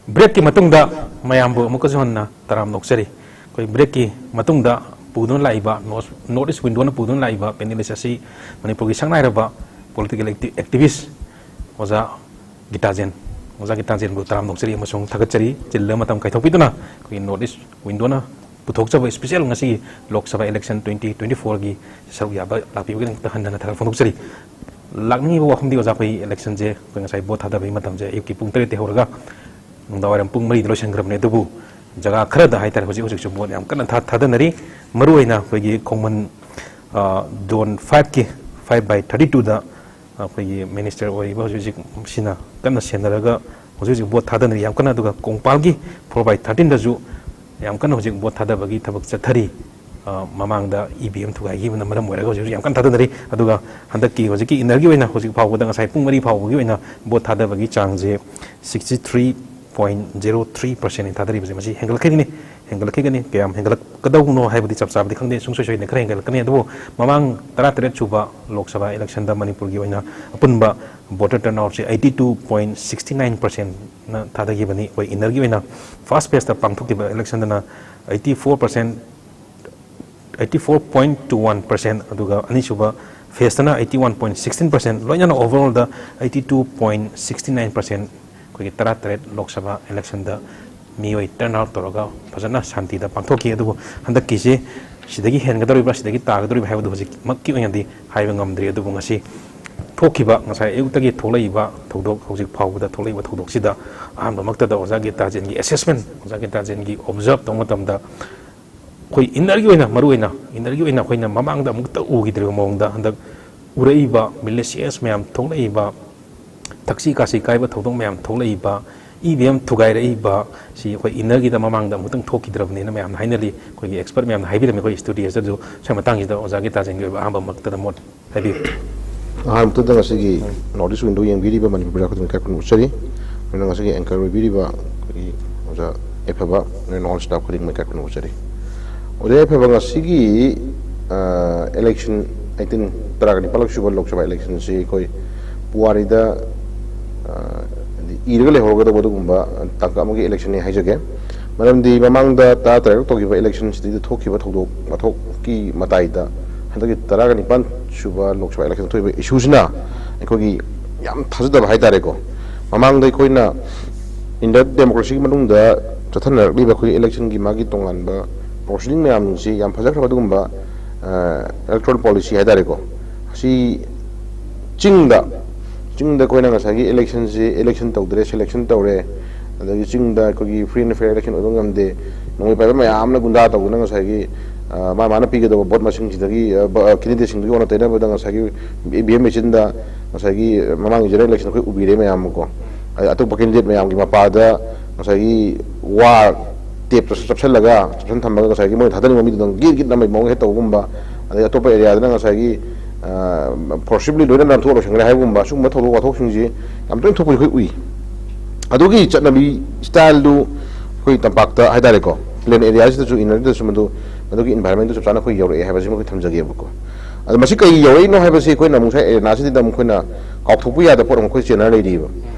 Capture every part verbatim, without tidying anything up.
ꯕ꯭ꯔꯦꯛꯀꯤ ꯃꯇꯨꯡꯗ ꯃꯌꯥꯝꯕꯨ ꯑꯃꯨꯛꯀꯁꯨ ꯍꯟꯅ ꯇꯔꯥꯝꯅ ꯑꯣꯛꯆꯔꯤ꯫ ꯑꯩꯈꯣꯏ ꯕ꯭ꯔꯦꯛꯀꯤ ꯃꯇꯨꯡꯗ ꯄꯨꯗꯨꯅ ꯂꯥꯛꯏꯕ ꯅꯣꯔꯠ ꯏꯁ ꯋꯤꯟꯗꯣꯅ ꯄꯨꯗꯨꯅ ꯂꯥꯛꯏꯕ ꯄꯦꯅꯦꯜ ꯂꯤꯁ ꯑꯁꯤ ꯃꯅꯤꯄꯨꯔꯒꯤ ꯁꯛꯅꯥꯏꯔꯕ ꯄꯣꯂꯤꯇꯤꯀꯦꯜ ꯑꯦꯛꯇꯤꯚꯤꯁ ꯑꯣꯖꯥ ꯒꯤꯇꯥꯖꯦꯟ, ꯑꯣꯖꯥ ꯒꯤꯇꯥꯖꯦꯟꯕꯨ ꯇꯔꯥꯝꯅ ꯑꯣꯛꯆꯔꯤ ꯑꯃꯁꯨꯡ ꯊꯥꯒꯠꯆꯔꯤ꯫ ꯆꯤꯜꯂꯕ ꯃꯇꯝ ꯀꯥꯏꯊꯣꯛꯄꯤꯗꯨꯅ ꯑꯩꯈꯣꯏꯒꯤ ꯅꯣꯔꯠ ꯏꯁ ꯋꯤꯟꯗꯣꯅ ꯄꯨꯊꯣꯛꯆꯕ ꯏꯁꯄꯤꯁꯦꯜ ꯉꯁꯤꯒꯤ Lok Sabha election twenty twenty ꯐꯣꯔꯒꯤ ꯁꯔꯨꯛ ꯌꯥꯕ ꯂꯥꯛꯄꯤꯕꯒꯤꯗꯃꯛꯇ ꯍꯟꯅ ꯍꯟꯅ ꯊꯥꯒꯠ ꯐꯣꯡꯗꯣꯛꯆꯔꯤ꯫ ꯂꯥꯛꯅꯤꯡꯉꯤꯕ ꯋꯥꯐꯝꯗꯤ ꯑꯣꯖꯥ, ꯑꯩꯈꯣꯏ ꯏꯂꯦꯛꯁꯟꯁꯦ ꯑꯩꯈꯣꯏ ꯉꯁꯥꯏ ꯚꯣꯠ ꯊꯥꯗꯕꯒꯤ ꯃꯇꯝꯁꯦ ꯑꯌꯨꯛꯀꯤ ꯄꯨꯡ ꯇꯔꯦꯠꯇꯒꯤ ꯍꯧꯔꯒ ꯅꯨꯡꯗꯥꯡꯋꯥꯏꯔꯝ ꯄꯨꯡ ꯃꯔꯤꯗ ꯂꯣꯏꯁꯤꯟꯈ꯭ꯔꯕꯅꯤ꯫ ꯑꯗꯨꯕꯨ ꯖꯒꯥ ꯈꯔꯗ ꯍꯥꯏꯇꯥꯔꯦ ꯍꯧꯖꯤꯛ ꯍꯧꯖꯤꯛꯁꯨ ꯚꯣꯠ ꯌꯥꯝ ꯀꯟꯅ ꯊꯥ-, ꯊꯥꯗꯅꯔꯤ꯫ ꯃꯔꯨꯑꯣꯏꯅ ꯑꯩꯈꯣꯏꯒꯤ ꯈꯣꯡꯃꯟ, ꯑ, ꯖꯣꯟ ꯐꯥꯏꯚꯀꯤ ꯐꯥꯏꯚ ꯕꯥꯏ ꯊꯥꯔꯇꯤ ꯇꯨꯗ, ꯑ, ꯑꯩꯈꯣꯏꯒꯤ ꯃꯤꯅꯤꯁꯇꯔ ꯑꯣꯏꯔꯤꯕ ꯍꯧꯖꯤꯛ ꯍꯧꯖꯤꯛ ꯁꯤꯅ ꯀꯟꯅ ꯁꯦꯟꯅꯔꯒ ꯍꯧꯖꯤꯛ ꯍꯧꯖꯤꯛ ꯚꯣꯠ ꯊꯥꯗꯅꯔꯤ ꯌꯥꯝ ꯀꯟꯅ꯫ ꯑꯗꯨꯒ ꯀꯣꯡꯄꯥꯜꯒꯤ ꯐꯣꯔ ꯕꯥꯏ ꯊꯥꯔꯇꯤꯟꯗꯁꯨ ꯌꯥꯝ ꯀꯟꯅ ꯍꯧꯖꯤꯛ ꯚꯣꯠ ꯊꯥꯗꯕꯒꯤ ꯊꯕꯛ ꯆꯠꯊꯔꯤ꯫ ꯑ, ꯃꯃꯥꯡꯗ ꯏ ꯚꯤ ꯑꯦꯝ ꯊꯨꯒꯥꯏꯈꯤꯕꯅ ꯃꯔꯝ ꯑꯣꯏꯔꯒ ꯍꯧꯖꯤꯛ ꯍꯧꯖꯤꯛ ꯌꯥꯝ ꯀꯟꯅ ꯊꯥꯗꯅꯔꯤ꯫ ꯑꯗꯨꯒ ꯍꯟꯗꯛꯀꯤ ꯍꯧꯖꯤꯛꯀꯤ ꯏꯟꯅꯔꯒꯤ ꯑꯣꯏꯅ ꯍꯧꯖꯤꯛ ꯐꯥꯎꯕꯗ ꯉꯁꯥꯏ ꯄꯨꯡ ꯃꯔꯤ ꯐꯥꯎꯕꯒꯤ ꯑꯣꯏꯅ ꯚꯣꯠ ꯊꯥꯗꯕꯒꯤ ꯆꯥꯡꯁꯦ sixty three point zero three ꯄꯥꯔꯁꯦꯟꯅꯤ ꯊꯥꯗꯔꯤꯕꯁꯦ꯫ ꯃꯁꯤ ꯍꯦꯟꯒꯠꯂꯛꯈꯤꯅꯤ, ꯍꯦꯟꯒꯠꯂꯛꯈꯤꯒꯅꯤ꯫ ꯀꯌꯥꯝ ꯍꯦꯟꯒꯠꯂꯛꯀꯗꯧꯅꯣ ꯍꯥꯏꯕꯗꯤ ꯆꯞ ꯆꯥꯕꯗꯤ ꯈꯪꯗꯦ, ꯁꯨꯡꯁꯣꯏ ꯁꯣꯏꯗꯅ ꯈꯔ ꯍꯦꯟꯒꯠꯂꯛꯀꯅꯤ꯫ ꯑꯗꯨꯕꯨ ꯃꯃꯥꯡ ꯇꯔꯥꯇꯔꯦꯠ ꯁꯨꯕ ꯂꯣꯛ ꯁꯚꯥ ꯏꯂꯦꯛꯁꯟꯗ ꯃꯅꯤꯄꯨꯔꯒꯤ ꯑꯣꯏꯅ ꯑꯄꯨꯟꯕ ꯚꯣꯇꯔ ꯇꯔꯟ ꯑꯥꯎꯠꯁꯦ eighty two point sixty nine ꯄꯥꯔꯁꯦꯟꯅ ꯊꯥꯗꯈꯤꯕꯅꯤ꯫ ꯑꯩꯈꯣꯏ ꯏꯟꯅꯔꯒꯤ ꯑꯣꯏꯅ ꯐꯥꯔꯁ ꯐꯦꯁꯇ ꯄꯥꯡꯊꯣꯛꯈꯤꯕ ꯏꯂꯦꯛꯁꯟꯗꯅ eighty four percent, eighty four point two one percent, ꯑꯗꯨꯒ ꯑꯅꯤꯁꯨꯕ ꯐꯦꯁꯇꯅ eighty one point sixteen percent, ꯂꯣꯏꯅꯅ ꯑꯣꯚꯔꯑꯣꯜꯗ eighty two point sixty nine percent ꯑꯩꯈꯣꯏꯒꯤ ꯇꯔꯥꯇꯔꯦꯠ ꯂꯣꯛ ꯁꯚꯥ ꯏꯂꯦꯛꯁꯟꯗ ꯃꯤꯑꯣꯏ ꯇꯔꯟ ꯑꯥꯎꯠ ꯇꯧꯔꯒ ꯐꯖꯅ ꯁꯥꯟꯇꯤꯗ ꯄꯥꯡꯊꯣꯛꯈꯤ꯫ ꯑꯗꯨꯕꯨ ꯍꯟꯗꯛꯀꯤꯁꯤ ꯁꯤꯗꯒꯤ ꯍꯦꯟꯒꯗꯧꯔꯤꯕ꯭ꯔꯥ, ꯁꯤꯗꯒꯤ ꯇꯥꯒꯗꯧꯔꯤꯕ꯭ꯔꯥ ꯍꯥꯏꯕꯗꯨ ꯍꯧꯖꯤꯛꯃꯛꯀꯤ ꯑꯣꯏꯅꯗꯤ ꯍꯥꯏꯕ ꯉꯝꯗ꯭ꯔꯤ꯫ ꯑꯗꯨꯕꯨ ꯉꯁꯤ ꯊꯣꯛꯈꯤꯕ, ꯉꯁꯥꯏ ꯑꯌꯨꯛꯇꯒꯤ ꯊꯣꯛꯂꯛꯏꯕ ꯊꯧꯗꯣꯛ, ꯍꯧꯖꯤꯛ ꯐꯥꯎꯕꯗ ꯊꯣꯛꯂꯛꯏꯕ ꯊꯧꯗꯣꯛꯁꯤꯗ ꯑꯍꯥꯟꯕꯃꯛꯇꯗ ꯑꯣꯖꯥ ꯒꯤꯇꯥꯖꯦꯟꯒꯤ ꯑꯦꯁꯦꯁꯃꯦꯟ, ꯑꯣꯖꯥ ꯒꯤꯇꯥꯖꯦꯟꯒꯤ ꯑꯣꯕꯖꯥꯔꯕ ꯇꯧꯕ ꯃꯇꯝꯗ ꯑꯩꯈꯣꯏ ꯏꯟꯅꯔꯒꯤ ꯑꯣꯏꯅ, ꯃꯔꯨꯑꯣꯏꯅ ꯏꯟꯅꯔꯒꯤ ꯑꯣꯏꯅ ꯑꯩꯈꯣꯏꯅ ꯃꯃꯥꯡꯗ ꯑꯃꯨꯛꯇ ꯎꯈꯤꯗ꯭ꯔꯤꯕ ꯃꯑꯣꯡꯗ ꯍꯟꯗꯛ ꯎꯔꯛꯏꯕ ꯃꯤꯂꯤꯁꯤꯌꯁ ꯃꯌꯥꯝ ꯊꯣꯛꯂꯛꯏꯕ, ꯊꯛꯁꯤ ꯈꯥꯁꯤ ꯀꯥꯏꯕ ꯊꯧꯗꯣꯛ ꯃꯌꯥꯝ ꯊꯣꯛꯂꯛꯏꯕ, ꯏ ꯚꯤ ꯑꯦꯝ ꯊꯨꯒꯥꯏꯔꯛꯏꯕ ꯁꯤ ꯑꯩꯈꯣꯏ ꯏꯟꯅꯔꯒꯤꯗ ꯃꯃꯥꯡꯗ ꯑꯃꯨꯛꯇꯪ ꯊꯣꯛꯈꯤꯗ꯭ꯔꯕꯅꯤꯅ ꯃꯌꯥꯝꯅ ꯍꯥꯏꯅꯔꯤ꯫ ꯑꯩꯈꯣꯏꯒꯤ ꯑꯦꯛꯁꯄꯔꯠ ꯃꯌꯥꯝꯅ ꯍꯥꯏꯕꯤꯔꯝꯃꯤ ꯑꯩꯈꯣꯏ ꯁ꯭ꯇꯨꯗꯤꯑꯣꯁꯤꯗꯁꯨ꯫ ꯁ꯭ꯋꯥꯏ ꯃꯇꯥꯡꯁꯤꯗ ꯑꯣꯖꯥ ꯒꯤꯇꯥꯖꯦꯟꯒꯤ ꯑꯣꯏꯕ ꯑꯍꯥꯟꯕꯃꯛꯇꯗ ꯃꯣꯠ ꯍꯥꯏꯕꯤꯌꯨ꯫ ꯑꯍꯥꯟꯕꯗ ꯉꯁꯤꯒꯤ ꯅꯣꯔꯠ ꯏꯁ ꯋꯤꯟꯗꯣ ꯌꯦꯡꯕꯤꯔꯤꯕ ꯃꯅꯤꯄꯨꯔ ꯄ꯭ꯔꯖꯥ ꯈꯨꯗꯤꯡꯃꯛ ꯏꯀꯥꯏ ꯈꯨꯝꯅꯕ ꯎꯠꯆꯔꯤ꯫ ꯑꯗꯨꯅ ꯉꯁꯤꯒꯤ ꯑꯦꯡꯀꯔ ꯑꯣꯏꯕꯤꯔꯤꯕ ꯑꯩꯈꯣꯏꯒꯤ ꯑꯣꯖꯥ ꯌꯥꯏꯐꯕ, ꯅꯣꯏ ꯑꯣꯜ ꯁ꯭ꯇꯥꯐ ꯈꯨꯗꯤꯡꯃꯛ ꯏꯀꯥꯏ ꯈꯨꯝꯅꯕ ꯎꯠꯆꯔꯤ꯫ ꯑꯣꯖꯥ ꯌꯥꯏꯐꯕ, ꯉꯁꯤꯒꯤ, ꯑ, ꯏꯂꯦꯛꯁꯟ ꯑꯩꯠꯇꯤꯟ, ꯇꯔꯥꯒ ꯅꯤꯄꯥꯜꯂꯛ ꯁꯨꯕ ꯂꯣꯛ ꯁꯚꯥ ꯏꯂꯦꯛꯁꯟꯁꯤ ꯑꯩꯈꯣꯏ ꯄꯨꯋꯥꯔꯤꯗ, ꯑ, ꯍꯥꯏꯗꯤ ꯏꯔꯒ ꯂꯩꯍꯧꯔꯒꯗꯧꯕ ꯑꯗꯨꯒꯨꯝꯕ ꯇꯥꯡꯀꯛ ꯑꯃꯒꯤ ꯏꯂꯦꯛꯁꯟꯅꯤ ꯍꯥꯏꯖꯒꯦ꯫ ꯃꯔꯝꯗꯤ ꯃꯃꯥꯡꯗ ꯇꯔꯥ ꯇꯔꯦꯠ ꯇꯧꯈꯤꯕ ꯏꯂꯦꯛꯁꯟꯁꯤꯗꯩꯗ ꯊꯣꯛꯈꯤꯕ ꯊꯧꯗꯣꯛ ꯋꯥꯊꯣꯛꯀꯤ ꯃꯇꯥꯏꯗ ꯍꯟꯗꯛꯀꯤ ꯇꯔꯥꯒ ꯅꯤꯄꯥꯟ ꯁꯨꯕ ꯂꯣꯛ ꯁꯚꯥ ꯏꯂꯦꯛꯁꯟ ꯊꯣꯛꯏꯕ ꯏꯁꯨꯁꯤꯅ ꯑꯩꯈꯣꯏꯒꯤ ꯌꯥꯝ ꯊꯥꯖꯗꯕ ꯍꯥꯏꯇꯥꯔꯦꯀꯣ꯫ ꯃꯃꯥꯡꯗ ꯑꯩꯈꯣꯏꯅ ꯏꯟꯗꯤꯌꯥ ꯗꯦꯃꯣꯀ꯭ꯔꯦꯁꯤꯒꯤ ꯃꯅꯨꯡꯗ ꯆꯠꯊꯅꯔꯛꯂꯤꯕ ꯑꯩꯈꯣꯏꯒꯤ ꯏꯂꯦꯛꯁꯟꯒꯤ ꯃꯥꯒꯤ ꯇꯣꯉꯥꯟꯕ ꯄ꯭ꯔꯣꯁꯤꯗꯤꯡ ꯃꯌꯥꯝꯁꯤ ꯌꯥꯝ ꯐꯖꯈ꯭ꯔꯕ ꯑꯗꯨꯒꯨꯝꯕ ꯏꯂꯦꯛꯇꯣꯔꯦꯜ ꯄꯣꯂꯤꯁꯤ ꯍꯥꯏꯇꯥꯔꯦꯀꯣ꯫ ꯑꯁꯤ ꯆꯤꯡꯗ ꯆꯤꯡꯗ ꯑꯩꯈꯣꯏꯅ ꯉꯁꯥꯏꯒꯤ ꯏꯂꯦꯛꯁꯟꯁꯤ ꯏꯂꯦꯛꯁꯟ ꯇꯧꯗ꯭ꯔꯦ, ꯁꯦꯂꯦꯛꯁꯟ ꯇꯧꯔꯦ, ꯑꯗꯒꯤ ꯆꯤꯡꯗ ꯑꯩꯈꯣꯏꯒꯤ ꯐ꯭ꯔꯤ ꯑꯦꯟ ꯐꯦꯌꯔ ꯏꯂꯦꯛꯁꯟ ꯑꯣꯏꯕ ꯉꯝꯗꯦ, ꯅꯣꯡꯃꯩ ꯄꯥꯏꯕ ꯃꯌꯥꯝꯅ ꯒꯨꯟꯗꯥ ꯇꯧꯗꯅ ꯉꯁꯥꯏꯒꯤ ꯃꯥ ꯃꯥꯅ ꯄꯤꯒꯗꯧꯕ ꯚꯣꯠ ꯃꯁꯤꯡꯁꯤꯗꯒꯤ ꯀꯦꯟꯗꯤꯗꯦꯠꯁꯤꯡꯗꯨꯒꯤ ꯑꯣꯟꯅ ꯇꯩꯅꯕꯗ ꯉꯁꯥꯏꯒꯤ ꯏ ꯚꯤ ꯑꯦꯝ ꯃꯦꯆꯤꯟꯗ ꯉꯁꯥꯏꯒꯤ ꯃꯃꯥꯡꯒꯤ ꯖꯦꯅꯔꯦꯜ ꯏꯂꯦꯛꯁꯟ ꯑꯩꯈꯣꯏ ꯎꯕꯤꯔꯦ ꯃꯌꯥꯝ ꯑꯃꯀꯣ꯫ ꯑꯗꯩ ꯑꯇꯣꯞꯄ ꯀꯦꯟꯗꯤꯗꯦꯠ ꯃꯌꯥꯝꯒꯤ ꯃꯄꯥꯗ ꯉꯁꯥꯏꯒꯤ ꯋꯥ ꯇꯦꯞꯇ ꯆꯞꯁꯤꯜꯂꯒ ꯆꯞꯁꯤꯟ ꯊꯝꯃꯒ ꯉꯁꯥꯏꯒꯤ ꯃꯣꯏꯅ ꯊꯥꯗꯅꯤꯡꯕ ꯃꯤꯗꯨꯗꯪ ꯒꯤꯠ ꯒꯤꯠ ꯅꯝꯕꯒꯤ ꯃꯑꯣꯡ ꯍꯦꯛ ꯇꯧꯕꯒꯨꯝꯕ, ꯑꯗꯩ ꯑꯇꯣꯞꯄ ꯑꯦꯔꯤꯌꯥꯗꯅ ꯉꯁꯥꯏꯒꯤ ꯐꯣꯔꯁꯤꯕꯂꯤ ꯂꯣꯏꯅ ꯅꯥꯟꯊꯣꯛꯑ ꯂꯣꯏꯁꯤꯟꯈ꯭ꯔꯦ ꯍꯥꯏꯕꯒꯨꯝꯕ ꯁꯤꯒꯨꯝꯕ ꯊꯧꯗꯣꯛ ꯋꯥꯊꯣꯛꯁꯤꯡꯁꯤ ꯌꯥꯝ ꯇꯣꯏꯅ ꯊꯣꯛꯄꯁꯤ ꯑꯩꯈꯣꯏ ꯎꯏ꯫ ꯑꯗꯨꯒꯤ ꯆꯠꯅꯕꯤ ꯁ꯭ꯇꯥꯏꯜꯗꯨ ꯑꯩꯈꯣꯏ ꯇꯝꯄꯥꯛꯇ ꯍꯥꯏꯇꯥꯔꯦꯀꯣ, ꯄ꯭ꯂꯦꯟ ꯑꯦꯔꯤꯌꯥꯁꯤꯗꯁꯨ ꯏꯟꯅꯔꯗꯁꯨ ꯃꯗꯨ ꯃꯗꯨꯒꯤ ꯏꯟꯚꯥꯏꯔꯣꯟꯃꯦꯟꯗꯨ ꯆꯞ ꯆꯥꯅ ꯑꯩꯈꯣꯏ ꯌꯧꯔꯛꯑꯦ ꯍꯥꯏꯕꯁꯤꯃ ꯑꯩꯈꯣꯏ ꯊꯝꯖꯒꯦꯕꯀꯣ꯫ ꯑꯗꯣ ꯃꯁꯤ ꯀꯩ ꯌꯧꯔꯛꯏꯅꯣ ꯍꯥꯏꯕꯁꯤ ꯑꯩꯈꯣꯏꯅ ꯑꯃꯨꯛ ꯉꯁꯥꯏ ꯑꯦꯔꯦꯅꯥꯁꯤꯗ ꯑꯃꯨꯛ ꯑꯩꯈꯣꯏꯅ ꯀꯥꯎꯊꯣꯛꯄ ꯌꯥꯗꯕ ꯄꯣꯠ ꯑꯃ ꯑꯩꯈꯣꯏ ꯆꯦꯟꯅꯔ ꯂꯩꯔꯤꯕ꯫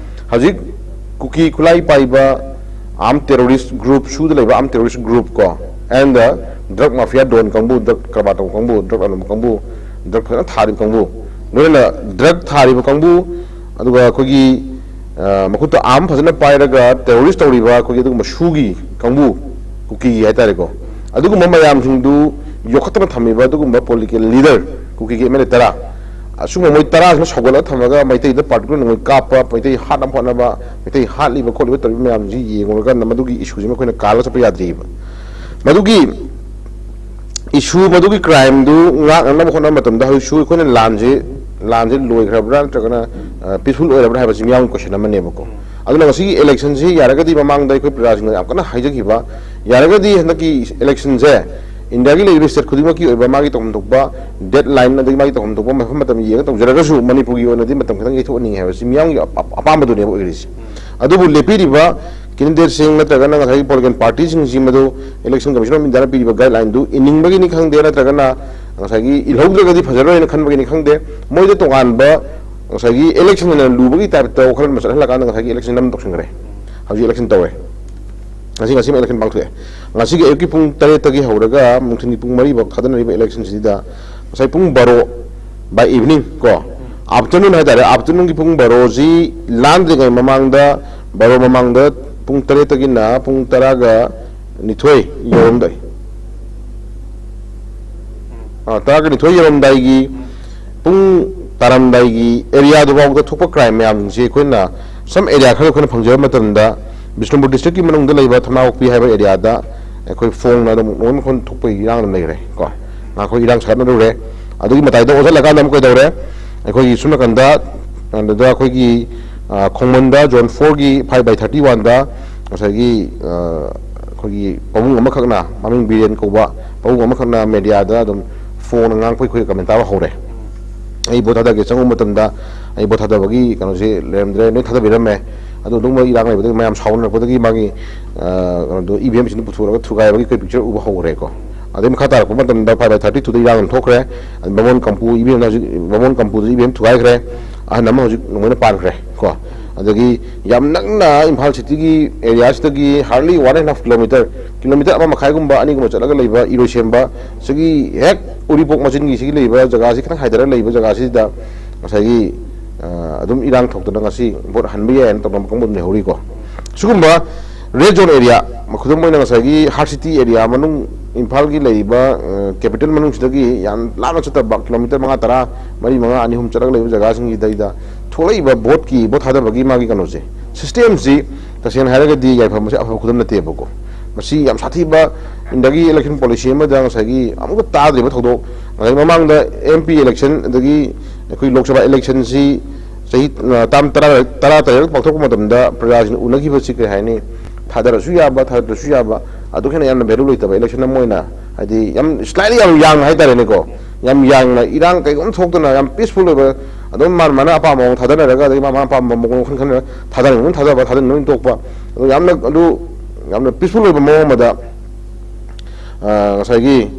ꯍꯧꯖꯤꯛ ꯀꯨꯀꯤ ꯈꯨꯠꯂꯥꯏ ꯄꯥꯏꯕ ꯑꯥꯔꯝ ꯇꯦꯔꯣꯔꯤꯁ ꯒ꯭ꯔꯨꯞ, ꯁꯨꯗ ꯂꯩꯕ ꯑꯥꯔꯝ ꯇꯦꯔꯣꯔꯤꯁ ꯒ꯭ꯔꯨꯞ ꯀꯣ, ꯑꯦꯟ ꯗ ꯗ꯭ꯔꯒ ꯃꯥꯐꯤꯌꯥ ꯗꯣꯟ ꯀꯥꯡꯕꯨ, ꯗ꯭ꯔꯒ ꯀꯔꯕꯥꯔ ꯇꯧꯕ ꯀꯥꯡꯕꯨ, ꯗ꯭ꯔꯒ ꯂꯂꯣꯟꯕ ꯀꯥꯡꯕꯨ, ꯗ꯭ꯔꯒ ꯐꯖꯅ ꯊꯥꯔꯤꯕ ꯀꯥꯡꯕꯨ, ꯂꯣꯏꯅꯅ ꯗ꯭ꯔꯒ ꯊꯥꯔꯤꯕ ꯀꯥꯡꯕꯨ, ꯑꯗꯨꯒ ꯑꯩꯈꯣꯏꯒꯤ ꯃꯈꯨꯠꯇ ꯑꯥꯔꯝ ꯐꯖꯅ ꯄꯥꯏꯔꯒ ꯇꯦꯔꯣꯔꯤꯁ ꯇꯧꯔꯤꯕ ꯑꯩꯈꯣꯏꯒꯤ ꯑꯗꯨꯒꯨꯝꯕ ꯁꯨꯒꯤ ꯀꯥꯡꯕꯨ, ꯀꯨꯀꯤꯒꯤ ꯍꯥꯏꯇꯥꯔꯦꯀꯣ, ꯑꯗꯨꯒꯨꯝꯕ ꯃꯌꯥꯝꯁꯤꯡꯗꯨ ꯌꯣꯛꯈꯠꯇꯅ ꯊꯝꯃꯤꯕ ꯑꯗꯨꯒꯨꯝꯕ ꯄꯣꯂꯤꯇꯤꯀꯦꯜ ꯂꯤꯗꯔ, ꯀꯨꯀꯤꯒꯤ ꯑꯦꯝ ꯑꯦꯜ ꯑꯦ ꯇꯔꯥ, ꯑꯁꯨꯝꯕ ꯃꯣꯏ ꯇꯔꯥꯁꯤꯅ ꯁꯧꯒꯠꯂꯒ ꯊꯝꯃꯒ ꯃꯩꯇꯩꯗ ꯄꯥꯔꯇꯤꯀꯨꯂꯔ ꯅꯣꯡꯃꯩ ꯀꯥꯞꯄ, ꯃꯩꯇꯩ ꯍꯥꯠꯅꯕ ꯍꯣꯠꯅꯕ, ꯃꯩꯇꯩ ꯍꯥꯠꯂꯤꯕ ꯈꯣꯠꯂꯤꯕ ꯇꯧꯔꯤꯕ ꯃꯌꯥꯝꯁꯤ ꯌꯦꯡꯉꯨꯔꯀꯥꯟꯗ ꯃꯗꯨꯒꯤ ꯏꯁꯨꯁꯤꯃ ꯑꯩꯈꯣꯏꯅ ꯀꯥꯜꯂꯒ ꯆꯠꯄ ꯌꯥꯗ꯭ꯔꯤꯕ꯫ ꯃꯗꯨꯒꯤ ꯏꯁꯨ, ꯃꯗꯨꯒꯤ ꯀ꯭ꯔꯥꯏꯝꯗꯨ ꯉꯥꯛꯅꯅꯕ ꯍꯣꯠꯅꯕ ꯃꯇꯝꯗ ꯍꯧꯖꯤꯛꯁꯨ ꯑꯩꯈꯣꯏꯅ ꯂꯥꯟꯁꯦ, ꯂꯥꯟꯁꯦ ꯂꯣꯏꯈ꯭ꯔꯕ꯭ꯔꯥ ꯅꯠꯇ꯭ꯔꯒꯅ ꯄꯤꯁꯐꯨꯜ ꯑꯣꯏꯔꯕ꯭ꯔꯥ ꯍꯥꯏꯕꯁꯤ ꯃꯤꯌꯥꯝꯒꯤ ꯀꯣꯏꯁꯟ ꯑꯃꯅꯦꯕꯀꯣ꯫ ꯑꯗꯨꯅ ꯉꯁꯤꯒꯤ ꯏꯂꯦꯛꯁꯟꯁꯤ ꯌꯥꯔꯒꯗꯤ ꯃꯃꯥꯡꯗ ꯑꯩꯈꯣꯏ ꯄ꯭ꯔꯖꯥꯁꯤꯡꯅ ꯌꯥꯝ ꯀꯟꯅ ꯍꯥꯏꯖꯈꯤꯕ, ꯌꯥꯔꯒꯗꯤ ꯍꯟꯗꯛꯀꯤ ꯏꯂꯦꯛꯁꯟꯁꯦ ꯏꯟꯗꯤꯌꯥꯒꯤ ꯂꯩꯔꯤꯕ ꯁ꯭ꯇꯦꯠ ꯈꯨꯗꯤꯡꯃꯛꯀꯤ ꯑꯣꯏꯕ ꯃꯥꯒꯤ ꯇꯧꯐꯝ ꯊꯣꯛꯄ ꯗꯦꯠ ꯂꯥꯏꯟ ꯑꯗꯒꯤ ꯃꯥꯒꯤ ꯇꯧꯐꯝ ꯊꯣꯛꯄ ꯃꯐꯝ ꯃꯇꯝ ꯌꯦꯡꯉ ꯇꯧꯖꯔꯒꯁꯨ ꯃꯅꯤꯄꯨꯔꯒꯤ ꯑꯣꯏꯅꯗꯤ ꯃꯇꯝ ꯈꯤꯇꯪ ꯌꯩꯊꯣꯛꯍꯟꯅꯤꯡꯉꯤ ꯍꯥꯏꯕꯁꯤ ꯃꯤꯌꯥꯝꯒꯤ ꯑꯄꯥꯝꯕꯗꯨꯅꯦꯕ ꯑꯣꯏꯔꯤꯁꯦ꯫ ꯑꯗꯨꯕꯨ ꯂꯦꯞꯄꯤꯔꯤꯕ ꯀꯦꯟꯗꯤꯗꯦꯠꯁꯤꯡ ꯅꯠꯇ꯭ꯔꯒꯅ ꯉꯁꯥꯏꯒꯤ ꯄꯣꯂꯤꯇꯤꯀꯦꯜ ꯄꯥꯔꯇꯤꯁꯤꯡꯁꯤ ꯃꯗꯨ ꯏꯂꯦꯛꯁꯟ ꯀꯃꯤꯁꯟ ꯑꯣꯐ ꯏꯟꯗꯤꯌꯥꯅ ꯄꯤꯔꯤꯕ ꯒꯥꯏꯗꯂꯥꯏꯟꯗꯨ ꯏꯅꯤꯡꯕꯒꯤꯅꯤ ꯈꯪꯗꯦ, ꯅꯠꯇ꯭ꯔꯒꯅ ꯉꯁꯥꯏꯒꯤ ꯏꯜꯍꯧꯗ꯭ꯔꯒꯗꯤ ꯐꯖꯔꯣꯏꯅ ꯈꯟꯕꯒꯤꯅꯤ ꯈꯪꯗꯦ, ꯃꯣꯏꯗ ꯇꯣꯉꯥꯟꯕ ꯉꯁꯥꯏꯒꯤ ꯏꯂꯦꯛꯁꯟ ꯑꯣꯏꯅ ꯂꯨꯕꯒꯤ ꯇꯥꯏꯞꯇ ꯋꯥꯈꯜ ꯑꯃ ꯆꯠꯍꯜꯂꯀꯥꯟꯗ ꯉꯁꯥꯏꯒꯤ ꯏꯂꯦꯛꯁꯟ ꯑꯃ ꯇꯧꯁꯤꯟꯈ꯭ꯔꯦ꯫ ꯍꯧꯖꯤꯛ ꯏꯂꯦꯛꯁꯟ ꯇꯧꯔꯦ꯫ ꯉꯁꯤ, ꯉꯁꯤꯃ ꯏꯂꯦꯛꯁꯟ ꯄꯥꯡꯊꯣꯛꯑꯦ꯫ ꯉꯁꯤꯒꯤ ꯑꯌꯨꯛꯀꯤ ꯄꯨꯡ ꯇꯔꯦꯠꯇꯒꯤ ꯍꯧꯔꯒ ꯅꯨꯡꯊꯤꯜꯒꯤ ꯄꯨꯡ ꯃꯔꯤꯐꯥꯎ ꯊꯥꯗꯅꯔꯤꯕ ꯏꯂꯦꯛꯁꯟꯁꯤꯗ ꯉꯁꯥꯏ ꯄꯨꯡ ꯕꯥꯔꯣ, by evening ꯀꯣ, afternoon ꯍꯥꯏꯇꯥꯔꯦ, afternoonꯒꯤ ꯄꯨꯡ ꯕꯥꯔꯣꯁꯤ ꯂꯥꯟꯗ꯭ꯔꯤꯉꯩ ꯃꯃꯥꯡꯗ, ꯕꯥꯔꯣ ꯃꯃꯥꯡꯗ, ꯄꯨꯡ ꯇꯔꯦꯠꯇꯒꯤꯅ ꯄꯨꯡ ꯇꯔꯥꯒ ꯅꯤꯊꯣꯏ ꯌꯧꯔꯝꯗꯥꯏ, ꯑ, ꯇꯔꯥꯒ ꯅꯤꯊꯣꯏ ꯌꯧꯔꯝꯗꯥꯏꯒꯤ ꯄꯨꯡ ꯇꯥꯔꯝꯗꯥꯏꯒꯤ ꯑꯦꯔꯤꯌꯥꯗꯨꯐꯥꯎꯗ ꯊꯣꯛꯄ ꯀ꯭ꯔꯥꯏꯝ ꯃꯌꯥꯝꯁꯦ ꯑꯩꯈꯣꯏꯅ some area ꯈꯔ ꯑꯩꯈꯣꯏꯅ ꯐꯪꯖꯕ ꯃꯇꯝꯗ ꯕꯤꯁꯅꯨꯄꯨꯔ ꯗꯤꯁꯇ꯭ꯔꯤꯛꯀꯤ ꯃꯅꯨꯡꯗ ꯂꯩꯕ ꯊꯅꯥꯄꯣꯛꯄꯤ ꯍꯥꯏꯕ ꯑꯦꯔꯤꯌꯥꯗ ꯑꯩꯈꯣꯏ ꯐꯣꯡꯅ ꯑꯗꯨꯝ ꯂꯣꯏꯅ ꯃꯈꯣꯟ ꯊꯣꯛꯄꯒꯤ ꯏꯔꯥꯡ ꯑꯗꯨꯝ ꯂꯩꯈ꯭ꯔꯦ ꯀꯣ꯫ ꯉꯥꯏꯈꯣ, ꯏꯔꯥꯡ ꯁꯥꯒꯠꯅꯔꯨꯔꯦ꯫ ꯑꯗꯨꯒꯤ ꯃꯇꯥꯏꯗ ꯑꯣꯟꯁꯤꯜꯂꯀꯥꯟꯗ ꯑꯃꯨꯛ ꯀꯩꯗꯧꯔꯦ? ꯑꯩꯈꯣꯏꯒꯤ ꯁꯨꯝ ꯅꯥꯀꯟꯗ, ꯑꯗꯨꯗ ꯑꯩꯈꯣꯏꯒꯤ, ꯑ, ꯈꯣꯡꯃꯟꯗ zone fourꯒꯤ five by thirty oneꯗ ꯉꯁꯥꯏꯒꯤ, ꯑ, ꯑꯩꯈꯣꯏꯒꯤ ꯄꯥꯕꯨꯡ ꯑꯃꯈꯛꯅ, ꯃꯃꯤꯡ ꯕꯤꯔꯦꯟ ꯀꯧꯕ ꯄꯥꯕꯨꯡ ꯑꯃꯈꯛꯅ mediaꯗ ꯑꯗꯨꯝ ꯐꯣꯡꯅ ꯉꯥꯡꯕꯒꯤ ꯑꯩꯈꯣꯏ comment ꯇꯥꯕ ꯍꯧꯔꯦ꯫ "ꯑꯩ ꯚꯣꯠ ꯊꯥꯗꯒꯦ ꯆꯪꯉꯨꯕ ꯃꯇꯝꯗ ꯑꯩ ꯚꯣꯠ ꯊꯥꯗꯕꯒꯤ ꯀꯩꯅꯣꯁꯦ ꯂꯩꯔꯝꯗ꯭ꯔꯦ, ꯅꯣꯏ ꯊꯥꯗꯕꯤꯔꯝꯃꯦ꯫ ꯑꯗꯨ ꯑꯗꯨꯝ ꯏꯔꯥꯡ ꯂꯩꯕꯗꯒꯤ ꯃꯌꯥꯝ ꯁꯥꯎꯅꯔꯛꯄꯗꯒꯤ ꯃꯥꯒꯤ, ꯑ, ꯀꯩꯅꯣꯗꯣ, EVM ꯁꯤꯡꯗꯨ ꯄꯨꯊꯣꯔꯒ ꯊꯨꯒꯥꯏꯕꯒꯤ ꯑꯩꯈꯣꯏ picture ꯎꯕ ꯍꯧꯔꯦꯀꯣ꯫ ꯑꯗꯩ ꯃꯈꯥ ꯇꯥꯔꯛꯄ ꯃꯇꯝꯗ five by thirty twoꯗ ꯏꯔꯥꯡ ꯑꯃ ꯊꯣꯛꯈ꯭ꯔꯦ꯫ ꯕꯥꯃꯣꯟ ꯀꯝꯄꯨ EVM ꯍꯧꯖꯤꯛ, ꯕꯥꯃꯣꯟ ꯀꯝꯄꯨꯗꯁꯨ EVM ꯊꯨꯒꯥꯏꯈ꯭ꯔꯦ꯫ ꯑꯍꯟ ꯑꯃ ꯍꯧꯖꯤꯛ ꯂꯣꯏꯅ ꯄꯥꯟꯈ꯭ꯔꯦ ꯀꯣ꯫ ꯑꯗꯒꯤ ꯌꯥꯝ ꯅꯛꯅ Imphal cityꯒꯤ areaꯁꯤꯗꯒꯤ hardly one and half kilometer, kilometer ꯑꯃ ꯃꯈꯥꯏꯒꯨꯝꯕ, ꯑꯅꯤꯒꯨꯝꯕ ꯆꯠꯂꯒ ꯂꯩꯕ ꯏꯔꯣꯏꯁꯦꯝꯕ, ꯁꯤꯒꯤ ꯍꯦꯛ ꯎꯔꯤꯄꯣꯛ ꯃꯆꯤꯟꯒꯤ ꯁꯤꯒꯤ ꯂꯩꯕ ꯖꯒꯥꯁꯤ ꯈꯤꯇꯪ ꯍꯥꯏꯊꯔꯒ ꯂꯩꯕ ꯖꯒꯥꯁꯤꯗ ꯉꯁꯥꯏꯒꯤ, ꯑ, ꯑꯗꯨꯝ ꯏꯔꯥꯡ ꯊꯣꯛꯇꯅ ꯉꯁꯤ ꯚꯣꯠ ꯍꯟꯕ ꯌꯥꯏꯅ ꯇꯧꯅꯕ ꯀꯥꯡꯕꯨ ꯑꯗꯨꯝ ꯂꯩꯍꯧꯔꯤꯀꯣ꯫ ꯁꯤꯒꯨꯝꯕ red zone area, ꯈꯨꯗꯝ ꯑꯣꯏꯅ ꯉꯁꯥꯏꯒꯤ heart city area ꯃꯅꯨꯡ, ꯏꯝꯐꯥꯜꯒꯤ ꯂꯩꯔꯤꯕ, ꯑ, capital ꯃꯅꯨꯡꯁꯤꯗꯒꯤ ꯌꯥꯝ ꯂꯥꯞꯅ ꯆꯠꯇꯕ, kilometer ꯃꯉꯥ, ꯇꯔꯥ, ꯃꯔꯤ, ꯃꯉꯥ, ꯑꯅꯤ, ꯑꯍꯨꯝ ꯆꯠꯂꯒ ꯂꯩꯕ ꯖꯒꯥꯁꯤꯡꯁꯤꯗꯩꯗ ꯊꯣꯛꯂꯛꯏꯕ ꯚꯣꯠꯀꯤ, ꯚꯣꯠ ꯊꯥꯗꯕꯒꯤ ꯃꯥꯒꯤ ꯀꯩꯅꯣꯁꯦ, systemꯁꯤ ꯇꯁꯦꯡꯅ ꯍꯥꯏꯔꯒꯗꯤ ꯌꯥꯏꯐꯕꯁꯦ ꯑꯐꯕ ꯈꯨꯗꯝ ꯅꯠꯇꯦꯕꯀꯣ꯫ ꯃꯁꯤ ꯌꯥꯝ ꯁꯥꯊꯤꯕ ꯏꯟꯗꯤꯌꯥꯒꯤ election policy ꯑꯃꯗ ꯉꯁꯥꯏꯒꯤ ꯑꯃꯨꯛꯀ ꯇꯥꯗ꯭ꯔꯤꯕ ꯊꯧꯗꯣꯛ, ꯉꯁꯥꯏ ꯃꯃꯥꯡꯗ MP election ꯑꯗꯒꯤ ꯑꯩꯈꯣꯏ ꯂꯣꯛ ꯁꯚꯥ electionꯁꯤ ꯆꯍꯤ, ꯑ, ꯇꯥꯝ ꯇꯔꯥ, ꯇꯔꯥ ꯇꯔꯦꯠ ꯄꯥꯡꯊꯣꯛꯄ ꯃꯇꯝꯗ ꯄ꯭ꯔꯖꯥꯁꯤꯡꯅ ꯎꯅꯈꯤꯕꯁꯤ ꯀꯔꯤ ꯍꯥꯏꯅꯤ? ꯊꯥꯗꯔꯁꯨ ꯌꯥꯕ, ꯊꯥꯗꯔꯁꯨ ꯌꯥꯕ, ꯑꯗꯨꯛ ꯍꯦꯟꯅ ꯌꯥꯝꯅ value ꯂꯩꯇꯕ election ꯑꯃ ꯑꯣꯏꯅ, ꯍꯥꯏꯗꯤ ꯌꯥꯝ slightly ꯌꯥꯝ ꯌꯥꯡꯅ ꯍꯥꯏꯇꯥꯔꯦꯅꯦꯀꯣ, ꯌꯥꯝ ꯌꯥꯡꯅ ꯏꯔꯥꯡ ꯀꯩꯒꯨꯝ ꯊꯣꯛꯇꯅ ꯌꯥꯝ peaceful ꯑꯣꯏꯕ, ꯑꯗꯨꯝ ꯃꯥꯅ ꯃꯥꯅ ꯑꯄꯥꯝꯕ ꯃꯑꯣꯡ ꯊꯥꯗꯅꯔꯒ, ꯑꯗꯒꯤ ꯃꯥ ꯃꯥꯅ ꯑꯄꯥꯝꯕ ꯃꯑꯣꯡ ꯋꯥꯈꯜ ꯈꯟꯅ ꯊꯥꯗꯅꯤꯡꯕ ꯑꯗꯨꯝ ꯊꯥꯗꯕ, ꯊꯥꯗꯅꯤꯡꯕ ꯑꯗꯨꯝ ꯇꯣꯛꯄ, ꯑꯗꯣ ꯌꯥꯝꯅ ꯑꯗꯨ ꯌꯥꯝꯅ peaceful ꯑꯣꯏꯕ ꯃꯑꯣꯡ ꯑꯃꯗ, ꯑ, ꯉꯁꯥꯏꯒꯤ,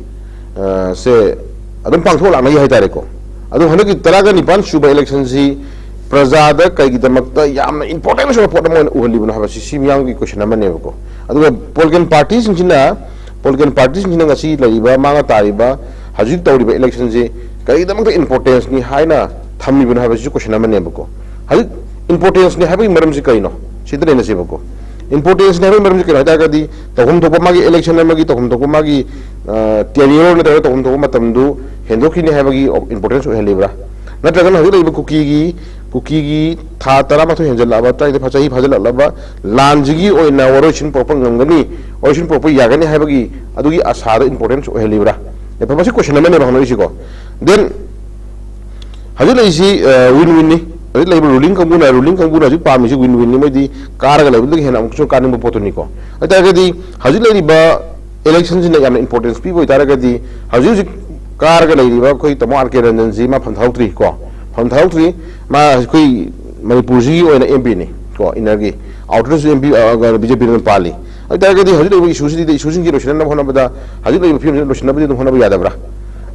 ꯑ, ꯁꯦ ꯑꯗꯨꯝ ꯄꯥꯡꯊꯣꯛ ꯂꯥꯛꯅꯩ ꯍꯥꯏꯇꯥꯔꯦꯀꯣ꯫ ꯑꯗꯨ ꯍꯟꯗꯛꯀꯤ ꯇꯔꯥꯒ ꯅꯤꯄꯥꯟ ꯁꯨꯕ election ꯁꯤ ꯄ꯭ꯔꯖꯥꯗ ꯀꯩꯒꯤꯗꯃꯛꯇ ꯌꯥꯝꯅ important ꯑꯣꯏꯕ ꯄꯣꯠ ꯑꯃ ꯑꯣꯏꯅ ꯎꯍꯜꯂꯤꯕꯅꯣ ꯍꯥꯏꯕꯁꯤ ꯁꯤ ꯃꯤꯌꯥꯝꯒꯤ question ꯑꯃꯅꯦꯕꯀꯣ꯫ ꯑꯗꯨꯒ political party ꯁꯤꯡꯁꯤꯅ, political party ꯁꯤꯡꯁꯤꯅ ꯉꯁꯤ ꯂꯩꯔꯤꯕ, ꯃꯥꯡꯉ ꯇꯥꯔꯤꯕ, ꯍꯧꯖꯤꯛ ꯇꯧꯔꯤꯕ election ꯁꯤ ꯀꯔꯤꯒꯤꯗꯃꯛꯇ importance ꯅꯤ ꯍꯥꯏꯅ ꯊꯝꯃꯤꯕꯅꯣ ꯍꯥꯏꯕꯁꯤꯁꯨ question ꯑꯃꯅꯦꯕꯀꯣ꯫ ꯍꯧꯖꯤꯛ importance ꯅꯤ ꯍꯥꯏꯕꯒꯤ ꯃꯔꯝꯁꯤ ꯀꯔꯤꯅꯣ? ꯁꯤꯗ ꯅꯩꯅꯁꯦꯕꯀꯣ꯫ Importance ꯅꯤ ꯍꯥꯏꯕꯒꯤ ꯃꯔꯝꯁꯤ ꯀꯩꯅꯣ ꯍꯥꯏ ꯇꯥꯔꯒꯗꯤ, ꯇꯧꯐꯝ ꯊꯣꯛꯄ ꯃꯥꯒꯤ election ꯑꯃꯒꯤ ꯇꯧꯐꯝ ꯊꯣꯛꯄ ꯃꯥꯒꯤ, ꯑ, tenure ꯅꯠꯇ꯭ꯔꯒ ꯇꯧꯐꯝ ꯊꯣꯛꯄ ꯃꯇꯝꯗꯨ ꯍꯦꯟꯗꯣꯛꯈꯤꯅꯤ ꯍꯥꯏꯕꯒꯤ importance ꯑꯣꯏꯍꯜꯂꯤꯕ꯭ꯔꯥ? ꯅꯠꯇ꯭ꯔꯒꯅ ꯍꯧꯖꯤꯛ ꯂꯩꯔꯤꯕ ꯀꯨꯀꯤꯒꯤ, ꯀꯨꯀꯤꯒꯤ ꯊꯥ ꯇꯔꯥꯃꯥꯊꯣꯏ ꯍꯦꯟꯖꯜꯂꯛꯑꯕ, ꯇꯔꯥꯅꯤꯊꯣꯏ ꯆꯍꯤ ꯐꯥꯖꯤꯜꯂꯛꯂꯕ ꯂꯥꯟꯁꯤꯒꯤ ꯑꯣꯏꯅ ꯋꯥꯔꯣꯏꯁꯤꯟ ꯄꯨꯔꯛꯄ ꯉꯝꯒꯅꯤ, ꯋꯥꯔꯣꯏꯁꯤꯟ ꯄꯨꯔꯛꯄ ꯌꯥꯒꯅꯤ ꯍꯥꯏꯕꯒꯤ ꯑꯗꯨꯒꯤ ꯑꯁꯥꯗ importance ꯑꯣꯏꯍꯜꯂꯤꯕ꯭ꯔꯥ? ꯌꯥꯏꯐꯕ, ꯃꯁꯤ question ꯑꯃꯅꯦꯕ ꯍꯪꯅꯔꯤꯁꯤꯀꯣ꯫ Then ꯍꯧꯖꯤꯛ ꯂꯩꯔꯤꯁꯤ, ꯑ, win win ꯅꯤ꯫ ꯍꯧꯖꯤꯛ ꯂꯩꯔꯤꯕ ruling ꯀꯥꯡꯕꯨꯅ, ruling ꯀꯥꯡꯕꯨꯅ ꯍꯧꯖꯤꯛ ꯄꯥꯝꯃꯤꯁꯤ win win ꯅꯤ꯫ ꯃꯣꯏꯗꯤ ꯀꯥꯔꯒ ꯂꯩꯕꯗꯒꯤ ꯍꯦꯟꯅ ꯑꯃꯨꯛꯁꯨ ꯀꯥꯅꯤꯡꯕ ꯄꯣꯠꯇꯨꯅꯤꯀꯣ꯫ ꯑꯗꯨ ꯑꯣꯏꯇꯥꯔꯒꯗꯤ ꯍꯧꯖꯤꯛ ꯂꯩꯔꯤꯕ election ꯁꯤꯅ ꯌꯥꯝꯅ importance ꯄꯤꯕ ꯑꯣꯏꯇꯥꯔꯒꯗꯤ, ꯍꯧꯖꯤꯛ ꯍꯧꯖꯤꯛ ꯀꯥꯔꯒ ꯂꯩꯔꯤꯕ ꯑꯩꯈꯣꯏ ꯇꯥꯃꯣ ꯑꯥꯔ ꯀꯦ ꯔꯟꯖꯟꯁꯤ ꯃꯥ ꯐꯝ ꯊꯥꯗꯣꯛꯇ꯭ꯔꯤ ꯀꯣ, ꯐꯝ ꯊꯥꯗꯣꯛꯇ꯭ꯔꯤ꯫ ꯃꯥ ꯑꯩꯈꯣꯏ ꯃꯅꯤꯄꯨꯔꯁꯤꯒꯤ ꯑꯣꯏꯅ M P ꯅꯤ ꯀꯣ, inner ꯒꯤ꯫ Outer ꯁꯨ M P, ꯑ, ꯕꯤ ꯖꯦ ꯄꯤꯅ ꯄꯥꯜꯂꯤ꯫ ꯑꯗꯨ ꯑꯣꯏꯇꯥꯔꯒꯗꯤ ꯍꯧꯖꯤꯛ ꯂꯩꯔꯤꯕ issue ꯁꯤꯗꯤ, issue ꯁꯤꯡꯁꯤ ꯂꯣꯏꯁꯤꯟꯅꯕ ꯍꯣꯠꯅꯕꯗ, ꯍꯧꯖꯤꯛ ꯂꯩꯔꯤꯕ ꯐꯤꯕꯝꯁꯤꯗ ꯂꯣꯏꯁꯤꯟꯅꯕꯗꯤ ꯑꯗꯨꯝ ꯍꯣꯠꯅꯕ ꯌꯥꯗꯕ꯭ꯔꯥ?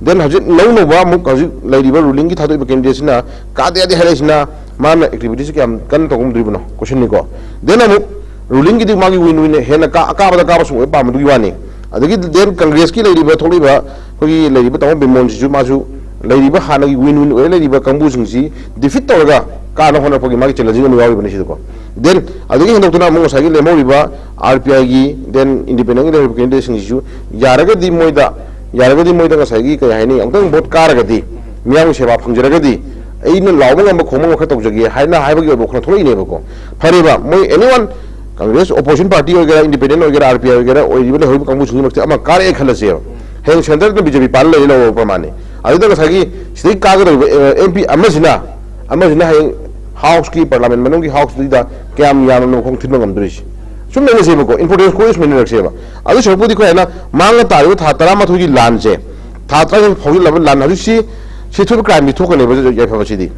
Then ꯍꯧꯖꯤꯛ ꯅꯧꯅꯧꯕ ꯑꯃꯨꯛ ꯍꯧꯖꯤꯛ ꯂꯩꯔꯤꯕ ruling ꯒꯤ ꯊꯥꯗꯣꯛꯏꯕ candidate ꯁꯤꯅ ꯀꯥꯗꯦ ꯌꯥꯗꯦ ꯍꯥꯏꯔꯛꯏꯁꯤꯅ ꯃꯥꯅ activity ꯁꯤ ꯀꯌꯥꯝ ꯀꯟꯅ ꯇꯧꯉꯝꯗꯣꯔꯤꯕꯅꯣ? Question ꯅꯤꯀꯣ꯫ Then ꯑꯃꯨꯛ ruling ꯒꯤꯗꯤ ꯃꯥꯒꯤ win win ꯍꯦꯟꯅ ꯀꯥ-, ꯑꯀꯥꯕꯗ ꯀꯥꯕ ꯁꯨꯝ ꯑꯣꯏꯕ ꯄꯥꯝꯕꯗꯨꯒꯤ ꯋꯥꯅꯤ꯫ ꯑꯗꯒꯤ then Congress ꯀꯤ ꯂꯩꯔꯤꯕ, ꯊꯣꯛꯂꯛꯏꯕ ꯑꯩꯈꯣꯏꯒꯤ ꯂꯩꯔꯤꯕ ꯇꯥꯃꯣ ꯕꯤꯃꯣꯟꯁꯤꯁꯨ ꯃꯥꯁꯨ ꯂꯩꯔꯤꯕ ꯍꯥꯟꯅꯒꯤ win win ꯑꯣꯏꯔ ꯂꯩꯔꯤꯕ ꯀꯥꯡꯕꯨꯁꯤꯡꯁꯤ defeat ꯇꯧꯔꯒ ꯀꯥꯅ ꯍꯣꯠꯅꯔꯛꯄꯒꯤ ꯃꯥꯒꯤ challenging ꯑꯃ ꯌꯥꯎꯔꯤꯕꯅꯤ ꯁꯤꯗꯀꯣ꯫ Then ꯑꯗꯨꯗꯒꯤ ꯍꯦꯟꯗꯣꯛꯇꯨꯅ ꯑꯃꯨꯛ ꯉꯁꯥꯏꯒꯤ ꯂꯦꯝꯍꯧꯔꯤꯕ R P I ꯒꯤ, then independent ꯒꯤ ꯂꯩꯍꯧꯔꯤꯕ candidate ꯁꯤꯡꯁꯤꯁꯨ ꯌꯥꯔꯒꯗꯤ ꯃꯣꯏꯗ, ꯌꯥꯔꯒꯗꯤ ꯃꯣꯏꯗ ꯉꯁꯥꯏꯒꯤ ꯀꯩ ꯍꯥꯏꯅꯤ, ꯑꯃꯨꯛꯇꯪ vote ꯀꯥꯔꯒꯗꯤ, ꯃꯤꯌꯥꯝꯒꯤ ꯁꯦꯕꯥ ꯐꯪꯖꯔꯒꯗꯤ ꯑꯩꯅ ꯂꯥꯎꯕ ꯉꯝꯕ ꯈꯣꯡꯕ ꯉꯝꯕ ꯈꯔ ꯇꯧꯖꯒꯦ ꯍꯥꯏꯅ ꯍꯥꯏꯕꯒꯤ ꯑꯣꯏꯕ ꯋꯥꯈꯜ ꯊꯣꯛꯂꯛꯏꯅꯦꯕꯀꯣ꯫ ꯐꯔꯦꯕ, ꯃꯣꯏ anyone, Congress opposition party ꯑꯣꯏꯒꯦꯔꯥ, independent ꯑꯣꯏꯒꯦꯔꯥ, R P I ꯑꯣꯏꯒꯦꯔꯥ, ꯑꯣꯏꯔꯤꯕ ꯂꯩꯍꯧꯔꯤꯕ ꯀꯥꯡꯕꯨꯁꯤꯡꯒꯤ ꯃꯔꯛꯇ ꯑꯃ ꯀꯥꯔꯛꯑꯦ ꯈꯜꯂꯁꯦꯕ꯫ ꯍꯌꯦꯡ centre ꯗ ꯕꯤ ꯖꯦ ꯄꯤ ꯄꯥꯜꯂ ꯂꯩꯔꯦ ꯂꯧꯔꯕ ꯄ꯭ꯔꯃꯥꯟꯅꯤ꯫ ꯑꯗꯨꯗ ꯉꯁꯥꯏꯒꯤ ꯁꯤꯗꯩ ꯀꯥꯒꯗꯧꯔꯤꯕ, ꯑ, M P ꯑꯃꯁꯤꯅ, ꯑꯃꯁꯤꯅ ꯍꯌꯦꯡ House ꯀꯤ, parliament ꯃꯅꯨꯡꯒꯤ House ꯇꯨꯗ ꯀꯌꯥꯝ ꯌꯥꯝꯅ ꯃꯈꯣꯡ ꯊꯤꯟꯕ ꯉꯝꯗꯣꯔꯤꯁꯤ? ꯁꯨꯝ ꯂꯩꯅꯁꯦꯕꯀꯣ, importance ꯀꯣꯏ ꯁꯨꯝ ꯂꯩꯅꯔꯛꯁꯦꯕ꯫ ꯑꯗꯨ ꯁꯔꯨꯛꯄꯨꯗꯤ ꯑꯩꯈꯣꯏ ꯍꯥꯏꯅ ꯃꯥꯡꯉ ꯇꯥꯔꯤꯕ ꯊꯥ ꯇꯔꯥꯃꯥꯊꯣꯏꯒꯤ ꯂꯥꯟꯁꯦ, ꯊꯥ ꯇꯔꯥꯃꯥꯊꯣꯏ ꯐꯥꯎꯖꯤꯜꯂꯕ ꯂꯥꯟ ꯍꯧꯖꯤꯛꯁꯤ, ꯁꯤ ꯊꯣꯛꯄ crime ꯗꯤ ꯊꯣꯛꯀꯅꯦꯕ, ꯌꯥꯏꯐꯕꯁꯤꯗꯤ꯫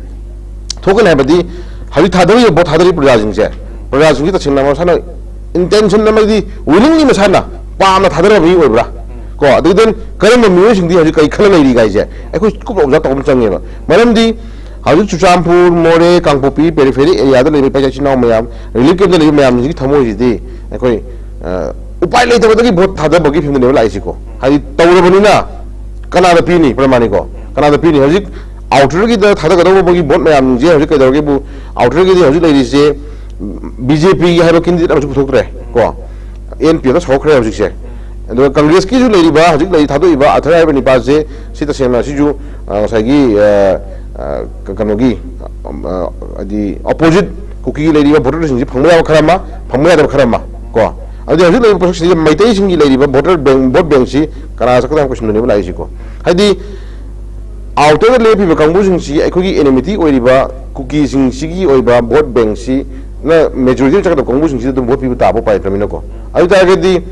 ꯊꯣꯛꯀꯅꯤ ꯍꯥꯏꯕꯗꯤ ꯍꯧꯖꯤꯛ ꯊꯥꯗꯔꯤꯕ vote ꯊꯥꯗꯔꯤꯕ ꯄ꯭ꯔꯖꯥꯁꯤꯡꯁꯦ, ꯄ꯭ꯔꯖꯥꯁꯤꯡꯁꯤ ꯇꯁꯦꯡꯅ ꯃꯁꯥꯅ intention ꯑꯃꯗꯤ willingly ꯃꯁꯥꯅ ꯄꯥꯝꯅ ꯊꯥꯗꯔꯕ ꯃꯤ ꯑꯣꯏꯕ꯭ꯔꯥ? ꯀꯣ, ꯑꯗꯨꯗꯤ ꯀꯔꯝꯕ ꯃꯤꯑꯣꯏꯁꯤꯡꯗꯤ ꯍꯧꯖꯤꯛ ꯀꯔꯤ ꯈꯜꯂ ꯂꯩꯔꯤ ꯍꯥꯏꯁꯦ ꯑꯩꯈꯣꯏ ꯀꯨꯞꯅ ꯑꯣꯕꯖꯥꯔꯕ ꯇꯧꯕ ꯑꯃ ꯆꯪꯉꯦꯕ꯫ ꯃꯔꯝꯗꯤ ꯍꯧꯖꯤꯛ ꯆꯨꯔꯆꯥꯟꯄꯨꯔ, ꯃꯣꯔꯦ, ꯀꯥꯡꯄꯣꯛꯄꯤ, ꯄꯦꯔꯤꯐꯦꯔꯤ ꯑꯦꯔꯤꯌꯥꯗ ꯂꯩꯕ ꯏꯄꯥ ꯏꯆꯤꯟ ꯏꯅꯥꯎ ꯃꯌꯥꯝ, ꯔꯤꯂꯤꯐ ꯀꯦꯝꯞꯇ ꯂꯩꯕ ꯃꯌꯥꯝꯁꯤꯒꯤ ꯊꯃꯣꯏꯁꯤꯗꯤ ꯑꯩꯈꯣꯏ, ꯑ, ꯎꯄꯥꯏ ꯂꯩꯇꯕꯗꯒꯤ ꯚꯣꯠ ꯊꯥꯗꯕꯒꯤ ꯐꯤꯕꯝꯗꯅꯦꯕ ꯂꯥꯛꯏꯁꯤꯀꯣ꯫ ꯍꯥꯏꯗꯤ ꯇꯧꯔꯕꯅꯤꯅ ꯀꯅꯥꯗ ꯄꯤꯅꯤ? ꯄ꯭ꯔꯃꯥꯅꯤꯀꯣ, ꯀꯅꯥꯗ ꯄꯤꯅꯤ? ꯍꯧꯖꯤꯛ ꯑꯥꯎꯇꯔꯒꯤꯗ ꯊꯥꯗꯒꯗꯧꯕꯒꯤ ꯚꯣꯠ ꯃꯌꯥꯝꯁꯦ ꯍꯧꯖꯤꯛ ꯀꯩꯗꯧꯔꯒꯦꯕꯨ, ꯑꯥꯎꯇꯔꯒꯤꯗꯤ ꯍꯧꯖꯤꯛ ꯂꯩꯔꯤꯁꯦ ꯕꯤ ꯖꯦ ꯄꯤꯒꯤ ꯍꯥꯏꯕ ꯀꯦꯟꯗꯤꯗꯦꯠ ꯑꯃꯁꯨ ꯄꯨꯊꯣꯛꯇ꯭ꯔꯦ ꯀꯣ, ꯑꯦꯟ ꯄꯤ ꯑꯦꯐꯇ ꯁꯧꯈ꯭ꯔꯦ ꯍꯧꯖꯤꯛꯁꯦ꯫ ꯑꯗꯨꯒ ꯀꯪꯒ꯭ꯔꯦꯁꯀꯤꯁꯨ ꯂꯩꯔꯤꯕ, ꯍꯧꯖꯤꯛ ꯂꯩꯔꯤ ꯊꯥꯗꯣꯛꯏꯕ ꯑꯊꯔ ꯍꯥꯏꯕ ꯅꯤꯄꯥꯁꯦ, ꯁꯤ ꯇꯁꯦꯡꯅ ꯁꯤꯁꯨ, ꯑ, ꯉꯁꯥꯏꯒꯤ, ꯑ, ꯑ, ꯀꯩꯅꯣꯒꯤ, ꯑ, ꯍꯥꯏꯗꯤ ꯑꯣꯄꯣꯖꯤꯠ ꯀꯨꯀꯤꯒꯤ ꯂꯩꯔꯤꯕ ꯚꯣꯇꯔꯁꯤꯡꯁꯤ ꯐꯪꯕ ꯌꯥꯕ ꯈꯔ ꯑꯃ, ꯐꯪꯕ ꯌꯥꯗꯕ ꯈꯔ ꯑꯃ ꯀꯣ꯫ ꯑꯗꯨꯗꯤ ꯍꯧꯖꯤꯛ ꯂꯩꯔꯤꯕ ꯄꯣꯠꯁꯛꯁꯤꯗ ꯃꯩꯇꯩꯁꯤꯡꯒꯤ ꯂꯩꯔꯤꯕ ꯚꯣꯇꯔ ꯕꯦꯡ, ꯚꯣꯠ ꯕꯦꯡꯁꯤ ꯀꯅꯥ ꯆꯠꯀꯗꯕ ꯀꯣꯏꯁꯟꯗꯨꯅꯦꯕ ꯂꯥꯛꯏꯁꯤꯀꯣ꯫ ꯍꯥꯏꯗꯤ ꯑꯥꯎꯇꯔꯗ ꯂꯦꯞꯄꯤꯕ ꯀꯥꯡꯕꯨꯁꯤꯡꯁꯤ ꯑꯩꯈꯣꯏꯒꯤ ꯑꯦꯅꯤꯃꯤꯇꯤ ꯑꯣꯏꯔꯤꯕ ꯀꯨꯀꯤꯁꯤꯡꯁꯤꯒꯤ ꯑꯣꯏꯕ ꯚꯣꯠ ꯕꯦꯡꯁꯤꯅ ꯃꯦꯖꯣꯔꯤꯇꯤ ꯆꯠꯀꯗꯕ ꯀꯥꯡꯕꯨꯁꯤꯡꯁꯤꯗ ꯑꯗꯨꯝ ꯚꯣꯠ ꯄꯤꯕ ꯇꯥꯕ ꯎꯄꯥꯏ ꯂꯩꯇ꯭ꯔꯕꯅꯤꯅꯀꯣ꯫ ꯑꯗꯨ ꯑꯣꯏ ꯇꯥꯔꯒꯗꯤ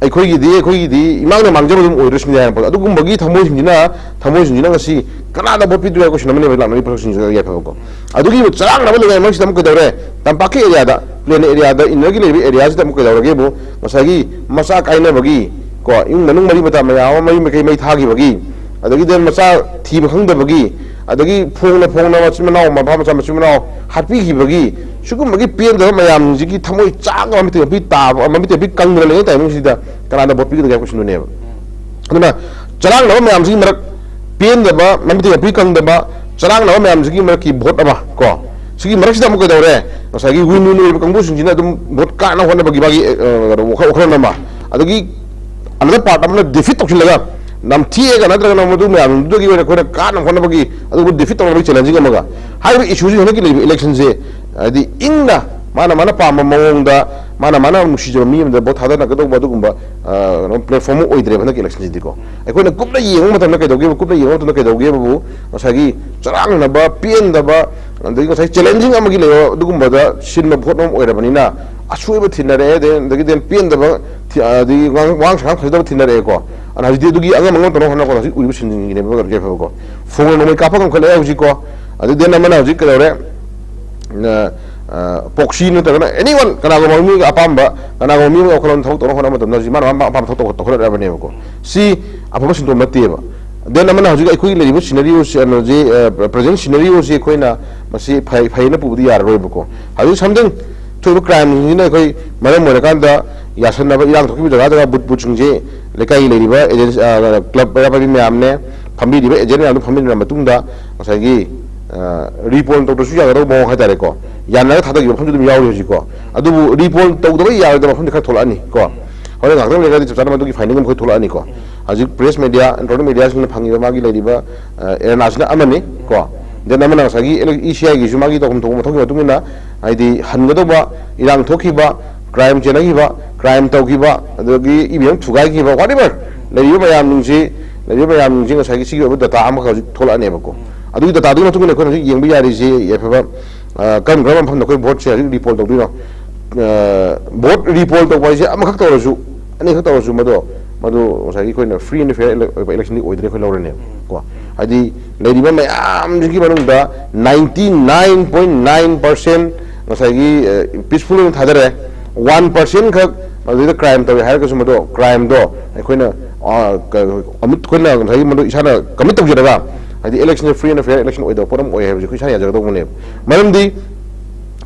ꯑꯩꯈꯣꯏꯒꯤꯗꯤ, ꯑꯩꯈꯣꯏꯒꯤꯗꯤ ꯏꯃꯥꯡꯗ ꯃꯥꯡꯖꯕ ꯑꯗꯨꯝ ꯑꯣꯏꯔꯁꯤꯅꯦ ꯍꯥꯏꯕ ꯄꯣꯠ꯫ ꯑꯗꯨꯒꯨꯝꯕꯒꯤ ꯊꯃꯣꯏꯁꯤꯡꯁꯤꯅ, ꯊꯃꯣꯏꯁꯤꯡꯁꯤꯅ ꯉꯁꯤ ꯀꯅꯥꯗ ꯚꯣꯠ ꯄꯤꯗꯣꯏ ꯍꯥꯏꯕ ꯀꯣꯏꯁꯟ ꯑꯃꯅꯦꯕ ꯂꯥꯛꯅꯔꯤꯕ ꯄꯣꯠꯁꯛꯁꯤꯡꯁꯤꯗ ꯌꯥꯏꯐꯕꯀꯣ꯫ ꯑꯗꯨꯒꯤ ꯆꯔꯥꯡꯅꯕ ꯂꯩꯉꯥꯏ ꯃꯔꯛꯁꯤꯗ ꯑꯃꯨꯛ ꯀꯩꯗꯧꯔꯦ? ꯇꯝꯄꯥꯛꯀꯤ ꯑꯦꯔꯤꯌꯥꯗ, ꯄ꯭ꯂꯦꯟ ꯑꯦꯔꯤꯌꯥꯗ, ꯏꯟꯅꯔꯒꯤ ꯂꯩꯕ ꯑꯦꯔꯤꯌꯥꯁꯤꯗ ꯑꯃꯨꯛ ꯀꯩꯗꯧꯔꯒꯦꯕꯨ, ꯉꯁꯥꯏꯒꯤ ꯃꯆꯥ ꯀꯥꯏꯅꯕꯒꯤ ꯀꯣ, ꯏꯃꯨꯡ ꯃꯅꯨꯡ ꯃꯔꯤ ꯃꯇꯥ ꯃꯌꯥꯝ ꯑꯃ ꯃꯌꯨꯝ ꯃꯀꯩ ꯃꯩ ꯊꯥꯈꯤꯕꯒꯤ, ꯑꯗꯒꯤ then ꯃꯆꯥ ꯊꯤꯕ ꯈꯪꯗꯕꯒꯤ, ꯑꯗꯒꯤ ꯐꯣꯡꯅ ꯐꯣꯡꯅ ꯃꯆꯤꯟ ꯃꯅꯥꯎ, ꯃꯄꯥ ꯃꯆꯥ ꯃꯆꯤꯟ ꯃꯅꯥꯎ ꯍꯥꯠꯄꯤꯈꯤꯕꯒꯤ, ꯁꯤꯒꯨꯝꯕꯒꯤ ꯄꯦꯟꯗꯕ ꯃꯌꯥꯝꯁꯤꯒꯤ ꯊꯃꯣꯏ ꯆꯥꯛꯑꯒ ꯃꯃꯤꯠꯇ ꯄꯤ ꯇꯥꯕ, ꯃꯃꯤꯠꯇ ꯄꯤ ꯀꯪꯗꯅ ꯂꯩꯕ ꯇꯥꯏꯃꯤꯡꯁꯤꯗ ꯀꯅꯥꯗ ꯚꯣꯠ ꯄꯤꯒꯗꯒꯦ ꯍꯥꯏꯕ ꯀꯣꯏꯁꯟꯗꯨꯅꯦꯕ꯫ ꯑꯗꯨꯅ ꯆꯔꯥꯡꯅꯕ ꯃꯌꯥꯝꯁꯤꯒꯤ ꯃꯔꯛ, ꯄꯦꯟꯗꯕ, ꯃꯃꯤꯠꯇ ꯄꯤ ꯀꯪꯗꯕ, ꯆꯔꯥꯡꯅꯕ ꯃꯌꯥꯝꯁꯤꯒꯤ ꯃꯔꯛꯀꯤ ꯚꯣꯠ ꯑꯃ ꯀꯣ, ꯁꯤꯒꯤ ꯃꯔꯛꯁꯤꯗ ꯑꯃꯨꯛ ꯀꯩꯗꯧꯔꯦ? ꯉꯁꯥꯏꯒꯤ ꯋꯤꯟ ꯋꯤꯟ ꯑꯣꯏꯕ ꯀꯥꯡꯕꯨꯁꯤꯡꯁꯤꯅ ꯑꯗꯨꯝ ꯚꯣꯠ ꯀꯥꯅꯕ ꯍꯣꯠꯅꯕꯒꯤ ꯃꯥꯒꯤ, ꯑ, ꯀꯩꯅꯣ, ꯋꯥꯈꯜ, ꯋꯥꯈꯜꯂꯣꯟ ꯑꯃ, ꯑꯗꯒꯤ another part ꯑꯃꯅ ꯗꯤꯐꯤꯠ ꯇꯧꯁꯤꯜꯂꯒ ꯅꯝꯊꯦꯛꯑꯒ ꯅꯠꯇ꯭ꯔꯒꯅ ꯃꯗꯨ ꯃꯌꯥꯝꯗꯨꯗꯒꯤ ꯑꯣꯏꯅ ꯑꯩꯈꯣꯏꯅ ꯀꯥꯅꯕ ꯍꯣꯠꯅꯕꯒꯤ ꯑꯗꯨꯒꯨꯝꯕ ꯗꯤꯐꯤꯠ ꯇꯧꯅꯕꯒꯤ ꯆꯦꯂꯦꯟꯖꯤꯡ ꯑꯃꯒ꯫ ꯍꯥꯏꯔꯤꯕ ꯏꯁꯨꯁꯤ ꯍꯟꯗꯛꯀꯤ ꯂꯩꯔꯤꯕ ꯏꯂꯦꯛꯁꯟꯁꯦ ꯍꯥꯏꯗꯤ ꯏꯪꯅ ꯃꯥꯅ ꯃꯥꯅ ꯄꯥꯝꯕ ꯃꯑꯣꯡꯗ ꯃꯥꯅ ꯃꯥꯅ ꯅꯨꯡꯁꯤꯖꯕ ꯃꯤ ꯑꯃꯗ ꯚꯣꯠ ꯊꯥꯗꯅꯒꯗꯧꯕ ꯑꯗꯨꯒꯨꯝꯕ, ꯑ, ꯀꯩꯅꯣ, ꯄ꯭ꯂꯦꯠꯐꯣꯝ ꯑꯃ ꯑꯣꯏꯗ꯭ꯔꯦꯕ ꯍꯟꯗꯛꯀꯤ ꯏꯂꯦꯛꯁꯟꯁꯤꯗꯤꯀꯣ꯫ ꯑꯩꯈꯣꯏꯅ ꯀꯨꯞꯅ ꯌꯦꯡꯕ ꯃꯇꯝꯗ ꯀꯩꯗꯧꯒꯦꯕꯨ, ꯀꯨꯞꯅ ꯌꯦꯡꯕ ꯃꯇꯝꯗ ꯀꯩꯗꯧꯒꯦꯕꯨ ꯉꯁꯥꯏꯒꯤ ꯆꯔꯥꯡꯅꯕ, ꯄꯦꯟꯗꯕ, ꯑꯗꯒꯤ ꯉꯁꯥꯏ ꯆꯦꯂꯦꯟꯖꯤꯡ ꯑꯃꯒꯤ ꯂꯩꯕ ꯑꯗꯨꯒꯨꯝꯕꯗ ꯁꯤꯟꯕ ꯈꯣꯠꯄ ꯑꯃ ꯑꯣꯏꯔꯕꯅꯤꯅ ꯑꯁꯣꯏꯕ ꯊꯤꯟꯅꯔꯛꯑꯦ, ꯑꯗꯩ, ꯑꯗꯒꯤ then ꯄꯦꯟꯗꯕ ꯊꯤ-, ꯑꯗꯒꯤ ꯋꯥꯉꯥꯡ, ꯋꯥꯉꯥꯡ ꯁꯉꯥꯡ ꯐꯖꯗꯕ ꯊꯤꯟꯅꯔꯛꯑꯦꯀꯣ꯫ ꯑꯗꯨꯅ ꯍꯧꯖꯤꯛꯇꯤ ꯑꯗꯨꯒꯤ ꯑꯉꯝ ꯑꯉꯝ ꯇꯧꯅꯕ ꯍꯣꯠꯅꯕꯗ ꯍꯧꯖꯤꯛ ꯎꯔꯤꯕ ꯁꯤꯟꯁꯤꯡꯁꯤꯅꯦꯕ ꯌꯥꯏꯐꯕꯀꯣ꯫ ꯐꯣꯡꯅ ꯅꯣꯡꯃꯩ ꯀꯥꯞꯄ ꯉꯝꯈꯠꯂꯛꯑꯦ ꯍꯧꯖꯤꯛꯀꯣ꯫ ꯑꯗꯩ then ꯑꯃꯅ ꯍꯧꯖꯤꯛ ꯀꯩꯗꯧꯔꯦ? ꯑ, ꯄ꯭ꯔꯣꯛꯁꯤ ꯅꯠꯇ꯭ꯔꯒꯅ ꯑꯦꯅꯤ ꯋꯥꯟ, ꯀꯅꯥꯒꯨꯝꯕ ꯃꯤꯒꯤ ꯑꯄꯥꯝꯕ, ꯀꯅꯥꯒꯨꯝꯕ ꯃꯤ ꯑꯃꯒꯤ ꯋꯥꯈꯜꯂꯣꯟ ꯊꯕꯛ ꯇꯧꯅꯕ ꯍꯣꯠꯅꯕ ꯃꯇꯝꯗ ꯍꯧꯖꯤꯛ ꯃꯥꯅ ꯃꯥꯅ ꯑꯄꯥꯝꯕ ꯊꯕꯛ ꯇꯧ- ꯇꯧꯈꯠꯂꯛꯑꯕꯅꯦꯕꯀꯣ꯫ ꯁꯤ ꯑꯐꯕ ꯁꯤꯟꯗꯣꯝ ꯅꯠꯇꯦꯕ꯫ ꯗꯦꯟ ꯑꯃꯅ ꯍꯧꯖꯤꯛ ꯑꯩꯈꯣꯏꯒꯤ ꯂꯩꯔꯤꯕ ꯁꯤꯅꯔꯤꯑꯣꯁꯤ, ꯀꯩꯅꯣꯁꯤ, ꯄ꯭ꯔꯖꯦꯟ ꯁꯤꯅꯔꯤꯑꯣꯁꯤ ꯑꯩꯈꯣꯏꯅ ꯃꯁꯤ ꯐꯩ ꯐꯩꯅ ꯄꯨꯕꯗꯤ ꯌꯥꯔꯔꯣꯏꯕꯀꯣ꯫ ꯍꯧꯖꯤꯛ ꯁꯝꯊꯤꯡ ꯊꯣꯛꯏꯕ ꯀ꯭ꯔꯥꯏꯝꯁꯤꯡꯁꯤꯅ ꯑꯩꯈꯣꯏ ꯃꯔꯝ ꯑꯣꯏꯔꯀꯥꯟꯗ ꯌꯥꯁꯟꯅꯕ, ꯏꯔꯥꯡ ꯊꯣꯛꯈꯤꯕ ꯖꯒꯥ ꯖꯒꯥ ꯕꯨꯠ ꯕꯨꯠꯁꯤꯡꯁꯦ ꯂꯩꯀꯥꯏꯒꯤ ꯂꯩꯔꯤꯕ ꯑꯦꯖꯦꯟ ꯀ꯭ꯂꯕ ꯄꯥꯏꯕꯤ ꯃꯌꯥꯝꯅꯦ, ꯐꯝꯕꯤꯔꯤꯕ ꯑꯦꯖꯦꯟ ꯃꯌꯥꯝꯗꯨ ꯐꯝꯃꯤꯟꯅꯔ ꯃꯇꯨꯡꯗ ꯉꯁꯥꯏꯒꯤ ꯔꯤꯄꯣꯜ ꯇꯧꯗ꯭ꯔꯁꯨ ꯌꯥꯒꯗꯧꯕ ꯃꯑꯣꯡ ꯍꯥꯏꯇꯥꯔꯦꯀꯣ꯫ ꯌꯥꯅꯔꯒ ꯊꯥꯗꯈꯤꯕ ꯃꯐꯝꯁꯨ ꯑꯗꯨꯝ ꯌꯥꯎꯔꯤ ꯍꯧꯖꯤꯛꯀꯣ꯫ ꯑꯗꯨꯕꯨ ꯔꯤꯄꯣꯜ ꯇꯧꯗꯕ ꯌꯥꯔꯣꯏꯗꯕ ꯃꯐꯝꯗꯤ ꯈꯔ ꯊꯣꯛꯂꯛꯑꯅꯤ ꯀꯣ꯫ ꯍꯣꯔꯦꯟ ꯉꯥꯛꯇꯪ ꯂꯩꯔꯒꯗꯤ ꯆꯞ ꯆꯥꯅ ꯃꯗꯨꯒꯤ ꯐꯥꯏꯟꯗꯤꯡ ꯑꯃ ꯑꯩꯈꯣꯏ ꯊꯣꯛꯂꯛꯑꯅꯤꯀꯣ꯫ ꯍꯧꯖꯤꯛ ꯄ꯭ꯔꯦꯁ ꯃꯦꯗꯤꯌꯥ, ꯏꯂꯦꯛꯇ꯭ꯔꯣꯅꯤꯛ ꯃꯦꯗꯤꯌꯥꯁꯤꯡꯅ ꯐꯪꯉꯤꯕ ꯃꯥꯒꯤ ꯂꯩꯔꯤꯕ ꯑꯦꯔꯦꯅꯥꯁꯤꯅ ꯑꯃꯅꯤ ꯀꯣ꯫ ꯗꯦꯟ ꯑꯃꯅ ꯉꯁꯥꯏꯒꯤ ꯏ ꯁꯤ ꯑꯥꯏꯒꯤꯁꯨ ꯃꯥꯒꯤ ꯇꯧꯐꯝ ꯊꯣꯛꯄ ꯃꯊꯧꯒꯤ ꯃꯇꯨꯡ ꯏꯟꯅ, ꯍꯥꯏꯗꯤ ꯍꯟꯒꯗꯧꯕ, ꯏꯔꯥꯡ ꯊꯣꯛꯈꯤꯕ, ꯀ꯭ꯔꯥꯏꯝ ꯆꯦꯟꯅꯈꯤꯕ, ꯀ꯭ꯔꯥꯏꯝ ꯇꯧꯈꯤꯕ, ꯑꯗꯒꯤ ꯏ ꯚꯤ ꯑꯦꯝ ꯊꯨꯒꯥꯏꯈꯤꯕ, ꯋꯥꯠ ꯑꯦꯚꯔ ꯂꯩꯔꯤꯕ ꯃꯌꯥꯝꯁꯤꯡꯁꯤ, ꯂꯩꯔꯤꯕ ꯃꯌꯥꯝꯁꯤꯡꯁꯤ ꯉꯁꯥꯏꯒꯤ ꯁꯤꯒꯤ ꯑꯣꯏꯕ ꯗꯇꯥ ꯑꯃꯈꯛ ꯍꯧꯖꯤꯛ ꯊꯣꯛꯂꯛꯑꯅꯦꯕꯀꯣ꯫ ꯑꯗꯨꯒꯤ ꯗꯇꯥꯗꯨꯒꯤ ꯃꯇꯨꯡ ꯏꯟꯅ ꯑꯩꯈꯣꯏꯅ ꯍꯧꯖꯤꯛ ꯌꯦꯡꯕ ꯌꯥꯔꯤꯁꯤ ꯌꯥꯏꯐꯕ, ꯑ, ꯀꯔꯝ ꯀꯔꯝꯕ ꯃꯐꯝꯗ ꯑꯩꯈꯣꯏ ꯚꯣꯠꯁꯦ ꯍꯧꯖꯤꯛ ꯔꯤꯄꯣꯜ ꯇꯧꯗꯣꯏꯅꯣ? ꯑ, ꯚꯣꯠ ꯔꯤꯄꯣꯜ ꯇꯧꯕ ꯍꯥꯏꯁꯦ ꯑꯃꯈꯛ ꯇꯧꯔꯁꯨ, ꯑꯅꯤꯈꯛ ꯇꯧꯔꯁꯨ, ꯃꯗꯣ, ꯃꯗꯨ ꯉꯁꯥꯏꯒꯤ ꯑꯩꯈꯣꯏꯅ ꯐ꯭ꯔꯤ ꯑꯦꯟ ꯐꯤꯌꯔ ꯑꯣꯏꯕ ꯏꯂꯦꯛꯁꯟꯗꯤ ꯑꯣꯏꯗ꯭ꯔꯦ ꯑꯩꯈꯣꯏ ꯂꯧꯔꯅꯦꯕ ꯀꯣ꯫ ꯍꯥꯏꯗꯤ ꯂꯩꯔꯤꯕ ꯃꯌꯥꯝꯁꯤꯒꯤ ꯃꯅꯨꯡꯗ ninety nine point nine percent ꯉꯁꯥꯏꯒꯤ, ꯑ, ꯄꯤꯁꯐꯨꯜ ꯑꯣꯏꯅ ꯊꯥꯗꯔꯦ꯫ One percent ꯈꯛ ꯃꯗꯨꯗ ꯀ꯭ꯔꯥꯏꯝ ꯇꯧꯏ ꯍꯥꯏꯔꯒꯁꯨ ꯃꯗꯣ, ꯀ꯭ꯔꯥꯏꯝꯗꯣ ꯑꯩꯈꯣꯏꯅ, ꯑ, ꯀ-, ꯑꯃꯨꯛ ꯑꯩꯈꯣꯏꯅ ꯉꯁꯥꯏꯒꯤ ꯃꯗꯨ ꯏꯁꯥꯅ ꯀꯃꯤꯠ ꯇꯧꯖꯔꯒ, ꯍꯥꯏꯗꯤ ꯏꯂꯦꯛꯁꯟꯁꯦ ꯐ꯭ꯔꯤ ꯑꯦꯟ ꯐꯤꯌꯔ ꯏꯂꯦꯛꯁꯟ ꯑꯣꯏꯗꯕ ꯄꯣꯠ ꯑꯃ ꯑꯣꯏ ꯍꯥꯏꯕꯁꯦ ꯑꯩꯈꯣꯏ ꯏꯁꯥꯅ ꯌꯥꯖꯒꯗꯧꯕꯅꯦꯕ꯫ ꯃꯔꯝꯗꯤ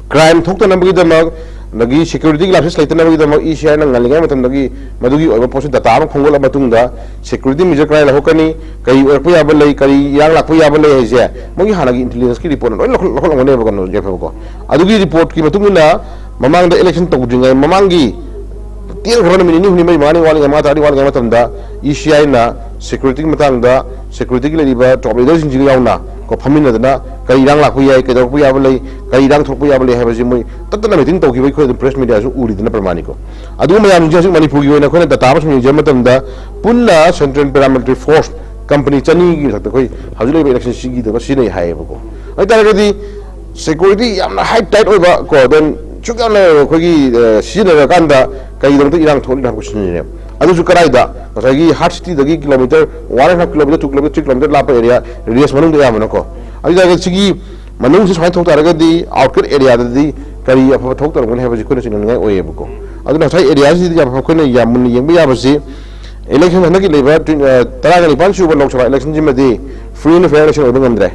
ꯀ꯭ꯔꯥꯏꯝ ꯊꯣꯛꯇꯅꯕꯒꯤꯗꯃꯛ, ꯑꯗꯒꯤ ꯁꯦꯀ꯭ꯌꯨꯔꯤꯇꯤꯒꯤ ꯂꯥꯏꯁꯦꯟꯁ ꯂꯩꯇꯅꯕꯒꯤꯗꯃꯛ ꯏ ꯁꯤ ꯑꯥꯏꯅ ꯉꯜꯂꯤꯉꯩ ꯃꯇꯝꯗꯒꯤ ꯃꯗꯨꯒꯤ ꯑꯣꯏꯕ ꯄꯣꯠꯁꯤ ꯗꯇꯥ ꯑꯃ ꯈꯣꯝꯒꯠꯂꯕ ꯃꯇꯨꯡꯗ ꯁꯦꯀ꯭ꯌꯨꯔꯤꯇꯤ ꯃꯦꯖꯔ ꯀꯗꯥꯏ ꯂꯧꯈꯠꯀꯅꯤ, ꯀꯔꯤ ꯑꯣꯏꯔꯛꯄ ꯌꯥꯕ ꯂꯩ, ꯀꯔꯤ ꯏꯔꯥꯡ ꯂꯥꯛꯄ ꯌꯥꯕ ꯂꯩ ꯍꯥꯏꯁꯦ ꯃꯣꯏꯒꯤ ꯍꯥꯟꯅꯒꯤ ꯏꯟꯇꯦꯂꯤꯖꯦꯟꯁꯀꯤ ꯔꯤꯄꯣꯔꯠꯅ ꯂꯣꯏ ꯂꯧꯈꯠ-, ꯂꯧꯈꯠꯂꯝꯒꯅꯦꯕꯀꯣ, ꯌꯥꯏꯐꯕꯀꯣ꯫ ꯑꯗꯨꯒꯤ ꯔꯤꯄꯣꯔꯠꯀꯤ ꯃꯇꯨꯡ ꯏꯟꯅ ꯃꯃꯥꯡꯗ ꯏꯂꯦꯛꯁꯟ ꯇꯧꯗ꯭ꯔꯤꯉꯩ ꯃꯃꯥꯡꯒꯤ ꯇꯦꯟꯈ꯭ꯔꯕ ꯅꯨꯃꯤꯠ ꯅꯤꯅꯤ ꯍꯨꯝꯅꯤ ꯃꯔꯤ ꯃꯉꯥꯅꯤ ꯋꯥꯠꯂꯤꯉꯩ, ꯃꯉꯥ ꯇꯔꯥꯅꯤ ꯋꯥꯠꯂꯤꯉꯩ ꯃꯇꯝꯗ ꯏ ꯁꯤ ꯑꯥꯏꯅ ꯁꯦꯀ꯭ꯌꯨꯔꯤꯇꯤꯒꯤ ꯃꯇꯥꯡꯗ ꯁꯦꯀ꯭ꯌꯨꯔꯤꯇꯤꯒꯤ ꯂꯩꯔꯤꯕ ꯇꯣꯞ ꯂꯤꯗꯔꯁꯤꯡꯁꯤꯒ ꯌꯥꯎꯅ ꯀꯣ ꯐꯝꯃꯤꯟꯅꯗꯅ ꯀꯔꯤ ꯏꯔꯥꯡ ꯂꯥꯛꯄ ꯌꯥꯏ, ꯀꯩꯗꯧꯔꯛꯄ ꯌꯥꯕ ꯂꯩ, ꯀꯔꯤ ꯏꯔꯥꯡ ꯊꯣꯛꯄ ꯌꯥꯕ ꯂꯩ ꯍꯥꯏꯕꯁꯤ ꯃꯣꯏ ꯇꯠꯇꯅ ꯃꯤꯇꯤꯡ ꯇꯧꯈꯤꯕ ꯑꯩꯈꯣꯏ ꯑꯗꯨꯝ ꯄ꯭ꯔꯦꯁ ꯃꯦꯗꯤꯌꯥꯁꯨ ꯎꯔꯤꯗꯅ ꯄ꯭ꯔꯃꯥꯅꯤꯀꯣ꯫ ꯑꯗꯨꯒꯨꯝꯕ ꯃꯌꯥꯝꯁꯤꯡꯁꯦ ꯍꯧꯖꯤꯛ ꯃꯅꯤꯄꯨꯔꯒꯤ ꯑꯣꯏꯅ ꯑꯩꯈꯣꯏꯅ ꯗꯇꯥ ꯑꯃꯁꯨꯡ ꯌꯦꯡꯖꯕ ꯃꯇꯝꯗ ꯄꯨꯟꯅ ꯁꯦꯟꯇ꯭ꯔꯦꯜ ꯄꯦꯔꯥꯃꯤꯂꯤꯇꯔꯤ ꯐꯣꯔꯁ ꯀꯝꯄꯅꯤ ꯆꯅꯤꯒꯤ ꯃꯊꯛꯇ ꯑꯩꯈꯣꯏ ꯍꯧꯖꯤꯛ ꯂꯩꯔꯤꯕ ꯏꯂꯦꯛꯁꯟꯁꯤꯒꯤꯗꯃꯛ ꯁꯤꯖꯤꯟꯅꯩ ꯍꯥꯏꯌꯦꯕꯀꯣ꯫ ꯑꯗꯨ ꯑꯣꯏꯇꯥꯔꯒꯗꯤ ꯁꯦꯀ꯭ꯌꯨꯔꯤꯇꯤ ꯌꯥꯝꯅ ꯍꯥꯏ ꯇꯥꯏꯠ ꯑꯣꯏꯕ ꯀꯣ, ꯗꯦꯟ ꯁꯨꯛ ꯌꯥꯝꯅ ꯑꯩꯈꯣꯏꯒꯤ, ꯑ, ꯁꯤꯖꯤꯟꯅꯔꯀꯥꯟꯗ ꯀꯩꯒꯤꯗꯃꯛꯇ ꯏꯔꯥꯡ ꯊꯣꯛꯂꯤꯅꯣ ꯍꯥꯏꯕ ꯀꯣꯏꯁꯟꯁꯤꯅꯦꯕ꯫ ꯑꯗꯨꯁꯨ ꯀꯗꯥꯏꯗ? ꯉꯁꯥꯏꯒꯤ ꯍꯥꯔꯠ ꯁꯤꯇꯤꯗꯒꯤ kilometre one and half kilometer, two kilometer, three kilometer ꯂꯥꯞꯄ ꯑꯦꯔꯤꯌꯥ, ꯔꯦꯟꯖ ꯃꯅꯨꯡꯗ ꯑꯌꯥꯝꯕꯅꯀꯣ꯫ ꯑꯗꯨ ꯑꯣꯏꯇꯥꯔꯒꯗꯤ ꯁꯤꯒꯤ ꯃꯅꯨꯡꯁꯤ ꯁꯨꯃꯥꯏꯅ ꯊꯣꯛ ꯇꯥꯔꯒꯗꯤ outskirt areaꯗꯗꯤ ꯀꯔꯤ ꯑꯐꯕ ꯊꯣꯛꯇꯧꯔꯝꯒꯅꯤ ꯍꯥꯏꯕꯁꯤ ꯑꯩꯈꯣꯏꯅ ꯆꯤꯡꯅꯅꯤꯡꯉꯥꯏ ꯑꯣꯏꯌꯦꯕꯀꯣ꯫ ꯑꯗꯨꯅ ꯉꯁꯥꯏ areaꯁꯤꯗꯤ ꯌꯥꯝ ꯑꯩꯈꯣꯏꯅ ꯌꯥꯝ ꯃꯨꯟꯅ ꯌꯦꯡꯕ ꯌꯥꯕꯁꯤ election ꯍꯟꯗꯛꯀꯤ ꯂꯩꯕ twen- ꯑ, ꯇꯔꯥꯒ ꯅꯤꯄꯥꯟ ꯁꯨꯕ Lok Sabha electionꯁꯤꯃꯗꯤ free and fair election ꯑꯣꯏꯕ ꯉꯝꯗ꯭ꯔꯦ꯫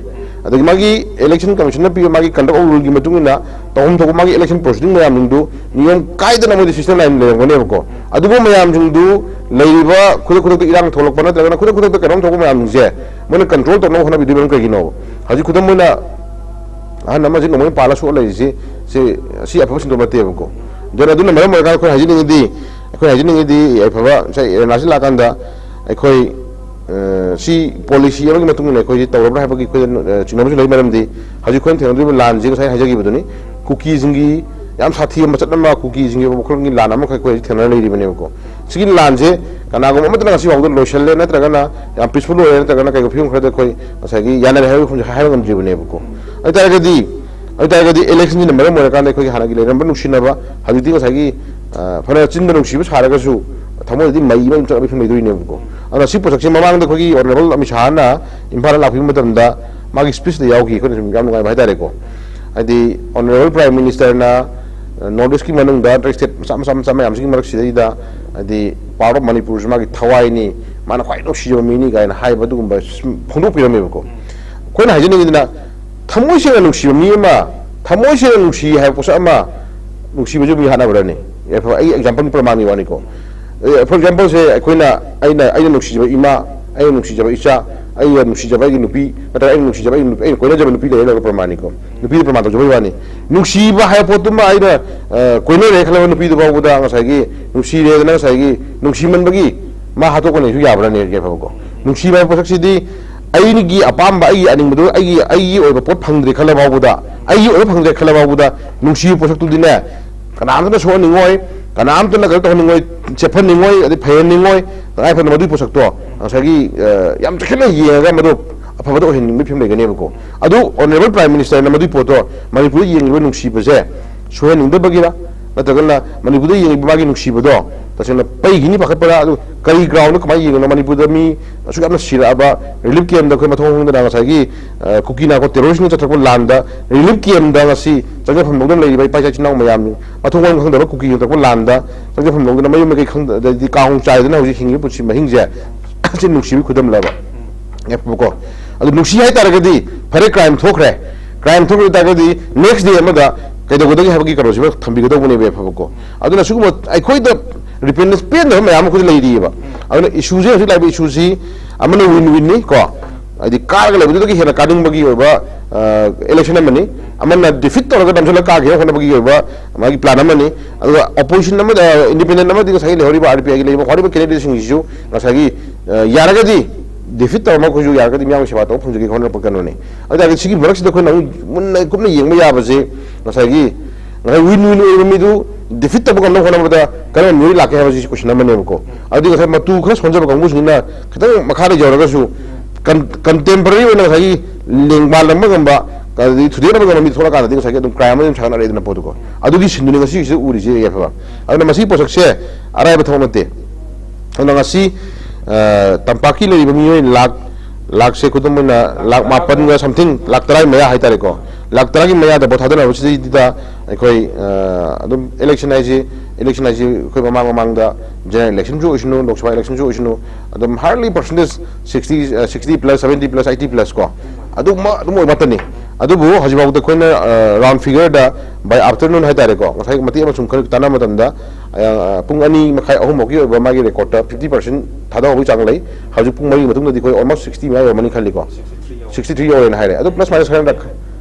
ꯑꯗꯒꯤ ꯃꯥꯒꯤ election commissionꯅ ꯄꯤꯕ ꯃꯥꯒꯤ conduct of ruleꯒꯤ ꯃꯇꯨꯡ ꯏꯟꯅ ꯇꯧꯐꯝ ꯊꯣꯛꯄ ꯃꯥꯒꯤ election proceeding ꯃꯌꯥꯝꯁꯤꯡꯗꯨ ꯅꯤꯌꯣꯝ ꯀꯥꯏꯗꯅ ꯃꯣꯏꯗꯤ system line ꯂꯩꯔꯝꯒꯅꯦꯕꯀꯣ꯫ ꯑꯗꯨꯕꯨ ꯃꯌꯥꯝꯁꯤꯡꯗꯨ ꯂꯩꯔꯤꯕ ꯈꯨꯗꯛ ꯈꯨꯗꯛꯇ ꯏꯔꯥꯡ ꯊꯣꯛꯂꯛꯄ ꯅꯠꯇ꯭ꯔꯒꯅ ꯈꯨꯗꯛ ꯈꯨꯗꯛꯇ ꯀꯩꯅꯣꯝ ꯊꯣꯛꯄ ꯃꯌꯥꯝꯁꯤꯡꯁꯦ ꯃꯣꯏꯅ control ꯇꯧꯅꯕ ꯍꯣꯠꯅꯕꯤꯗꯣꯏꯕ ꯀꯩꯒꯤꯅꯣ? ꯍꯧꯖꯤꯛ ꯈꯨꯗꯝ ꯑꯣꯏꯅ ꯑꯍꯟ ꯑꯃꯁꯤ ꯅꯣꯡꯃꯩ ꯄꯥꯜꯂ ꯁꯣꯛꯑ ꯂꯩꯔꯤꯁꯤ, ꯁꯤ, ꯁꯤ ꯑꯐꯕ ꯁꯤꯟꯗꯣꯛ ꯅꯠꯇꯦꯕꯀꯣ꯫ ꯑꯗꯨꯅ, ꯑꯗꯨꯅ ꯃꯔꯝ ꯑꯣꯏꯔꯀꯥꯟꯗ ꯑꯩꯈꯣꯏ ꯍꯥꯏꯖꯅꯤꯡꯉꯤꯗꯤ, ꯑꯩꯈꯣꯏ ꯍꯥꯏꯖꯅꯤꯡꯉꯤꯗꯤ ꯌꯥꯏꯐꯕ ꯉꯁꯥꯏ ꯔꯦꯅꯥꯁꯤ ꯂꯥꯛꯀꯥꯟꯗ ꯑꯩꯈꯣꯏ, ꯑ, ꯁꯤ policy ꯑꯃꯒꯤ ꯃꯇꯨꯡ ꯏꯟꯅ ꯑꯩꯈꯣꯏꯁꯤ ꯇꯧꯔꯕ꯭ꯔꯥ ꯍꯥꯏꯕꯒꯤ ꯑꯩꯈꯣꯏꯗ, ꯑ, ꯆꯤꯡꯅꯕꯁꯨ ꯂꯩ꯫ ꯃꯔꯝꯗꯤ ꯍꯧꯖꯤꯛ ꯑꯩꯈꯣꯏꯅ ꯊꯦꯡꯅꯗꯣꯔꯤꯕ ꯂꯥꯟꯁꯤ ꯉꯁꯥꯏ ꯍꯥꯏꯖꯈꯤꯕꯗꯨꯅꯤ, ꯀꯨꯀꯤꯁꯤꯡꯒꯤ ꯌꯥꯝ ꯁꯥꯊꯤꯕ ꯃꯆꯠ ꯑꯃ, ꯀꯨꯀꯤꯁꯤꯡꯒꯤ ꯋꯥꯈꯜꯒꯤ ꯂꯥꯟ ꯑꯃꯈꯛ ꯑꯩꯈꯣꯏ ꯍꯧꯖꯤꯛ ꯊꯦꯡꯅꯔ ꯂꯩꯔꯤꯕꯅꯦꯕꯀꯣ꯫ ꯁꯤꯒꯤ ꯂꯥꯟꯁꯦ ꯀꯅꯥꯒꯨꯝꯕ ꯑꯃꯠꯇꯅ ꯉꯁꯤ ꯐꯥꯎꯗ ꯂꯣꯏꯁꯤꯜꯂꯦ ꯅꯠꯇ꯭ꯔꯒꯅ ꯌꯥꯝ peaceful ꯑꯣꯏꯔꯦ ꯅꯠꯇ꯭ꯔꯒꯅ ꯀꯩꯒꯨꯝꯕ ꯐꯤꯕꯝ ꯈꯔꯗ ꯑꯩꯈꯣꯏ ꯉꯁꯥꯏꯒꯤ ꯌꯥꯅꯔꯦ ꯍꯥꯏꯕꯒꯤ ꯋꯥꯐꯝꯁꯦ ꯍꯥꯏꯕ ꯉꯝꯗ꯭ꯔꯤꯕꯅꯦꯕꯀꯣ꯫ ꯑꯗꯨ ꯇꯥꯔꯒꯗꯤ, ꯑꯗꯨ ꯇꯥꯔꯒꯗꯤ electionꯁꯤꯅ ꯃꯔꯝ ꯑꯣꯏꯔꯀꯥꯟꯗ ꯑꯩꯈꯣꯏꯒꯤ ꯍꯥꯟꯅꯒꯤ ꯂꯩꯔꯝꯕ ꯅꯨꯡꯁꯤꯅꯕ ꯍꯧꯖꯤꯛꯇꯤ ꯉꯁꯥꯏꯒꯤ, ꯑ, ꯐꯅ ꯆꯤꯟꯗ ꯅꯨꯡꯁꯤꯕ ꯁꯥꯔꯒꯁꯨ ꯊꯃꯣꯏꯗꯗꯤ ꯃꯩ ꯑꯃ ꯑꯗꯨꯝ ꯆꯠꯂꯒ ꯐꯤꯕꯝ ꯂꯩꯗꯣꯏꯅꯦꯕꯀꯣ꯫ ꯑꯗꯨꯅ ꯁꯤ ꯄꯣꯠꯁꯛꯁꯦ ꯃꯃꯥꯡꯗ ꯑꯩꯈꯣꯏꯒꯤ Honourable ꯑꯃꯤꯠ ꯁꯥꯍꯅ ꯏꯝꯐꯥꯜꯗ ꯂꯥꯛꯄꯒꯤ ꯃꯇꯝꯗ ꯃꯥꯒꯤ speechꯇ ꯌꯥꯎꯈꯤ꯫ ꯑꯩꯈꯣꯏꯅ ꯁꯨꯝ ꯌꯥꯝ ꯅꯨꯡꯉꯥꯏꯕ ꯍꯥꯏꯇꯥꯔꯦꯀꯣ꯫ ꯍꯥꯏꯗꯤ Honourable Prime Ministerꯅ, ꯑ, North Eastꯀꯤ ꯃꯅꯨꯡꯗ ꯅꯠꯇ꯭ꯔꯒ state ꯃꯆꯥ ꯃꯆꯥ ꯃꯆꯥ ꯃꯌꯥꯝꯁꯤꯒꯤ ꯃꯔꯛꯁꯤꯗꯩꯗ ꯍꯥꯏꯗꯤ part of ꯃꯅꯤꯄꯨꯔꯁꯤ ꯃꯥꯒꯤ ꯊꯋꯥꯏꯅꯤ, ꯃꯥꯅ ꯈ꯭ꯋꯥꯏ ꯅꯨꯡꯁꯤꯖꯕ ꯃꯤꯅꯤ ꯀꯥꯏꯅ ꯍꯥꯏꯕ ꯑꯗꯨꯒꯨꯝꯕ ꯁꯨꯝ ꯐꯣꯡꯗꯣꯛꯄꯤꯔꯝꯃꯦꯕꯀꯣ꯫ ꯑꯩꯈꯣꯏꯅ ꯍꯥꯏꯖꯅꯤꯡꯉꯤꯗꯅ ꯊꯃꯣꯏ ꯁꯦꯡꯅ ꯅꯨꯡꯁꯤꯕ ꯃꯤ ꯑꯃ, ꯊꯃꯣꯏ ꯁꯦꯡꯅ ꯅꯨꯡꯁꯤ ꯍꯥꯏꯕ ꯄꯣꯠꯁꯛ ꯑꯃ ꯅꯨꯡꯁꯤꯕꯁꯨ ꯃꯤ ꯍꯥꯠꯅꯕ꯭ꯔꯅꯤ? ꯑꯦ, for-, ꯑꯩ exampleꯒꯤ ꯄ꯭ꯔꯃꯥꯟꯒꯤ ꯋꯥꯅꯤꯀꯣ꯫ ꯑꯦ, for exampleꯁꯦ ꯑꯩꯈꯣꯏꯅ, ꯑꯩꯅ, ꯑꯩꯅ ꯅꯨꯡꯁꯤꯖꯕ ꯏꯃꯥ, ꯑꯩꯅ ꯅꯨꯡꯁꯤꯖꯕ ꯏꯆꯥ, ꯑꯩꯅ ꯅꯨꯡꯁꯤꯖꯕ ꯑꯩꯒꯤ ꯅꯨꯄꯤ, ꯅꯠꯇ꯭ꯔꯒ ꯑꯩꯅ ꯅꯨꯡꯁꯤꯖꯕ ꯑꯩꯒꯤ ꯅꯨꯄꯤ, ꯑꯩꯅ ꯀꯣꯏꯅꯖꯕ ꯅꯨꯄꯤ ꯂꯩꯔꯦ ꯂꯧꯔꯒ ꯄ꯭ꯔꯃꯥꯟꯅꯤꯀꯣ꯫ ꯅꯨꯄꯤꯗ ꯄ꯭ꯔꯃꯥꯟ ꯇꯧꯖꯕꯒꯤ ꯋꯥꯅꯤ꯫ ꯅꯨꯡꯁꯤꯕ ꯍꯥꯏꯕ ꯄꯣꯠꯇꯨꯃ ꯑꯩꯅ, ꯑ, ꯀꯣꯏꯅꯔꯦ ꯈꯜꯂꯕ ꯅꯨꯄꯤꯗꯨ ꯐꯥꯎꯕꯗ ꯉꯁꯥꯏꯒꯤ ꯅꯨꯡꯁꯤꯔꯦꯗꯅ ꯉꯁꯥꯏꯒꯤ ꯅꯨꯡꯁꯤꯃꯟꯕꯒꯤ ꯃꯥ ꯍꯥꯠꯇꯣꯛꯀꯅꯤꯁꯨ ꯌꯥꯕ꯭ꯔꯅꯦ? ꯀꯩ ꯐꯕꯀꯣ? ꯅꯨꯡꯁꯤꯕ ꯍꯥꯏꯕ ꯄꯣꯠꯁꯛꯁꯤꯗꯤ ꯑꯩꯒꯤ ꯑꯄꯥꯝꯕ, ꯑꯩꯒꯤ ꯑꯅꯤꯡꯕꯗꯨ, ꯑꯩꯒꯤ, ꯑꯩꯒꯤ ꯑꯣꯏꯕ ꯄꯣꯠ ꯐꯪꯗ꯭ꯔꯦ ꯈꯜꯂ ꯐꯥꯎꯕꯗ, ꯑꯩꯒꯤ ꯑꯣꯏꯕ ꯐꯪꯗ꯭ꯔꯦ ꯈꯜꯂ ꯐꯥꯎꯕꯗ ꯅꯨꯡꯁꯤꯕ ꯄꯣꯠꯁꯛꯇꯨꯗꯤꯅꯦ, ꯀꯅꯥꯝꯇꯅ ꯁꯣꯛꯍꯟꯅꯤꯡꯉꯣꯏ, ꯀꯅꯥꯝꯇꯅ ꯀꯩꯅꯣ ꯇꯧꯍꯟꯅꯤꯡꯉꯣꯏ, ꯆꯦꯞꯍꯟꯅꯤꯡꯉꯣꯏ, ꯑꯗꯩ ꯐꯩꯍꯟꯅꯤꯡꯉꯣꯏ꯫ ꯇꯉꯥꯏ ꯐꯗꯅ ꯃꯗꯨꯒꯤ ꯄꯣꯠꯁꯛꯇꯣ ꯉꯁꯥꯏꯒꯤ, ꯑ, ꯌꯥꯝ ꯆꯦꯛꯁꯤꯟꯅ ꯌꯦꯡꯉꯒ ꯃꯗꯨ ꯑꯐꯕꯗ ꯑꯣꯏꯍꯟꯅꯤꯡꯕꯒꯤ ꯐꯤꯕꯝ ꯂꯩꯒꯅꯦꯕꯀꯣ꯫ ꯑꯗꯨ Honourable Prime Ministerꯅ ꯃꯗꯨꯒꯤ ꯄꯣꯠꯇꯣ ꯃꯅꯤꯄꯨꯔꯗ ꯌꯦꯡꯂꯤꯕ ꯅꯨꯡꯁꯤꯕꯁꯦ ꯁꯣꯏꯍꯟꯅꯤꯡꯗꯕꯒꯤꯔ, ꯅꯠꯇ꯭ꯔꯒꯅ ꯃꯅꯤꯄꯨꯔꯗ ꯌꯦꯡꯂꯤꯕ ꯃꯥꯒꯤ ꯅꯨꯡꯁꯤꯕꯗꯣ ꯇꯁꯦꯡꯅ ꯄꯩꯈꯤꯅꯤ ꯄꯥꯈꯠꯄꯔꯥ? ꯑꯗꯨ ꯀꯔꯤ ꯒ꯭ꯔꯥꯎꯟꯗ ꯀꯃꯥꯏꯅ ꯌꯦꯡꯉꯤꯅꯣ? ꯃꯅꯤꯄꯨꯔꯗ ꯃꯤ ꯑꯁꯨꯛ ꯌꯥꯝꯅ ꯁꯤꯔꯛꯑꯕ, ꯔꯤꯂꯤꯐ ꯀꯦꯝꯗ ꯑꯩꯈꯣꯏ ꯃꯊꯣꯡ ꯈꯪꯗꯅ ꯉꯁꯥꯏꯒꯤ, ꯑ, ꯀꯨꯀꯤ ꯅꯥꯔꯀꯣ ꯇꯦꯔꯣꯔꯤꯁꯅ ꯆꯠꯊꯔꯛꯄ ꯂꯥꯟꯗ ꯔꯤꯂꯤꯐ ꯀꯦꯝꯗ ꯉꯁꯤ ꯆꯪꯖꯐꯝ ꯂꯧꯗꯅ ꯂꯩꯔꯤꯕ ꯏꯄꯥ ꯏꯆꯥ ꯏꯆꯤꯟ ꯏꯅꯥꯎ ꯃꯌꯥꯝ, ꯃꯊꯣꯡ ꯃꯔꯝ ꯈꯪꯗꯕ ꯀꯨꯀꯤꯅ ꯆꯠꯊꯔꯛꯄ ꯂꯥꯟꯗ ꯆꯪꯖꯐꯝ ꯂꯧꯗꯅ ꯃꯌꯨꯝ ꯃꯀꯩ ꯈꯪꯗ-, ꯑꯗꯩꯗꯤ ꯀꯥ ꯍꯣꯡ ꯆꯥꯏꯗꯅ ꯍꯧꯖꯤꯛ ꯍꯤꯡꯉꯤꯕ ꯄꯨꯟꯁꯤ ꯃꯍꯤꯡꯁꯦ ꯁꯤ ꯅꯨꯡꯁꯤꯕꯒꯤ ꯈꯨꯗꯝꯂꯕ? ꯌꯥꯏꯐꯕꯀꯣ꯫ ꯑꯗꯨ ꯅꯨꯡꯁꯤ ꯍꯥꯏꯇꯥꯔꯒꯗꯤ ꯐꯔꯦ, ꯀ꯭ꯔꯥꯏꯝ ꯊꯣꯛꯈ꯭ꯔꯦ꯫ ꯀ꯭ꯔꯥꯏꯝ ꯊꯣꯛꯈ꯭ꯔ ꯇꯥꯔꯒꯗꯤ ꯅꯦꯛꯁ ꯗꯦ ꯑꯃꯗ ꯀꯩꯗꯧꯒꯗꯒꯦ ꯍꯥꯏꯕꯒꯤ ꯀꯩꯅꯣꯁꯤꯃ ꯊꯝꯕꯤꯒꯗꯧꯕꯅꯦꯕ, ꯌꯥꯏꯐꯕꯀꯣ꯫ ꯑꯗꯨꯅ ꯁꯤꯒꯨꯝꯕ ꯑꯩꯈꯣꯏꯗ ꯔꯤꯄꯦꯟꯗꯦꯟꯁ ꯄꯦꯟꯗꯕ ꯃꯌꯥꯝ ꯑꯩꯈꯣꯏꯗ ꯂꯩꯔꯤꯑꯕ꯫ ꯑꯗꯨꯅ ꯏꯁꯨꯁꯦ, ꯍꯧꯖꯤꯛ ꯂꯥꯛꯏꯕ ꯏꯁꯨꯁꯤ ꯑꯃꯅ ꯋꯤꯟ ꯋꯤꯟꯅꯤ ꯀꯣ, ꯍꯥꯏꯗꯤ ꯀꯥꯔꯒ ꯂꯩꯕꯗꯨꯗꯒꯤ ꯍꯦꯟꯅ ꯀꯥꯅꯤꯡꯕꯒꯤ ꯑꯣꯏꯕ, ꯑ, ꯏꯂꯦꯛꯁꯟ ꯑꯃꯅꯤ꯫ ꯑꯃꯅ ꯗꯤꯐꯤꯠ ꯇꯧꯔꯒ ꯅꯝꯁꯤꯜꯂꯒ ꯀꯥꯈꯤꯅꯕ ꯍꯣꯠꯅꯕꯒꯤ ꯑꯣꯏꯕ ꯃꯥꯒꯤ ꯄ꯭ꯂꯥꯟ ꯑꯃꯅꯤ꯫ ꯑꯗꯨꯒ ꯑꯣꯄꯣꯖꯤꯁꯟ ꯑꯃꯗ, ꯏꯟꯗꯤꯄꯦꯟꯗꯦꯟ ꯑꯃꯗꯤ ꯉꯁꯥꯏꯒꯤ ꯂꯩꯍꯧꯔꯤꯕ, ꯑꯥꯔ ꯄꯤ ꯑꯥꯏꯒꯤ ꯂꯩꯔꯤꯕ ꯍꯧꯔꯤꯕ ꯀꯦꯟꯗꯤꯗꯦꯠꯁꯤꯡꯁꯤꯁꯨ ꯉꯁꯥꯏꯒꯤ, ꯑ, ꯌꯥꯔꯒꯗꯤ ꯗꯤꯐꯤꯠ ꯇꯧꯔꯝꯃꯒ ꯑꯩꯈꯣꯏꯁꯨ ꯌꯥꯔꯒꯗꯤ ꯃꯤꯌꯥꯝꯒꯤ ꯁꯦꯕꯥ ꯇꯧꯕ ꯐꯪꯖꯒꯦ ꯍꯣꯠꯅꯔꯛꯄ ꯀꯩꯅꯣꯅꯤ꯫ ꯑꯗꯨ ꯇꯥꯔꯒꯗꯤ ꯁꯤꯒꯤ ꯃꯔꯛꯁꯤꯗ ꯑꯩꯈꯣꯏꯅ ꯑꯃꯨꯛ ꯃꯨꯟꯅ ꯀꯨꯞꯅ ꯌꯦꯡꯕ ꯌꯥꯕꯁꯦ ꯉꯁꯥꯏꯒꯤ, ꯉꯁꯥꯏ ꯋꯤꯟ ꯋꯤꯟ ꯑꯣꯏꯕ ꯃꯤꯗꯨ ꯗꯤꯐꯤꯠ ꯇꯧꯕ ꯉꯝꯅꯕ ꯍꯣꯠꯅꯕꯗ ꯀꯔꯝꯕ ꯃꯤꯑꯣꯏ ꯂꯥꯛꯀꯦ ꯍꯥꯏꯕꯁꯤ ꯀꯣꯏꯁꯟ ꯑꯃꯅꯦꯕꯀꯣ꯫ ꯑꯗꯨꯗꯤ ꯉꯁꯥꯏ ꯃꯇꯨ ꯈꯔ ꯁꯣꯟꯖꯕ ꯀꯥꯡꯕꯨꯁꯤꯡꯅ ꯈꯤꯇꯪ ꯃꯈꯥꯗ ꯌꯧꯔꯒꯁꯨ ꯀꯟ-, ꯀꯟꯇꯦꯝꯄꯔꯔꯤ ꯑꯣꯏꯅ ꯉꯁꯥꯏꯒꯤ ꯂꯦꯡꯕꯥꯜꯂꯝꯕ ꯉꯝꯕ, ꯑꯗꯩ ꯊꯨꯗꯦꯛꯅꯕ ꯉꯝꯕ ꯃꯤ ꯊꯣꯛꯂꯛꯀꯥꯟꯗꯗꯤ ꯉꯁꯥꯏꯒꯤ ꯑꯗꯨꯝ ꯀ꯭ꯔꯥꯏꯝ ꯑꯃ ꯑꯗꯨꯝ ꯁꯥꯒꯠꯅꯔꯛꯑꯦꯗꯅ ꯄꯣꯠꯇꯨꯀꯣ꯫ ꯑꯗꯨꯒꯤ ꯁꯤꯟꯗꯨꯅꯤ ꯉꯁꯤꯒꯤꯁꯤꯗ ꯎꯔꯤꯁꯦ, ꯌꯥꯏꯐꯕ꯫ ꯑꯗꯨꯅ ꯃꯁꯤꯒꯤ ꯄꯣꯠꯁꯛꯁꯦ ꯑꯔꯥꯏꯕ ꯊꯕꯛ ꯅꯠꯇꯦ꯫ ꯑꯗꯨꯅ ꯉꯁꯤ, ꯑ, ꯇꯝꯄꯥꯛꯀꯤ ꯂꯩꯔꯤꯕ ꯃꯤꯑꯣꯏ ꯂꯥꯛ, ꯂꯥꯛꯁꯦ ꯈꯨꯗꯝ ꯑꯣꯏꯅ ꯂꯥꯛ ꯃꯥꯄꯟꯒ something, ꯂꯥꯛ ꯇꯔꯥꯒꯤ ꯃꯌꯥ ꯍꯥꯏꯇꯥꯔꯦꯀꯣ꯫ ꯂꯥꯛ ꯇꯔꯥꯒꯤ ꯃꯌꯥꯗ ꯚꯣꯠ ꯊꯥꯗꯅꯕꯁꯤꯗꯩꯗ ꯑꯩꯈꯣꯏ, ꯑ, ꯑꯗꯨꯝ ꯏꯂꯦꯛꯁꯟ ꯍꯥꯏꯁꯤ, ꯏꯂꯦꯛꯁꯟ ꯍꯥꯏꯁꯤ ꯑꯩꯈꯣꯏ ꯃꯃꯥꯡ ꯃꯃꯥꯡꯗ ꯖꯦꯅꯔꯦꯜ ꯏꯂꯦꯛꯁꯟꯁꯨ ꯑꯣꯏꯁꯅꯨ, ꯂꯣꯛ ꯁꯚꯥ ꯏꯂꯦꯛꯁꯟꯁꯨ ꯑꯣꯏꯁꯅꯨ, ꯑꯗꯨꯝ hardly percentage sixty, ꯑ, sixty plus, seventy plus, eighty plus ꯀꯣ, ꯑꯗꯨꯝꯕ ꯑꯗꯨꯝ ꯑꯣꯏꯕ ꯉꯥꯛꯇꯅꯤ꯫ ꯑꯗꯨꯕꯨ ꯍꯧꯖꯤꯛꯐꯥꯎꯗ ꯑꯩꯈꯣꯏꯅ, ꯑ, round figure the by afternoon ꯍꯥꯏꯇꯥꯔꯦꯀꯣ, ꯉꯁꯥꯏ ꯃꯇꯦꯛ ꯑꯃ ꯁꯨꯝ ꯈꯔ ꯇꯥꯟꯅꯕ ꯃꯇꯝꯗ, ꯑ, ꯄꯨꯡ ꯑꯅꯤ ꯃꯈꯥꯏ, ꯑꯍꯨꯝ ꯐꯥꯎꯒꯤ ꯑꯣꯏꯕ ꯃꯥꯒꯤ ꯔꯦꯀꯣꯔꯠꯇ fifty percent ꯊꯥꯗꯍꯧꯕꯒꯤ ꯆꯥꯡ ꯂꯩ꯫ ꯍꯧꯖꯤꯛ ꯄꯨꯡ ꯃꯔꯤ ꯃꯇꯨꯡꯗꯗꯤ ꯑꯩꯈꯣꯏ almost sixty ꯃꯌꯥ ꯌꯧꯔꯝꯃꯅꯤ ꯈꯜꯂꯤꯀꯣ꯫ Sixty three ꯌꯧꯔꯦꯅ ꯍꯥꯏꯔꯦ꯫ ꯑꯗꯨ plus minus ꯈꯔ,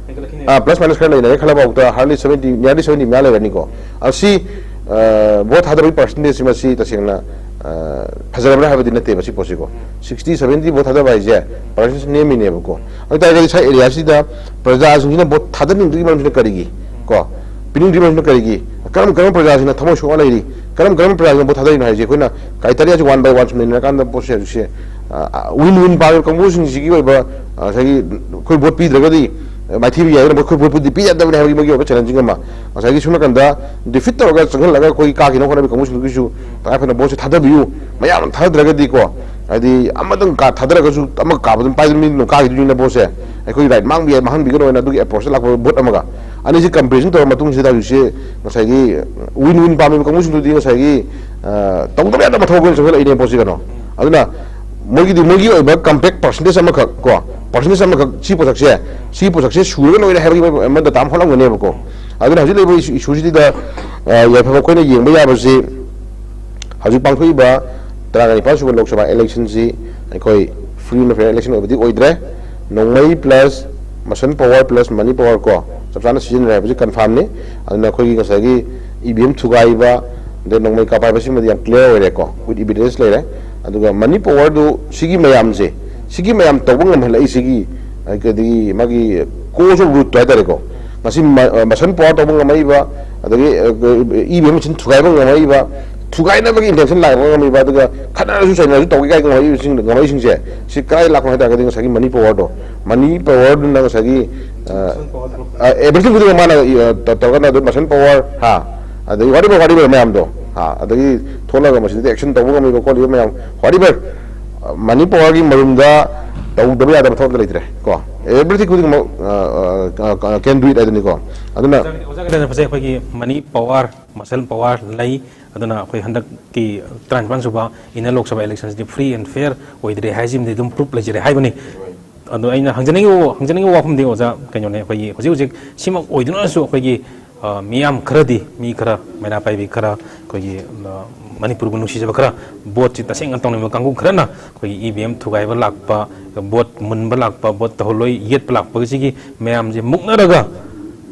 ꯑ, plus minus ꯈꯔ ꯂꯩꯅꯔꯦ ꯈꯜꯂꯕꯐꯥꯎꯗ hardly seventy, nearly seventy ꯃꯌꯥ ꯂꯩꯔꯅꯤꯀꯣ꯫ ꯑꯁꯤ, ꯑ, ꯚꯣꯠ ꯊꯥꯗꯕꯒꯤ percentage ꯁꯤ ꯃꯁꯤ ꯇꯁꯦꯡꯅ, ꯑ, ꯐꯖꯔꯕ꯭ꯔꯥ ꯍꯥꯏꯕꯗꯤ ꯅꯠꯇꯦꯕ ꯁꯤ ꯄꯣꯠꯁꯤꯀꯣ꯫ Sixty, seventy ꯚꯣꯠ ꯊꯥꯗꯕ ꯍꯥꯏꯁꯦ percentage ꯅꯦꯝꯃꯤꯅꯦꯕꯀꯣ꯫ ꯑꯗꯨ ꯇꯥꯔꯒꯗꯤ ꯁ꯭ꯋꯥꯏ area ꯁꯤꯗ ꯄ꯭ꯔꯖꯥꯁꯤꯡꯁꯤꯅ ꯚꯣꯠ ꯊꯥꯗꯅꯤꯡꯗ꯭ꯔꯤꯒꯤ ꯃꯔꯝꯁꯤꯅ ꯀꯔꯤꯒꯤ? ꯀꯣ? ꯄꯤꯅꯤꯡꯗ꯭ꯔꯤꯕ ꯃꯔꯝꯁꯤꯅ ꯀꯔꯤꯒꯤ? ꯀꯔꯝ ꯀꯔꯝꯕ ꯄ꯭ꯔꯖꯥꯁꯤꯡꯅ ꯊꯃꯣꯏ ꯁꯣꯛꯑ ꯂꯩꯔꯤ? ꯀꯔꯝ ꯀꯔꯝꯕ ꯄ꯭ꯔꯖꯥꯁꯤꯡꯅ ꯚꯣꯠ ꯊꯥꯗꯔꯤꯅꯣ ꯍꯥꯏꯁꯦ ꯑꯩꯈꯣꯏꯅ criteria ꯁꯤ one by one ꯁꯨꯝ ꯅꯩꯅꯔꯀꯥꯟꯗ ꯄꯣꯠꯁꯦ ꯍꯧꯖꯤꯛꯁꯦ, ꯑ, win win ꯄꯥꯝꯃꯤꯕ ꯀꯥꯡꯕꯨꯁꯤꯡꯁꯤꯒꯤ ꯑꯣꯏꯕ, ꯑ, ꯉꯁꯥꯏꯒꯤ ꯑꯩꯈꯣꯏ ꯚꯣꯠ ꯄꯤꯗ꯭ꯔꯒꯗꯤ ꯃꯥꯏꯊꯤꯕ ꯌꯥꯏꯗꯅ, ꯃꯈꯣꯏ ꯄꯣꯠꯄꯨꯗꯤ ꯄꯤ ꯌꯥꯗꯕꯅꯤ ꯍꯥꯏꯕꯒꯤ ꯃꯣꯏꯒꯤ ꯑꯣꯏꯕ ꯆꯦꯂꯦꯟꯖꯤꯡ ꯑꯃ꯫ ꯉꯁꯥꯏꯒꯤ ꯁꯣꯝ ꯅꯥꯀꯟꯗ ꯗꯤꯐꯤꯠ ꯇꯧꯔꯒ ꯆꯪꯍꯜꯂꯒ ꯑꯩꯈꯣꯏ ꯀꯥꯈꯤꯅꯕ ꯍꯣꯠꯅꯕ ꯀꯥꯡꯕꯨꯁꯤꯡꯗꯨꯒꯤꯁꯨ ꯇꯉꯥꯏ ꯐꯗꯅ ꯚꯣꯠꯁꯦ ꯊꯥꯗꯕꯤꯌꯨ꯫ ꯃꯌꯥꯝ ꯊꯥꯗꯗ꯭ꯔꯒꯗꯤꯀꯣ, ꯍꯥꯏꯗꯤ ꯑꯃꯇꯪ ꯀꯥ ꯊꯥꯗꯔꯒꯁꯨ ꯑꯃ ꯀꯥꯕ ꯑꯗꯨꯝ ꯄꯥꯏꯗꯨꯅ ꯃꯤ ꯑꯗꯨꯝ ꯀꯥꯈꯤꯗꯣꯏꯅꯤꯅ ꯚꯣꯠꯁꯦ꯫ ꯑꯩꯈꯣꯏꯒꯤ ꯔꯥꯏꯠ ꯃꯥꯡꯕ ꯌꯥꯏ, ꯃꯥꯡꯍꯟꯕꯤꯒꯅꯣ ꯍꯥꯏꯅ ꯑꯗꯨꯒꯤ ꯑꯦꯄ꯭ꯔꯣꯆꯇ ꯂꯥꯛꯄ ꯚꯣꯠ ꯑꯃꯒ꯫ ꯑꯅꯤꯁꯤ ꯀꯝꯄꯦꯔꯤꯖꯟ ꯇꯧꯔ ꯃꯇꯨꯡꯁꯤꯗ ꯍꯧꯖꯤꯛꯁꯦ ꯉꯁꯥꯏꯒꯤ ꯋꯤꯟ ꯋꯤꯟ ꯄꯥꯝꯃꯤꯕ ꯀꯥꯡꯕꯨꯁꯤꯡꯗꯨꯗꯤ ꯉꯁꯥꯏꯒꯤ, ꯑ, ꯇꯧꯗꯕ ꯌꯥꯗꯕ ꯃꯊꯧ ꯑꯣꯏꯅ ꯆꯪꯁꯤꯜꯂꯛꯏꯅꯦ ꯄꯣꯠꯁꯤ ꯀꯩꯅꯣ꯫ ꯑꯗꯨꯅ ꯃꯣꯏꯒꯤꯗꯤ ꯃꯣꯏꯒꯤ ꯑꯣꯏꯕ ꯀꯝꯄꯦꯛ ꯄꯥꯔꯁꯦꯟꯇꯦꯖ ꯑꯃꯈꯛ ꯀꯣ, ꯄꯥꯔꯁꯦꯟꯇꯦꯖ ꯑꯃꯈꯛ ꯁꯤ ꯄꯣꯠꯁꯛꯁꯦ, ꯁꯤ ꯄꯣꯠꯁꯛꯁꯦ ꯁꯨꯔꯒ ꯂꯣꯏꯔꯦ ꯍꯥꯏꯕꯒꯤ ꯑꯃ ꯗꯇꯥ ꯑꯃ ꯍꯣꯠꯂꯝꯒꯅꯦꯕꯀꯣ꯫ ꯑꯗꯨꯅ ꯍꯧꯖꯤꯛ ꯂꯩꯔꯤꯕ ꯏꯁꯨ-, ꯏꯁꯨꯁꯤꯗ, ꯑ, ꯌꯥꯏꯐꯕ ꯑꯩꯈꯣꯏꯅ ꯌꯦꯡꯕ ꯌꯥꯕꯁꯤ ꯍꯧꯖꯤꯛ ꯄꯥꯡꯊꯣꯛꯏꯕ ꯇꯔꯥꯅꯤꯄꯥꯜ ꯁꯨꯕ ꯂꯣꯛ ꯁꯚꯥ ꯏꯂꯦꯛꯁꯟꯁꯤ ꯑꯩꯈꯣꯏ ꯐ꯭ꯔꯤ ꯑꯦꯟ ꯐꯦꯌꯔ ꯏꯂꯦꯛꯁꯟ ꯑꯣꯏꯕꯗꯤ ꯑꯣꯏꯗ꯭ꯔꯦ꯫ ꯅꯣꯡꯃꯩ plus muscle power plus money power ꯀꯣ ꯆꯞ ꯆꯥꯅ ꯁꯤꯖꯤꯟꯅꯔꯦ ꯍꯥꯏꯕꯁꯤ ꯀꯟꯐꯥꯔꯝꯅꯤ꯫ ꯑꯗꯨꯅ ꯑꯩꯈꯣꯏꯒꯤ ꯉꯁꯥꯏꯒꯤ ꯏ ꯚꯤ ꯑꯦꯝ ꯊꯨꯒꯥꯏꯕ, ꯑꯗꯩ ꯅꯣꯡꯃꯩ ꯀꯥꯞꯄ ꯍꯥꯏꯕꯁꯤꯃꯗꯤ ꯌꯥꯝ ꯀ꯭ꯂꯤꯌꯥꯔ ꯑꯣꯏꯔꯦꯀꯣ, ꯋꯤꯠ ꯏꯚꯤꯗꯦꯟꯁ ꯂꯩꯔꯦ꯫ ꯑꯗꯨꯒ ꯃꯅꯤ ꯄꯋꯥꯔꯗꯨ ꯁꯤꯒꯤ ꯃꯌꯥꯝꯁꯦ, ꯁꯤꯒꯤ ꯃꯌꯥꯝ ꯇꯧꯕ ꯉꯝꯍꯜꯂꯛꯏꯁꯤꯒꯤ, ꯑꯗꯒꯤ ꯃꯥꯒꯤ ꯀꯣꯁ ꯑꯣꯐ ꯔꯨꯠꯇꯣ ꯍꯥꯏꯇꯥꯔꯦꯀꯣ, ꯉꯁꯤ ꯃ-, ꯃꯁꯟ ꯄꯋꯥꯔ ꯇꯧꯕ ꯉꯝꯃꯛꯏꯕ, ꯑꯗꯒꯤ ꯏ ꯚꯤ ꯑꯦꯝ ꯃꯦꯆꯤꯟ ꯊꯨꯒꯥꯏꯕ ꯉꯝꯃꯛꯏꯕ, ꯊꯨꯒꯥꯏꯅꯕꯒꯤ ꯏꯟꯇꯦꯟꯁꯟ ꯂꯥꯛꯄ ꯉꯝꯃꯤꯕ, ꯑꯗꯨꯒ ꯈꯠꯅꯔꯁꯨ ꯆꯩꯅꯔꯁꯨ ꯇꯧꯒꯦ ꯀꯥꯏ ꯉꯝꯃꯛꯏꯕꯁꯤꯡ-, ꯉꯝꯃꯛꯏꯁꯤꯡꯁꯦ, ꯁꯤ ꯀꯗꯥꯏ ꯂꯥꯛꯄꯅꯣ ꯍꯥꯏ ꯇꯥꯔꯒꯗꯤ ꯉꯁꯥꯏꯒꯤ ꯃꯅꯤ ꯄꯋꯥꯔꯗꯣ, ꯃꯅꯤ ꯄꯋꯥꯔꯗꯨꯅ ꯉꯁꯥꯏꯒꯤ, ꯑ, ꯑ, ꯑꯦꯚ꯭ꯔꯤꯊꯤꯡ ꯈꯨꯗꯤꯡꯃꯛ ꯃꯥꯅ, ꯑ, ꯇ-, ꯇꯧꯔꯒꯅ ꯑꯗꯨ ꯃꯁꯟ ꯄꯋꯥꯔ, ꯍꯥ, ꯑꯗꯒꯤ whatever, whatever ꯃꯌꯥꯝꯗꯣ, ꯍꯥ, ꯑꯗꯒꯤ ꯊꯣꯛꯂꯒ ꯃꯁꯤꯗꯗꯤ ꯑꯦꯛꯁꯟ ꯇꯧꯕ ꯉꯝꯃꯤꯕ ꯈꯣꯠꯂꯤꯕ ꯃꯌꯥꯝ, whatever, ꯑ, ꯃꯅꯤ ꯄꯋꯥꯔꯒꯤ ꯃꯔꯨꯝꯗ ꯇꯧꯗꯕ ꯌꯥꯗꯕ ꯊꯕꯛ ꯑꯝꯇ ꯂꯩꯇ꯭ꯔꯦ ꯀꯣ꯫ ꯑꯦꯚ꯭ꯔꯤꯊꯤꯡ ꯈꯨꯗꯤꯡꯃꯛ, ꯑ, ꯑ, ꯑ, can do it ꯍꯥꯏꯗꯨꯅꯤꯀꯣ꯫ ꯑꯗꯨꯅ ꯑꯣꯖꯥꯒꯤꯗꯤ, ꯑꯣꯖꯥꯒꯤꯗꯤ ꯐꯖꯩ꯫ ꯑꯩꯈꯣꯏꯒꯤ ꯃꯅꯤ ꯄꯋꯥꯔ, ꯃꯁꯜ ꯄꯋꯥꯔ ꯂꯩ꯫ ꯑꯗꯨꯅ ꯑꯩꯈꯣꯏ ꯍꯟꯗꯛꯀꯤ ꯇꯔꯥꯅꯤꯄꯥꯜ ꯁꯨꯕ ꯏꯟꯅꯔ ꯂꯣꯛ ꯁꯚꯥ ꯏꯂꯦꯛꯁꯟꯁꯤꯗꯤ ꯐ꯭ꯔꯤ ꯑꯦꯟ ꯐꯤꯌꯔ ꯑꯣꯏꯗ꯭ꯔꯦ ꯍꯥꯏꯁꯤꯃꯗꯤ ꯑꯗꯨꯝ ꯄ꯭ꯔꯨꯞ ꯂꯩꯖꯔꯦ ꯍꯥꯏꯕꯅꯤ꯫ ꯑꯗꯣ ꯑꯩꯅ ꯍꯪꯖꯅꯤꯡꯉꯤꯕ, ꯍꯪꯖꯅꯤꯡꯉꯤꯕ ꯋꯥꯐꯝꯗꯤ ꯑꯣꯖꯥ ꯀꯩꯅꯣꯅꯦ, ꯑꯩꯈꯣꯏꯒꯤ ꯍꯧꯖꯤꯛ ꯍꯧꯖꯤꯛ ꯁꯤꯃꯛ ꯑꯣꯏꯗꯨꯅꯁꯨ ꯑꯩꯈꯣꯏꯒꯤ, ꯑ, ꯃꯤꯌꯥꯝ ꯈꯔꯗꯤ, ꯃꯤ ꯈꯔ, ꯃꯩꯔꯥ ꯄꯥꯏꯕꯤ ꯈꯔ, ꯑꯩꯈꯣꯏꯒꯤ, ꯑ, ꯃꯅꯤꯄꯨꯔꯕꯨ ꯅꯨꯡꯁꯤꯖꯕ ꯈꯔ, ꯚꯣꯠꯁꯤ ꯇꯁꯦꯡꯅ ꯇꯧꯅꯤꯡꯕ ꯀꯥꯡꯕꯨ ꯈꯔꯅ ꯑꯩꯈꯣꯏꯒꯤ ꯏ ꯚꯤ ꯑꯦꯝ ꯊꯨꯒꯥꯏꯕ ꯂꯥꯛꯄ, ꯚꯣꯠ ꯃꯨꯟꯕ ꯂꯥꯛꯄ, ꯚꯣꯠ ꯇꯧꯍꯜꯂꯣꯏ ꯌꯦꯠꯄ ꯂꯥꯛꯄꯒꯤꯁꯤꯒꯤ ꯃꯌꯥꯝꯁꯦ ꯃꯨꯛꯅꯔꯒ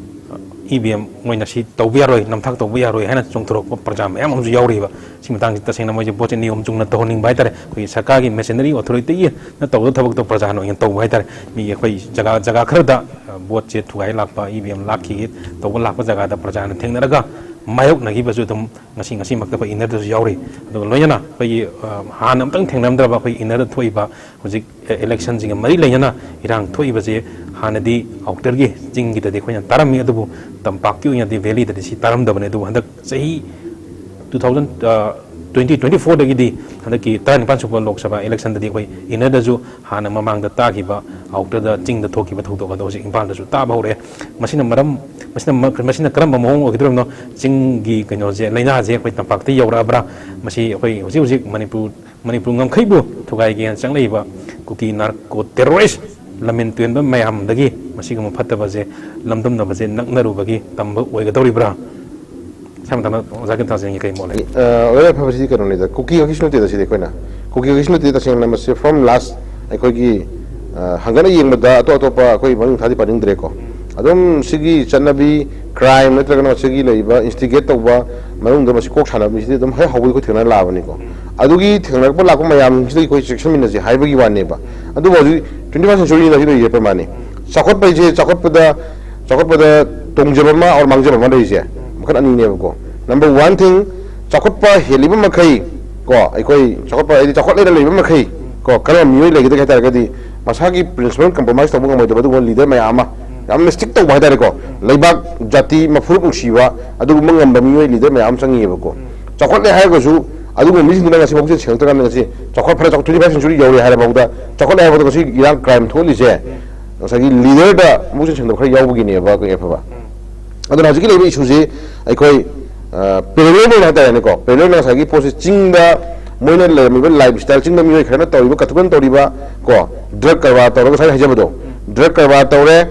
ꯏ ꯚꯤ ꯑꯦꯝ ꯃꯣꯏꯅ ꯁꯤ ꯇꯧꯕ ꯌꯥꯔꯣꯏ, ꯅꯝꯊꯥꯛ ꯇꯧꯕ ꯌꯥꯔꯣꯏ ꯍꯥꯏꯅ ꯆꯣꯡꯊꯣꯔꯛꯄ ꯄ꯭ꯔꯖꯥ ꯃꯌꯥꯝ ꯑꯃꯁꯨ ꯌꯥꯎꯔꯤꯕ꯫ ꯁꯤ ꯃꯇꯥꯡꯁꯤ ꯇꯁꯦꯡꯅ ꯃꯣꯏꯁꯦ ꯚꯣꯠꯁꯦ ꯅꯤꯌꯣꯝ ꯆꯨꯝꯅ ꯇꯧꯍꯟꯅꯤꯡꯕ ꯍꯥꯏꯇꯥꯔꯦ꯫ ꯑꯩꯈꯣꯏꯒꯤ ꯁꯔꯀꯥꯔꯒꯤ ꯃꯦꯆꯤꯅꯔꯤ ꯑꯣꯊꯣꯔꯤꯇꯤꯒꯤꯅ ꯇꯧꯒꯗꯕ ꯊꯕꯛꯇꯣ ꯄ꯭ꯔꯖꯥꯅ ꯑꯣꯏꯅ ꯇꯧꯕ ꯍꯥꯏꯇꯥꯔꯦ꯫ ꯃꯤꯒꯤ ꯑꯩꯈꯣꯏ ꯖꯒꯥ, ꯖꯒꯥ ꯈꯔꯗ, ꯑ, ꯚꯣꯠꯁꯦ ꯊꯨꯒꯥꯏ ꯂꯥꯛꯄ, ꯏ ꯚꯤ ꯑꯦꯝ ꯂꯥꯛꯈꯤꯒꯦ ꯇꯧꯕ ꯂꯥꯛꯄ ꯖꯒꯥꯗ ꯄ꯭ꯔꯖꯥꯅ ꯊꯦꯡꯅꯔꯒ ꯃꯥꯌꯣꯛꯅꯈꯤꯕꯁꯨ ꯑꯗꯨꯝ ꯉꯁꯤ ꯉꯁꯤꯃꯛꯇ ꯑꯩꯈꯣꯏ ꯏꯟꯅꯔꯗꯁꯨ ꯌꯥꯎꯔꯤ꯫ ꯑꯗꯨꯒ ꯂꯣꯏꯅꯅ ꯑꯩꯈꯣꯏꯒꯤ, ꯑ, ꯍꯥꯟꯅ ꯑꯃꯇꯪ ꯊꯦꯡꯅꯔꯝꯗ꯭ꯔꯕ ꯑꯩꯈꯣꯏ ꯏꯟꯅꯔꯗ ꯊꯣꯛꯏꯕ ꯍꯧꯖꯤꯛ, ꯑ, ꯏꯂꯦꯛꯁꯟꯁꯤꯡꯒ ꯃꯔꯤ ꯂꯩꯅꯅ ꯏꯔꯥꯡ ꯊꯣꯛꯏꯕꯁꯦ ꯍꯥꯟꯅꯗꯤ ꯑꯥꯎꯇꯔꯒꯤ ꯆꯤꯡꯒꯤꯗꯗꯤ ꯑꯩꯈꯣꯏꯅ ꯇꯥꯔꯝꯃꯤ, ꯑꯗꯨꯕꯨ ꯇꯝꯄꯥꯛꯀꯤ ꯑꯣꯏꯅꯗꯤ ꯚꯦꯂꯤꯗꯗꯤ ꯁꯤ ꯇꯥꯔꯝꯗꯕꯅꯤ꯫ ꯑꯗꯨꯕꯨ ꯍꯟꯗꯛ ꯆꯍꯤ two thousand, ꯑ, twenty twenty fourꯗꯒꯤꯗꯤ ꯍꯟꯗꯛꯀꯤ ꯇꯔꯥꯅꯤꯄꯥꯟ ꯁꯨꯕ ꯂꯣꯛ ꯁꯚꯥ ꯏꯂꯦꯛꯁꯟꯗꯗꯤ ꯑꯩꯈꯣꯏ ꯏꯟꯅꯔꯗꯁꯨ ꯍꯥꯟꯅ ꯃꯃꯥꯡꯗ ꯇꯥꯈꯤꯕ ꯑꯥꯎꯇꯔꯗ ꯆꯤꯡꯗ ꯊꯣꯛꯈꯤꯕ ꯊꯧꯗꯣꯛ ꯑꯗꯣ ꯍꯧꯖꯤꯛ ꯏꯝꯐꯥꯜꯗꯁꯨ ꯇꯥꯕ ꯍꯧꯔꯛꯑꯦ꯫ ꯃꯁꯤꯅ ꯃꯔꯝ, ꯃꯁꯤꯅ ꯃ-, ꯃꯁꯤꯅ ꯀꯔꯝꯕ ꯃꯑꯣꯡ ꯑꯣꯏꯒꯗꯧꯔꯤꯕꯅꯣ? ꯆꯤꯡꯒꯤ ꯀꯩꯅꯣꯁꯦ, ꯂꯥꯏꯅꯥꯁꯦ ꯑꯩꯈꯣꯏ ꯇꯝꯄꯥꯛꯇ ꯌꯧꯔꯛꯑꯕ꯭ꯔꯥ? ꯃꯁꯤ ꯑꯩꯈꯣꯏ ꯍꯧꯖꯤꯛ ꯍꯧꯖꯤꯛ ꯃꯅꯤꯄꯨꯔ, ꯃꯅꯤꯄꯨꯔ ꯉꯝꯈꯩꯕꯨ ꯊꯨꯒꯥꯏꯒꯦꯅ ꯆꯪꯂꯛꯏꯕ ꯀꯨꯀꯤ ꯅꯥꯔꯀꯣ ꯇꯦꯔꯣꯔꯤꯁ ꯂꯝꯍꯦꯟ ꯇꯨꯍꯦꯟꯕ ꯃꯌꯥꯝꯗꯒꯤ ꯃꯁꯤꯒꯨꯝꯕ ꯐꯠꯇꯕꯁꯦ ꯂꯝꯗꯝꯅꯕꯁꯦ ꯅꯛꯅꯔꯨꯕꯒꯤ ꯇꯝꯕ ꯑꯣꯏꯒꯗꯧꯔꯤꯕ꯭ꯔꯥ? ꯁꯝꯅ ꯍꯥꯏꯔꯕꯗ ꯑꯣꯖꯥ ꯀꯤꯔꯟ ꯊꯥꯖꯟꯒꯤ ꯀꯔꯤ ꯃꯣꯠ ꯂꯩ? ꯑ, ꯑꯣꯏꯔꯣꯏ ꯐꯕꯁꯤꯗꯤ ꯀꯩꯅꯣꯅꯤꯗ, ꯀꯨꯀꯤ ꯈꯛꯀꯤꯁꯨ ꯅꯠꯇꯦꯗ ꯁꯤꯗꯤ ꯑꯩꯈꯣꯏꯅ꯫ ꯀꯨꯀꯤ ꯈꯛꯀꯤꯁꯨ ꯅꯠꯇꯦ, ꯇꯁꯦꯡꯅ ꯃꯁꯤ from last ꯑꯩꯈꯣꯏꯒꯤ, ꯑ, ꯍꯪꯒꯠꯅ ꯌꯦꯡꯕꯗ ꯑꯇꯣꯞ ꯑꯇꯣꯞꯄ ꯑꯩꯈꯣꯏ ꯃꯃꯤꯡ ꯊꯥꯗꯤ ꯄꯥꯅꯤꯡꯗ꯭ꯔꯦꯀꯣ꯫ ꯑꯗꯨꯝ ꯁꯤꯒꯤ ꯆꯠꯅꯕꯤ, ꯀ꯭ꯔꯥꯏꯝ ꯅꯠꯇ꯭ꯔꯒꯅ ꯃꯁꯤꯒꯤ ꯂꯩꯔꯤꯕ ꯏꯟꯁꯇꯤꯒꯦꯠ ꯇꯧꯕ ꯃꯅꯨꯡꯗ ꯃꯁꯤ ꯀꯣꯛ ꯁꯥꯟꯅꯕ ꯃꯤꯁꯤꯗꯤ ꯑꯗꯨꯝ ꯍꯦꯛ ꯍꯧꯕꯗꯒꯤ ꯑꯩꯈꯣꯏ ꯊꯦꯡꯅꯔ ꯂꯥꯛꯑꯕꯅꯤꯀꯣ꯫ ꯑꯗꯨꯒꯤ ꯊꯦꯡꯅꯔꯛꯄ ꯂꯥꯛꯄ ꯃꯌꯥꯝꯁꯤꯗ ꯑꯩꯈꯣꯏ ꯆꯦꯛꯁꯤꯟꯃꯤꯟꯅꯁꯤ ꯍꯥꯏꯕꯒꯤ ꯋꯥꯅꯦꯕ꯫ ꯑꯗꯨꯕꯨ ꯍꯧꯖꯤꯛ twenty first centuryꯅ ꯁꯤ ꯂꯩꯔꯦ ꯄ꯭ꯔꯃꯥꯅꯤ꯫ ꯆꯥꯎꯈꯠꯄ ꯍꯥꯏꯁꯦ, ꯆꯥꯎꯈꯠꯄꯗ, ꯆꯥꯎꯈꯠꯄꯗ ꯇꯣꯡꯖꯕ ꯑꯃ ꯑꯣꯔ ꯃꯥꯡꯖꯕ ꯑꯃ ꯂꯩꯔꯤꯁꯦ ꯃꯈꯜ ꯑꯅꯤꯅꯦꯕꯀꯣ꯫ Number one thing, ꯆꯥꯎꯈꯠꯄ ꯍꯦꯜꯂꯤꯕ ꯃꯈꯩ ꯀꯣ, ꯑꯩꯈꯣꯏ ꯆꯥꯎꯈꯠꯄ ꯍꯥꯏꯗꯤ ꯆꯥꯎꯈꯠꯂꯦꯅ ꯂꯩꯕ ꯃꯈꯩ ꯀꯣ, ꯀꯔꯝꯕ ꯃꯤꯑꯣꯏ ꯂꯩꯒꯗꯒꯦ ꯍꯥꯏ ꯇꯥꯔꯒꯗꯤ, ꯃꯁꯥꯒꯤ principle compromise ꯇꯧꯕ ꯉꯝꯃꯣꯏꯗꯕ ꯑꯗꯨꯒꯨꯝꯕ ꯂꯤꯗꯔ ꯃꯌꯥꯝ ꯑꯃ, ꯌꯥꯝꯅ ꯁ꯭ꯇꯤꯛ ꯇꯧꯕ ꯍꯥꯏ ꯇꯥꯔꯦꯀꯣ, ꯂꯩꯕꯥꯛ, ꯖꯥꯇꯤ, ꯃꯐꯨꯔꯨꯞ ꯅꯨꯡꯁꯤꯕ ꯑꯗꯨꯒꯨꯝꯕ ꯉꯝꯕ ꯃꯤꯑꯣꯏ ꯂꯤꯗꯔ ꯃꯌꯥꯝ ꯑꯃ ꯆꯪꯉꯤꯑꯕꯀꯣ꯫ ꯆꯥꯎꯈꯠꯂꯦ ꯍꯥꯏꯔꯒꯁꯨ ꯑꯗꯨꯒꯨꯝꯕ ꯃꯤꯁꯤꯡꯗꯨꯅ ꯉꯁꯤ ꯐꯥꯎ ꯁꯦꯡꯉꯛꯇ꯭ꯔꯀꯥꯟꯗ, ꯉꯁꯤ ꯆꯥꯎꯈꯠ ꯐꯔꯦ, twenty first century ꯌꯧꯔꯦ ꯍꯥꯏꯔꯐꯥꯎꯗ, ꯆꯥꯎꯈꯠꯂꯦ ꯍꯥꯏꯔꯐꯥꯎꯗ ꯉꯁꯤ ꯏꯔꯥꯡ ꯀ꯭ꯔꯥꯏꯝ ꯊꯣꯛꯍꯜꯂꯤꯁꯦ ꯉꯁꯥꯏꯒꯤ ꯂꯤꯗꯔꯗ ꯃꯕꯨꯛꯆꯦꯜ ꯁꯦꯡꯗꯕ ꯈꯔ ꯌꯥꯎꯕꯒꯤꯅꯦꯕ, ꯑꯩꯈꯣꯏ ꯑꯐꯕ꯫ ꯑꯗꯨꯅ ꯍꯧꯖꯤꯛꯀꯤ ꯂꯩꯔꯤꯕ ꯏꯁꯨꯁꯤ ꯑꯩꯈꯣꯏ, ꯑ, parallel ꯑꯣꯏꯅ ꯍꯥꯏꯇꯥꯔꯦꯅꯦꯀꯣ, parallel ꯑꯣꯏꯅ ꯉꯁꯥꯏꯒꯤ ꯄꯣꯠꯁꯤ ꯆꯤꯡꯗ ꯃꯣꯏꯅ ꯂꯩꯔꯝꯃꯤꯕ ꯂꯥꯏꯐ ꯁ꯭ꯇꯥꯏꯜ, ꯆꯤꯡꯗ ꯃꯤꯑꯣꯏ ꯈꯔꯅ ꯇꯧꯔꯤꯕ ꯀꯇꯨꯀꯔꯟ ꯇꯧꯔꯤꯕ ꯀꯣ, ꯗ꯭ꯔꯒ ꯀꯔꯕꯥꯔ ꯇꯧꯔꯒ ꯉꯁꯥꯏ ꯍꯥꯏꯖꯕꯗꯣ, ꯗ꯭ꯔꯒ ꯀꯔꯕꯥꯔ ꯇꯧꯔꯦ,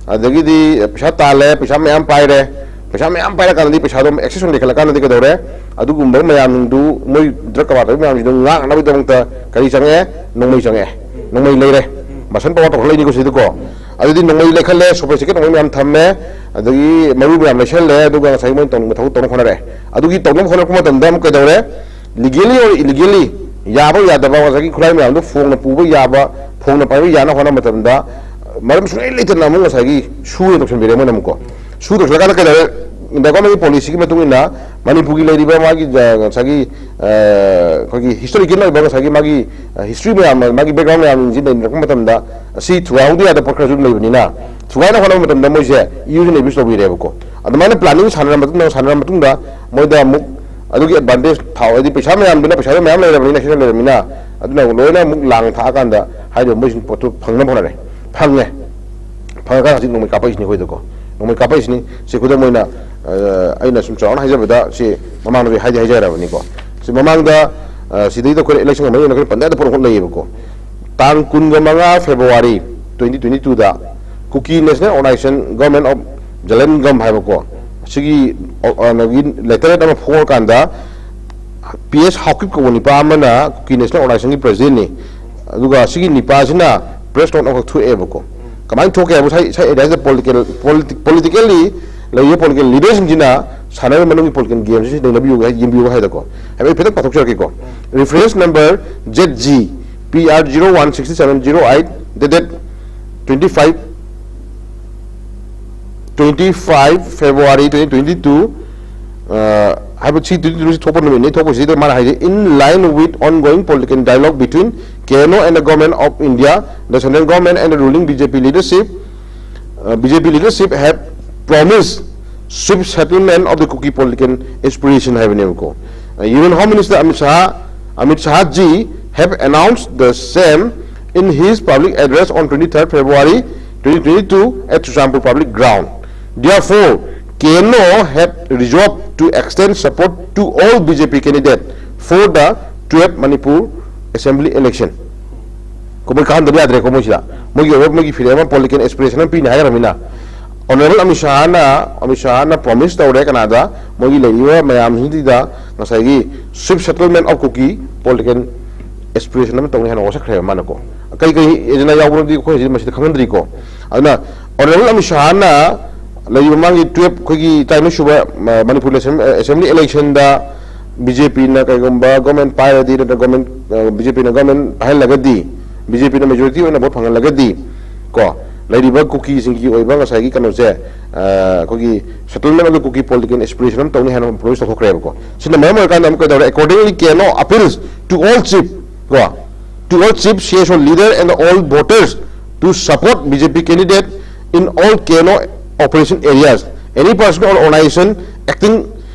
ꯑꯗꯒꯤꯗꯤ ꯄꯩꯁꯥ ꯇꯥꯜꯂꯦ, ꯄꯩꯁꯥ ꯃꯌꯥꯝ ꯄꯥꯏꯔꯦ, ꯄꯩꯁꯥ ꯃꯌꯥꯝ ꯄꯥꯏꯔꯀꯥꯟꯗꯗꯤ ꯄꯩꯁꯥꯗꯣ ꯑꯃꯨꯛ ꯑꯦꯛꯁꯦꯁ ꯑꯣꯏꯅ ꯂꯩꯈꯠꯂꯀꯥꯟꯗꯗꯤ ꯀꯩꯗꯧꯔꯦ? ꯑꯗꯨꯒꯨꯝꯕ ꯃꯌꯥꯝꯗꯨ, ꯃꯣꯏ ꯗ꯭ꯔꯒ ꯀꯔꯕꯥꯔ ꯇꯧꯔꯤꯕ ꯃꯌꯥꯝꯁꯤꯡꯗꯣ ꯉꯥꯛꯅꯕꯒꯤꯗꯃꯛꯇ ꯀꯔꯤ ꯆꯪꯉꯛꯑꯦ? ꯅꯣꯡꯃꯩ ꯆꯪꯉꯛꯑꯦ꯫ ꯅꯣꯡꯃꯩ ꯂꯩꯔꯦ꯫ ꯃꯁꯟ ꯄꯋꯥꯔ ꯇꯧꯈꯠꯂꯛꯏꯅꯤꯀꯣ ꯁꯤꯗꯀꯣ꯫ ꯑꯗꯨꯗꯤ ꯅꯣꯡꯃꯩ ꯂꯩꯈꯠꯂꯦ, ꯁꯣꯐꯤꯁꯇꯤꯀꯦꯠ ꯅꯣꯡꯃꯩ ꯃꯌꯥꯝ ꯊꯝꯃꯦ, ꯑꯗꯒꯤ ꯃꯔꯨ ꯃꯌꯥꯝ ꯂꯩꯁꯜꯂꯦ, ꯑꯗꯨꯒ ꯉꯁꯥꯏ ꯃꯣꯏꯅ ꯇꯧꯅꯤꯡꯕ ꯊꯕꯛ ꯇꯧꯅꯕ ꯍꯣꯠꯅꯔꯦ꯫ ꯑꯗꯨꯒꯤ ꯇꯧꯅꯕ ꯍꯣꯠꯅꯔꯛꯄ ꯃꯇꯝꯗ ꯑꯃꯨꯛ ꯀꯩꯗꯧꯔꯦ? Legally or illegally, ꯌꯥꯕ ꯌꯥꯗꯕ, ꯉꯁꯥꯏꯒꯤ ꯈꯨꯠꯂꯥꯏ ꯃꯌꯥꯝꯗꯣ ꯐꯣꯡꯅ ꯄꯨꯕ ꯌꯥꯕ, ꯐꯣꯡꯅ ꯄꯥꯏꯕ ꯌꯥꯅ ꯍꯣꯠꯅꯕ ꯃꯇꯝꯗ, ꯃꯔꯝ ꯁꯨꯡꯂꯩ ꯂꯩꯇꯅ ꯑꯃꯨꯛ ꯉꯁꯥꯏꯒꯤ ꯁꯨ ꯑꯣꯏꯅ ꯇꯧꯁꯟꯕꯤꯔꯦ ꯃꯣꯏꯅ ꯑꯃꯨꯛꯀꯣ꯫ ꯁꯨ ꯇꯧꯁꯜꯂꯀꯥꯟꯗ ꯀꯩꯗꯧꯔꯦ? ꯏꯟꯗꯤꯌꯥ ꯒꯣꯔꯃꯦꯟꯒꯤ ꯄꯣꯂꯤꯁꯤꯒꯤ ꯃꯇꯨꯡ ꯏꯟꯅ ꯃꯅꯤꯄꯨꯔꯒꯤ ꯂꯩꯔꯤꯕ ꯃꯥꯒꯤ, ꯑ, ꯉꯁꯥꯏꯒꯤ, ꯑ, ꯑꯩꯈꯣꯏꯒꯤ ꯍꯤꯁꯇꯣꯔꯤꯀꯦꯜ ꯑꯣꯏꯕ ꯉꯁꯥꯏꯒꯤ ꯃꯥꯒꯤ, ꯑ, ꯍꯤꯁꯇ꯭ꯔꯤ ꯃꯌꯥꯝ, ꯃꯥꯒꯤ ꯕꯦꯛꯒ꯭ꯔꯥꯎꯟ ꯃꯌꯥꯝꯁꯤ ꯅꯩꯅꯔꯛꯄ ꯃꯇꯝꯗ, ꯑꯁꯤ ꯊꯨꯒꯥꯏꯍꯧꯗ ꯌꯥꯗꯕ ꯄꯣꯠ ꯈꯔꯁꯨ ꯑꯗꯨꯝ ꯂꯩꯕꯅꯤꯅ, ꯊꯨꯒꯥꯏꯅ ꯍꯣꯠꯅꯕ ꯃꯇꯝꯗ ꯃꯣꯏꯁꯦ ꯏꯌꯨꯁꯤꯅ ꯑꯦꯕ꯭ꯌꯨꯁ ꯇꯧꯕꯤꯔꯦꯕꯀꯣ꯫ ꯑꯗꯨꯃꯥꯏꯅ ꯄ꯭ꯂꯥꯅꯤꯡ ꯁꯥꯟꯅꯔ ꯃꯇꯨꯡꯗ, ꯁꯥꯟꯅꯔ ꯃꯇꯨꯡꯗ ꯃꯣꯏꯗ ꯑꯃꯨꯛ ꯑꯗꯨꯒꯤ ꯑꯦꯗꯚꯥꯟꯇꯦꯖ ꯊꯥꯎ, ꯍꯥꯏꯗꯤ ꯄꯩꯁꯥ ꯃꯌꯥꯝꯗꯨꯅ, ꯄꯩꯁꯥꯗꯣ ꯃꯌꯥꯝ ꯂꯩꯔꯕꯅꯤꯅ, ꯁꯤꯅ ꯂꯩꯔꯕꯅꯤꯅ, ꯑꯗꯨꯅ ꯂꯣꯏꯅ ꯑꯃꯨꯛ ꯂꯥꯡ ꯊꯥꯛꯑꯀꯥꯟꯗ ꯍꯥꯏꯔꯤꯕ ꯃꯣꯏꯁꯤꯡ ꯄꯣꯠꯇꯨ ꯐꯪꯅꯕ ꯍꯣꯠꯅꯔꯦ꯫ ꯐꯪꯉꯦ꯫ ꯐꯪꯉꯀꯥꯟꯗ ꯍꯧꯖꯤꯛ ꯅꯣꯡꯃꯩ ꯀꯥꯞꯄꯛꯏꯁꯤꯅꯤ ꯑꯩꯈꯣꯏꯗꯀꯣ꯫ ꯅꯣꯡꯃꯩ ꯀꯥꯞꯄꯛꯏꯁꯤꯅꯤ꯫ ꯁꯤ ꯈꯨꯗꯝ ꯑꯣꯏꯅ, ꯑ, ꯑꯩꯅ ꯁꯨꯝ ꯆꯥꯎꯔꯥꯛꯅ ꯍꯥꯏꯖꯕꯗ, ꯁꯤ ꯃꯃꯥꯡꯗ ꯍꯥꯏꯗꯤ ꯍꯥꯏꯖꯔꯕꯅꯤꯀꯣ꯫ ꯁꯤ ꯃꯃꯥꯡꯗ, ꯑ, ꯁꯤꯗꯩꯗ ꯑꯩꯈꯣꯏꯅ ꯏꯂꯦꯛꯁꯟꯒ ꯃꯔꯤ ꯂꯩꯅꯅ ꯑꯩꯈꯣꯏꯅ ꯄꯟꯖꯥꯗ ꯄꯣꯠ ꯑꯃꯈꯛ ꯂꯩꯌꯦꯕꯀꯣ꯫ ꯇꯥꯡ ꯀꯨꯟꯒ ꯃꯉꯥ February twenty twenty twoꯗ Kuki National Organization Government of Zalengam ꯍꯥꯏꯕꯀꯣ, ꯁꯤꯒꯤ, ꯑ, ꯀꯩꯅꯣꯒꯤ ꯂꯦꯇꯔꯦꯠ ꯑꯃ ꯐꯣꯡꯉꯀꯥꯟꯗ, ꯄꯤ ꯑꯦꯁ ꯍꯥꯎꯀꯤꯞ ꯀꯧꯕ ꯅꯤꯄꯥ ꯑꯃꯅ Kuki National Organizationꯒꯤ ꯄ꯭ꯔꯦꯁꯤꯗꯦꯟꯠꯅꯤ꯫ ꯑꯗꯨꯒ ꯁꯤꯒꯤ ꯅꯤꯄꯥꯁꯤꯅ ꯄ꯭ꯔꯦꯁ ꯅꯣꯠ ꯑꯃꯈꯛ ꯊꯣꯛꯑꯦꯕꯀꯣ꯫ ꯀꯃꯥꯏꯅ ꯊꯣꯛꯀꯦ ꯍꯥꯏꯕ, ꯁꯥꯏ, ꯁꯥꯏ ꯑꯦꯔꯤꯌꯥꯁꯤꯗ ꯄꯣꯂꯤꯇꯤꯀꯦꯜ, ꯄꯣꯂꯤꯇꯤ-, ꯄꯣꯂꯤꯇꯤꯀꯦꯜꯂꯤ ꯂꯩꯔꯤꯕ ꯄꯣꯂꯤꯇꯤꯀꯦꯜ ꯂꯤꯗꯔꯁꯤꯡꯁꯤꯅ ꯁꯥꯟꯅꯔꯤꯕ ꯃꯅꯨꯡꯒꯤ ꯄꯣꯂꯤꯇꯤꯀꯦꯜ ꯒꯦꯝꯁꯤ ꯅꯩꯅꯕꯤꯌꯨ ꯍꯥꯏ, ꯌꯦꯡꯕꯤꯌꯨ ꯍꯥꯏꯗꯀꯣ꯫ ꯍꯥꯏꯐꯦꯠ ꯍꯥꯏꯐꯦꯠꯇꯪ ꯄꯥꯊꯣꯛꯆꯔꯛꯀꯦꯀꯣ꯫ Reference number Z G P R zero one six seven zero eight dated twenty five, twenty five February twenty twenty two, ꯑ, ꯍꯥꯏꯕ ꯁꯤ twenty twenty two ꯁꯤ ꯊꯣꯛꯄ ꯅꯨꯃꯤꯠꯅꯤ꯫ ꯊꯣꯛꯄꯁꯤꯗ ꯃꯥꯅ ꯍꯥꯏꯁꯦ, "In line with ongoing political dialogue between K N O and the Government of India, the central government and the ruling B J P leadership, uh, B J P leadership have promised swift settlement of the Kuki political aspiration" ꯍꯥꯏꯕꯅꯦꯕꯀꯣ꯫ ꯑ, Union Home Minister Amit Shah, Amit Shah ji have announced the same in his public address on twenty third February twenty twenty two at Churachandpur Public Ground. Therefore, K N O had resolved to extend support to all B J P candidates for the twelfth Manipur Assembly election. ꯀꯣ, ꯃꯣꯏ ꯀꯥꯍꯟꯗꯕ ꯌꯥꯗ꯭ꯔꯦꯀꯣ, ꯃꯣꯏꯁꯤꯗ꯫ ꯃꯣꯏꯒꯤ ꯑꯣꯏꯕ, ꯃꯣꯏꯒꯤ ꯐꯤꯔꯦꯞ ꯑꯃ, political aspiration ꯑꯃ ꯄꯤꯅꯤ ꯍꯥꯏꯈ꯭ꯔꯕꯅꯤꯅ, honourable Amit ꯁꯥꯍꯅ, Amit ꯁꯥꯍꯅ promise ꯇꯧꯔꯦ ꯀꯅꯥꯗ? ꯃꯣꯏꯒꯤ ꯂꯩꯔꯤꯕ ꯃꯌꯥꯝꯁꯤꯡꯁꯤꯗ ꯉꯁꯥꯏꯒꯤ swift settlement of Kuki political aspiration ꯑꯃ ꯇꯧꯅꯤ ꯍꯥꯏꯅ ꯋꯥꯁꯛꯈ꯭ꯔꯦꯕ ꯃꯥꯅꯀꯣ꯫ ꯀꯩ ꯀꯩ ꯑꯦꯖꯦꯟꯗꯥ ꯌꯥꯎꯕꯅꯣꯗꯤ ꯑꯩꯈꯣꯏ ꯍꯧꯖꯤꯛ ꯃꯁꯤꯗ ꯈꯪꯍꯟꯗ꯭ꯔꯤꯀꯣ꯫ ꯑꯗꯨꯅ ꯑꯣꯅꯔꯦꯕꯜ ꯑꯃꯤꯠ ꯁꯥꯍꯅ ꯂꯩꯔꯤꯕ ꯃꯃꯥꯡꯒꯤ twelve, ꯑꯩꯈꯣꯏꯒꯤ ꯇꯔꯥꯅꯤꯊꯣꯏ ꯁꯨꯕ, ꯑ, ꯃꯅꯤꯄꯨꯔ ꯑꯦꯁꯦꯝ-, ꯑꯦꯁꯦꯝꯕ꯭ꯂꯤ ꯏꯂꯦꯛꯁꯟꯗ ꯕꯤ ꯖꯦ ꯄꯤꯅ ꯀꯩꯒꯨꯝꯕ ꯒꯣꯔꯃꯦꯟ ꯄꯥꯏꯔꯗꯤ, ꯅꯠꯇ꯭ꯔꯒ ꯒꯣꯔꯃꯦꯟ, ꯑ, ꯕꯤ ꯖꯦ ꯄꯤꯅ ꯒꯣꯔꯃꯦꯟ ꯄꯥꯏꯍꯜꯂꯒꯗꯤ, ꯕꯤ ꯖꯦ ꯄꯤꯅ ꯃꯦꯖꯣꯔꯤꯇꯤ ꯑꯣꯏꯅ ꯚꯣꯠ ꯐꯪꯍꯜꯂꯒꯗꯤ ꯀꯣ, ꯂꯩꯔꯤꯕ ꯀꯨꯀꯤꯁꯤꯡꯒꯤ ꯑꯣꯏꯕ ꯉꯁꯥꯏꯒꯤ ꯀꯩꯅꯣꯁꯦ, ꯑ, ꯑꯩꯈꯣꯏꯒꯤ settlement of the Kuki political aspiration ꯑꯃ ꯇꯧꯅꯤ ꯍꯥꯏꯅ promise ꯇꯧꯊꯣꯛꯈ꯭ꯔꯦꯕꯀꯣ꯫ ꯁꯤꯅ ꯃꯔꯝ ꯑꯣꯏꯔꯀꯥꯟꯗ ꯑꯃꯨꯛ ꯀꯩꯗꯧꯔꯦ? Accordingly, K N O appeals to all chief, ꯀꯣ, to all chief, C S O leader and all voters to support B J P candidate in all K N O operation areas. Any person or organization acting,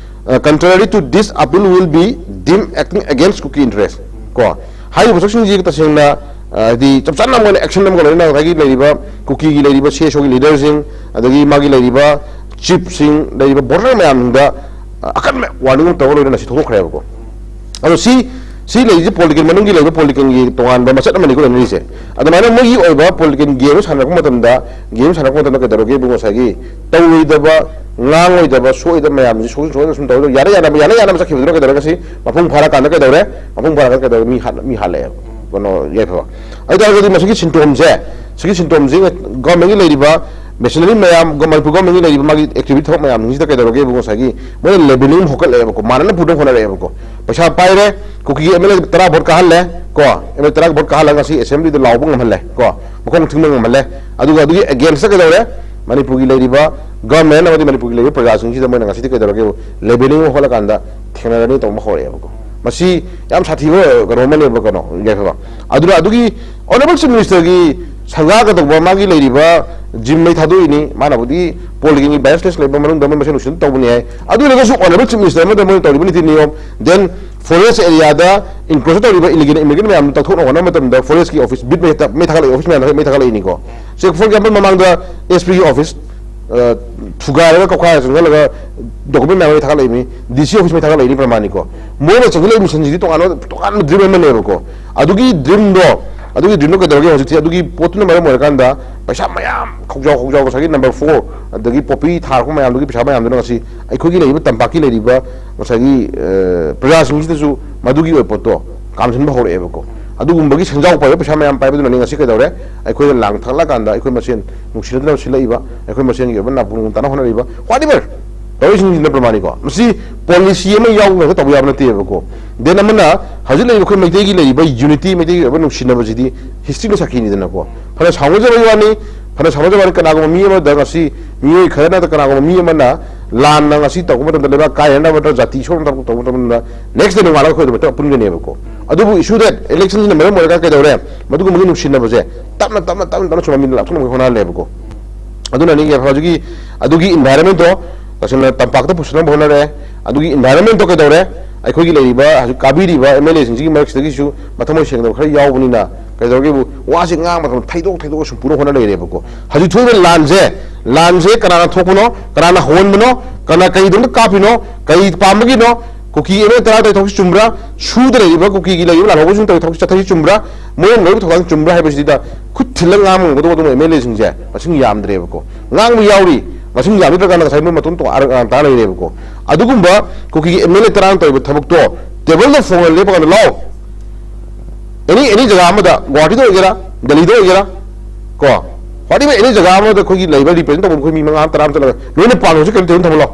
uh, contrary to this appeal will be deemed acting against Kuki interest. ꯀꯣ, ꯍꯥꯏꯔꯤꯕ ꯄꯣꯠꯁꯛꯁꯤꯡꯁꯤ ꯇꯁꯦꯡꯅ, ꯑ, ꯍꯥꯏꯗꯤ ꯆꯞ ꯆꯥꯅ ꯃꯣꯏꯅ action ꯑꯃꯒ ꯂꯣꯏꯅꯅ ꯉꯁꯥꯏꯒꯤ ꯂꯩꯔꯤꯕ ꯀꯨꯀꯤꯒꯤ ꯂꯩꯔꯤꯕ C S O ꯒꯤ leaderꯁꯤꯡ, ꯑꯗꯒꯤ ꯃꯥꯒꯤ ꯂꯩꯔꯤꯕ chiefꯁꯤꯡ, ꯂꯩꯔꯤꯕ voter ꯃꯌꯥꯝꯗ, ꯑ, ꯑꯀꯟꯕ warning ꯑꯃ ꯇꯧꯔꯒ ꯂꯣꯏꯅꯅ ꯁꯤ ꯊꯣꯛꯇꯣꯛꯈ꯭ꯔꯦꯕꯀꯣ꯫ ꯑꯗꯣ ꯁꯤ, ꯁꯤ ꯂꯩꯔꯤꯁꯦ political ꯃꯅꯨꯡꯒꯤ ꯂꯩꯕ politicalꯒꯤ ꯇꯣꯉꯥꯟꯕ ꯃꯆꯠ ꯑꯃꯅꯤꯀꯣ ꯂꯩꯅꯔꯤꯁꯦ꯫ ꯑꯗꯨꯃꯥꯏꯅ ꯃꯣꯏꯒꯤ ꯑꯣꯏꯕ political game ꯁꯥꯟꯅꯔꯛꯄ ꯃꯇꯝꯗ, game ꯁꯥꯟꯅꯔꯛꯄ ꯃꯇꯝꯗ ꯀꯩꯗꯧꯔꯒꯦꯕꯨ ꯉꯁꯥꯏꯒꯤ ꯇꯧꯔꯣꯏꯗꯕ, ꯉꯥꯡꯉꯣꯏꯗꯕ, ꯁꯣꯏꯗꯕ ꯃꯌꯥꯝꯁꯤ ꯁꯣꯏ-, ꯁꯣꯏꯗꯅ ꯁꯨꯝ ꯇꯧꯔꯣꯏꯗꯕ, ꯌꯥꯅ ꯌꯥꯅꯕ, ꯌꯥꯅ ꯌꯥꯅꯕ ꯆꯠꯈꯤꯕꯗꯨꯅ ꯀꯩꯗꯧꯔꯒꯦ ꯁꯤ ꯃꯄꯨꯡ ꯐꯥꯔꯀꯥꯟꯗ ꯀꯩꯗꯧꯔꯦ? ꯃꯄꯨꯡ ꯐꯥꯔꯀꯥꯟꯗ ꯀꯩꯗꯧꯔꯦ? ꯃꯤ ꯍꯥꯠ-, ꯃꯤ ꯍꯥꯠꯂꯛꯑꯦꯕ꯫ ꯀꯩꯅꯣ, ꯌꯥꯏꯐꯕ꯫ ꯑꯗꯨ ꯇꯥꯔꯒꯗꯤ ꯃꯁꯤꯒꯤ symptomꯁꯦ, ꯁꯤꯒꯤ symptomꯁꯦ governmentꯀꯤ ꯂꯩꯔꯤꯕ machinery ꯃꯌꯥꯝ, ꯃꯅꯤꯄꯨꯔ governmentꯀꯤ ꯂꯩꯔꯤꯕ ꯃꯥꯒꯤ activity ꯊꯕꯛ ꯃꯌꯥꯝꯁꯤꯡꯁꯤꯗ ꯀꯩꯗꯧꯔꯒꯦꯕꯨ ꯉꯁꯥꯏꯒꯤ ꯃꯣꯏꯅ levelling ꯑꯃ ꯍꯣꯠꯀꯠꯂꯛꯑꯦꯕꯀꯣ, ꯃꯥꯟꯅꯅ ꯄꯨꯅꯕ ꯍꯣꯠꯅꯔꯛꯑꯦꯕꯀꯣ꯫ ꯄꯩꯁꯥ ꯄꯥꯏꯔꯦ, ꯀꯨꯀꯤꯒꯤ M L A ꯇꯔꯥ vote ꯀꯥꯍꯜꯂꯦ ꯀꯣ, M L A ꯇꯔꯥ vote ꯀꯥꯍꯜꯂꯒ ꯉꯁꯤ assemblyꯗ ꯂꯥꯎꯕ ꯉꯝꯍꯜꯂꯦ ꯀꯣ, ꯃꯈꯣꯡ ꯊꯤꯡꯕ ꯉꯝꯍꯜꯂꯦ꯫ ꯑꯗꯨꯒ ꯑꯗꯨꯒꯤ againstꯗ ꯀꯩꯗꯧꯔꯦ? ꯃꯅꯤꯄꯨꯔꯒꯤ ꯂꯩꯔꯤꯕ government ꯑꯃꯗꯤ ꯃꯅꯤꯄꯨꯔꯒꯤ ꯂꯩꯔꯤꯕ ꯄ꯭ꯔꯖꯥꯁꯤꯡꯁꯤꯗ ꯃꯣꯏꯅ ꯉꯁꯤꯗꯤ ꯀꯩꯗꯧꯔꯒꯦꯕꯨ levelling ꯑꯃ ꯍꯣꯠꯂꯀꯥꯟꯗ ꯊꯦꯡꯅꯔꯅꯤ ꯇꯧꯕ ꯑꯃ ꯍꯧꯔꯛꯑꯦꯕꯀꯣ꯫ ꯃꯁꯤ ꯌꯥꯝ ꯁꯥꯊꯤꯕ ꯀꯩꯅꯣ ꯑꯃꯅꯦꯕ, ꯀꯩꯅꯣ, ꯌꯥꯏꯐꯕ꯫ ꯑꯗꯨꯅ ꯑꯗꯨꯒꯤ honourable chief ministerꯒꯤ ꯁꯪꯒꯥ ꯀꯩꯗꯧꯕ, ꯃꯥꯒꯤ ꯂꯩꯔꯤꯕ gym ꯃꯩ ꯊꯥꯗꯣꯛꯏꯅꯤ, ꯃꯥꯅꯕꯨꯗꯤ politicalꯒꯤ biasness ꯂꯩꯕ ꯃꯅꯨꯡꯗ ꯃꯣꯏ ꯃꯁꯦꯟ ꯅꯨꯡꯁꯤꯅ ꯇꯧꯕꯅꯤ ꯍꯥꯏ꯫ ꯑꯗꯨ ꯑꯣꯏꯔꯒꯁꯨ honourable chief minister ꯑꯃꯗ ꯃꯣꯏꯅ ꯇꯧꯔꯤꯕ ꯅꯤꯇꯤ ꯅꯤꯌꯣꯝ, then forest areaꯗ encroach ꯇꯧꯔꯤꯕ illegal immigrant ꯃꯌꯥꯝꯗꯨ ꯇꯧꯊꯣꯛꯅꯕ ꯍꯣꯠꯅꯕ ꯃꯇꯝꯗ forestꯀꯤ office ꯕꯤꯠ ꯃꯩ ꯊꯥ-, ꯃꯩ ꯊꯥꯒꯠꯂꯛꯏ, office ꯃꯌꯥꯝꯗ ꯃꯩ ꯊꯥꯒꯠꯂꯛꯏꯅꯤꯀꯣ꯫ ꯁꯦ, for example, ꯃꯃꯥꯡꯗ SP ꯒꯤ office, ꯑ, ꯊꯨꯒꯥꯏꯔꯒ ꯀꯧꯈꯥꯏꯔ ꯆꯪꯁꯤꯜꯂꯒ document ꯃꯌꯥꯝ ꯑꯃ ꯊꯥꯒꯠꯂꯛꯏꯅꯤ, DC office ꯃꯩ ꯊꯥꯒꯠꯂꯛꯏꯅꯤ ꯄ꯭ꯔꯃꯥꯅꯤꯀꯣ꯫ ꯃꯣꯏꯅ ꯆꯪꯁꯤꯜꯂꯛꯏꯕ missionꯁꯤꯗꯤ ꯇꯣꯉꯥꯟꯕ, ꯇꯣꯉꯥꯟꯕ dream ꯑꯃꯅꯦꯕꯀꯣ꯫ ꯑꯗꯨꯒꯤ dreamꯗꯣ, ꯑꯗꯨꯒꯤ dreamꯗꯣ ꯀꯩꯗꯧꯔꯒꯦ ꯍꯧꯖꯤꯛꯇꯤ? ꯑꯗꯨꯒꯤ ꯄꯣꯠꯇꯨꯅ ꯃꯔꯝ ꯑꯣꯏꯔꯀꯥꯟꯗ ꯄꯩꯁꯥ ꯃꯌꯥꯝ ꯈꯧꯖꯥꯎ ꯈꯧꯖꯥꯎ ꯉꯁꯥꯏꯒꯤ number four ꯑꯗꯒꯤ poppy ꯊꯥꯔꯛꯄ ꯃꯌꯥꯝꯗꯨꯒꯤ ꯄꯩꯁꯥ ꯃꯌꯥꯝꯗꯨꯅ ꯉꯁꯤ ꯑꯩꯈꯣꯏꯒꯤ ꯂꯩꯔꯤꯕ ꯇꯝꯄꯥꯛꯀꯤ ꯂꯩꯔꯤꯕ ꯉꯁꯥꯏꯒꯤ, ꯑ, ꯄ꯭ꯔꯖꯥꯁꯤꯡꯁꯤꯗꯁꯨ ꯃꯗꯨꯒꯤ ꯑꯣꯏꯕ ꯄꯣꯠꯇꯣ ꯀꯥꯝꯁꯤꯟꯕ ꯍꯧꯔꯛꯑꯦꯕꯀꯣ꯫ ꯑꯗꯨꯒꯨꯝꯕꯒꯤ ꯁꯦꯟꯖꯥꯎ ꯄꯥꯏꯕ ꯄꯩꯁꯥ ꯃꯌꯥꯝ ꯄꯥꯏꯕꯗꯨꯅꯅꯤ ꯉꯁꯤ ꯀꯩꯗꯧꯔꯦ? ꯑꯩꯈꯣꯏꯅ ꯂꯥꯡ ꯊꯛꯂꯀꯥꯟꯗ ꯑꯩꯈꯣꯏ ꯃꯁꯦꯟ ꯅꯨꯡꯁꯤꯅꯗꯅ ꯁꯤꯜꯂꯛꯏꯕ, ꯑꯩꯈꯣꯏ ꯃꯁꯦꯟꯒꯤ ꯑꯣꯏꯕ ꯅꯥꯄꯨ ꯅꯨꯡ ꯇꯥꯅ ꯍꯣꯠꯅꯔꯤꯕ, whatever ꯇꯧꯔꯤꯁꯤꯡꯁꯤꯅ ꯄ꯭ꯔꯃꯥꯅꯤꯀꯣ꯫ ꯃꯁꯤ policy ꯑꯃ ꯌꯥꯎꯕ ꯉꯥꯛꯇ ꯇꯧꯕ ꯌꯥꯕ ꯅꯠꯇꯦꯕꯀꯣ꯫ Then ꯑꯃꯅ ꯍꯧꯖꯤꯛ ꯂꯩꯔꯤꯕ ꯑꯩꯈꯣꯏ ꯃꯩꯇꯩꯒꯤ ꯂꯩꯔꯤꯕ unity, ꯃꯩꯇꯩꯒꯤ ꯑꯣꯏꯕ ꯅꯨꯡꯁꯤꯅꯕꯁꯤꯗꯤ historyꯅ ꯁꯥꯈꯤꯅꯤꯗꯅꯀꯣ꯫ ꯐꯅ ꯁꯥꯎꯅꯖꯕꯒꯤ ꯋꯥꯅꯤ, ꯐꯅ ꯁꯥꯎꯅꯖꯕ ꯋꯥꯅꯤ, ꯀꯅꯥꯒꯨꯝꯕ ꯃꯤ ꯑꯃꯗ ꯉꯁꯤ ꯃꯤꯑꯣꯏ ꯈꯔ ꯅꯠꯇ꯭ꯔ ꯀꯅꯥꯒꯨꯝꯕ ꯃꯤ ꯑꯃꯅ ꯂꯥꯟꯅ ꯉꯁꯤ ꯇꯧꯕ ꯃꯇꯝꯗ, ꯂꯩꯕꯥꯛ ꯀꯥꯏꯅꯅꯕ ꯅꯠꯇ꯭ꯔ ꯖꯥꯇꯤ ꯁꯣꯛꯅꯕ ꯊꯕꯛ ꯇꯧꯕ ꯃꯇꯝꯗ, next day ꯅꯣꯡꯉꯥꯜꯂꯒ ꯑꯩꯈꯣꯏ ꯑꯗꯨꯃꯛꯇ ꯑꯄꯨꯟꯒꯅꯦꯕꯀꯣ꯫ ꯑꯗꯨꯕꯨ issue that electionꯁꯤꯅ ꯃꯔꯝ ꯑꯣꯏꯔꯒ ꯀꯩꯗꯧꯔꯦ? ꯃꯗꯨꯒꯨꯝꯕꯒꯤ ꯅꯨꯡꯁꯤꯅꯕꯁꯦ ꯇꯞꯅ ꯇꯞꯅ ꯇꯞꯅ ꯇꯞꯅ ꯁꯨꯝ ꯃꯤꯅ ꯂꯥꯞꯊꯣꯛꯅꯕꯒꯤ ꯍꯣꯠꯅꯍꯜꯂꯦꯕꯀꯣ꯫ ꯑꯗꯨꯅꯅꯤ ꯌꯥꯏꯐꯕꯒꯤ, ꯑꯗꯨꯒꯤ environmentꯇꯣ ꯇꯁꯦꯡꯅ ꯇꯝꯄꯥꯛꯇ ꯄꯨꯁꯤꯟꯅꯕ ꯍꯣꯠꯅꯔꯦ꯫ ꯑꯗꯨꯒꯤ environmentꯇꯣ ꯀꯩꯗꯧꯔꯦ? ꯑꯩꯈꯣꯏꯒꯤ ꯂꯩꯔꯤꯕ ꯍꯧꯖꯤꯛ ꯀꯥꯕꯤꯔꯤꯕ MLAꯁꯤꯡꯁꯤꯒꯤ ꯃꯔꯛꯁꯤꯗꯒꯤꯁꯨ ꯃꯊꯃꯣꯏ ꯁꯦꯡꯗꯕ ꯈꯔ ꯌꯥꯎꯕꯅꯤꯅ, ꯀꯩꯗꯧꯔꯒꯦꯕꯨ, ꯋꯥꯁꯦ ꯉꯥꯡꯕ ꯃꯇꯝꯗ ꯊꯩꯗꯣꯛ ꯊꯩꯗꯣꯛꯑ ꯁꯨꯝ ꯄꯨꯅ ꯍꯣꯠꯅ ꯂꯩꯔꯦꯕꯀꯣ꯫ ꯍꯧꯖꯤꯛ ꯊꯣꯛꯏꯕ ꯂꯥꯟꯁꯦ, ꯂꯥꯟꯁꯦ ꯀꯅꯥꯅ ꯊꯣꯛꯄꯅꯣ, ꯀꯅꯥꯅ ꯍꯧꯍꯟꯕꯅꯣ, ꯀꯅꯥ ꯀꯩꯗꯧꯅ ꯀꯥꯞꯄꯤꯅꯣ, ꯀꯔꯤ ꯄꯥꯝꯕꯒꯤꯅꯣ, ꯀꯨꯀꯤ MLA ꯇꯔꯥ ꯇꯧꯔꯤ ꯊꯕꯛꯁꯤ ꯆꯨꯝꯕ꯭ꯔꯥ? ꯁꯨꯗ ꯂꯩꯔꯤꯕ ꯀꯨꯀꯤꯒꯤ ꯂꯩꯔꯤꯕ ꯂꯥꯜꯍꯧꯕꯁꯤꯡ ꯇꯧꯔꯤ ꯊꯕꯛꯁꯤ ꯆꯠꯊꯔꯤꯁꯤ ꯆꯨꯝꯕ꯭ꯔꯥ? ꯃꯣꯏꯅ ꯂꯧꯔꯤꯕ ꯊꯧꯗꯥꯡ ꯆꯨꯝꯕ꯭ꯔꯥ ꯍꯥꯏꯕꯁꯤꯗ ꯈꯨꯠ ꯊꯤꯜꯂꯒ ꯉꯥꯡꯕ ꯉꯝꯒꯗꯧꯕ ꯑꯗꯨꯒꯨꯝꯕ MLAꯁꯤꯡꯁꯦ ꯃꯁꯤꯡ ꯌꯥꯝꯗ꯭ꯔꯦꯕꯀꯣ꯫ ꯉꯥꯡꯕ ꯌꯥꯎꯔꯤ, ꯃꯁꯤꯡ ꯌꯥꯝꯗ꯭ꯔꯀꯥꯟꯗ ꯉꯁꯥꯏ ꯃꯣꯏ ꯃꯇꯣꯟ ꯇꯣꯉꯥꯟ ꯇꯥ ꯂꯩꯔꯦꯕꯀꯣ꯫ ꯑꯗꯨꯒꯨꯝꯕ ꯀꯨꯀꯤꯒꯤ MLA ꯇꯔꯥꯅ ꯇꯧꯔꯤꯕ ꯊꯕꯛꯇꯣ ꯇꯦꯕꯜꯗ ꯐꯣꯡꯅ ꯂꯦꯞꯄꯀꯥꯟꯗ ꯂꯥꯎ, ꯑꯦꯅꯤ ꯑꯦꯅꯤ ꯖꯒꯥ ꯑꯃꯗ, ꯒꯨꯋꯥꯍꯥꯇꯤꯗ ꯑꯣꯏꯒꯦꯔꯥ, ꯗꯦꯜꯂꯤꯗ ꯑꯣꯏꯒꯦꯔꯥ, ꯀꯣ, ꯋꯥꯔꯤꯕ ꯑꯦꯅꯤ ꯖꯒꯥ ꯑꯃꯗ ꯑꯩꯈꯣꯏꯒꯤ ꯂꯩꯕ represent ꯇꯧꯕ ꯑꯩꯈꯣꯏ ꯃꯤ ꯃꯉꯥ ꯇꯔꯥ ꯑꯃ ꯆꯠꯂꯒ ꯂꯣꯏꯅ ꯄꯥꯡꯉꯁꯤ, ꯀꯔꯤꯝꯇ ꯑꯗꯨꯝ ꯊꯝꯃꯜꯂꯣ,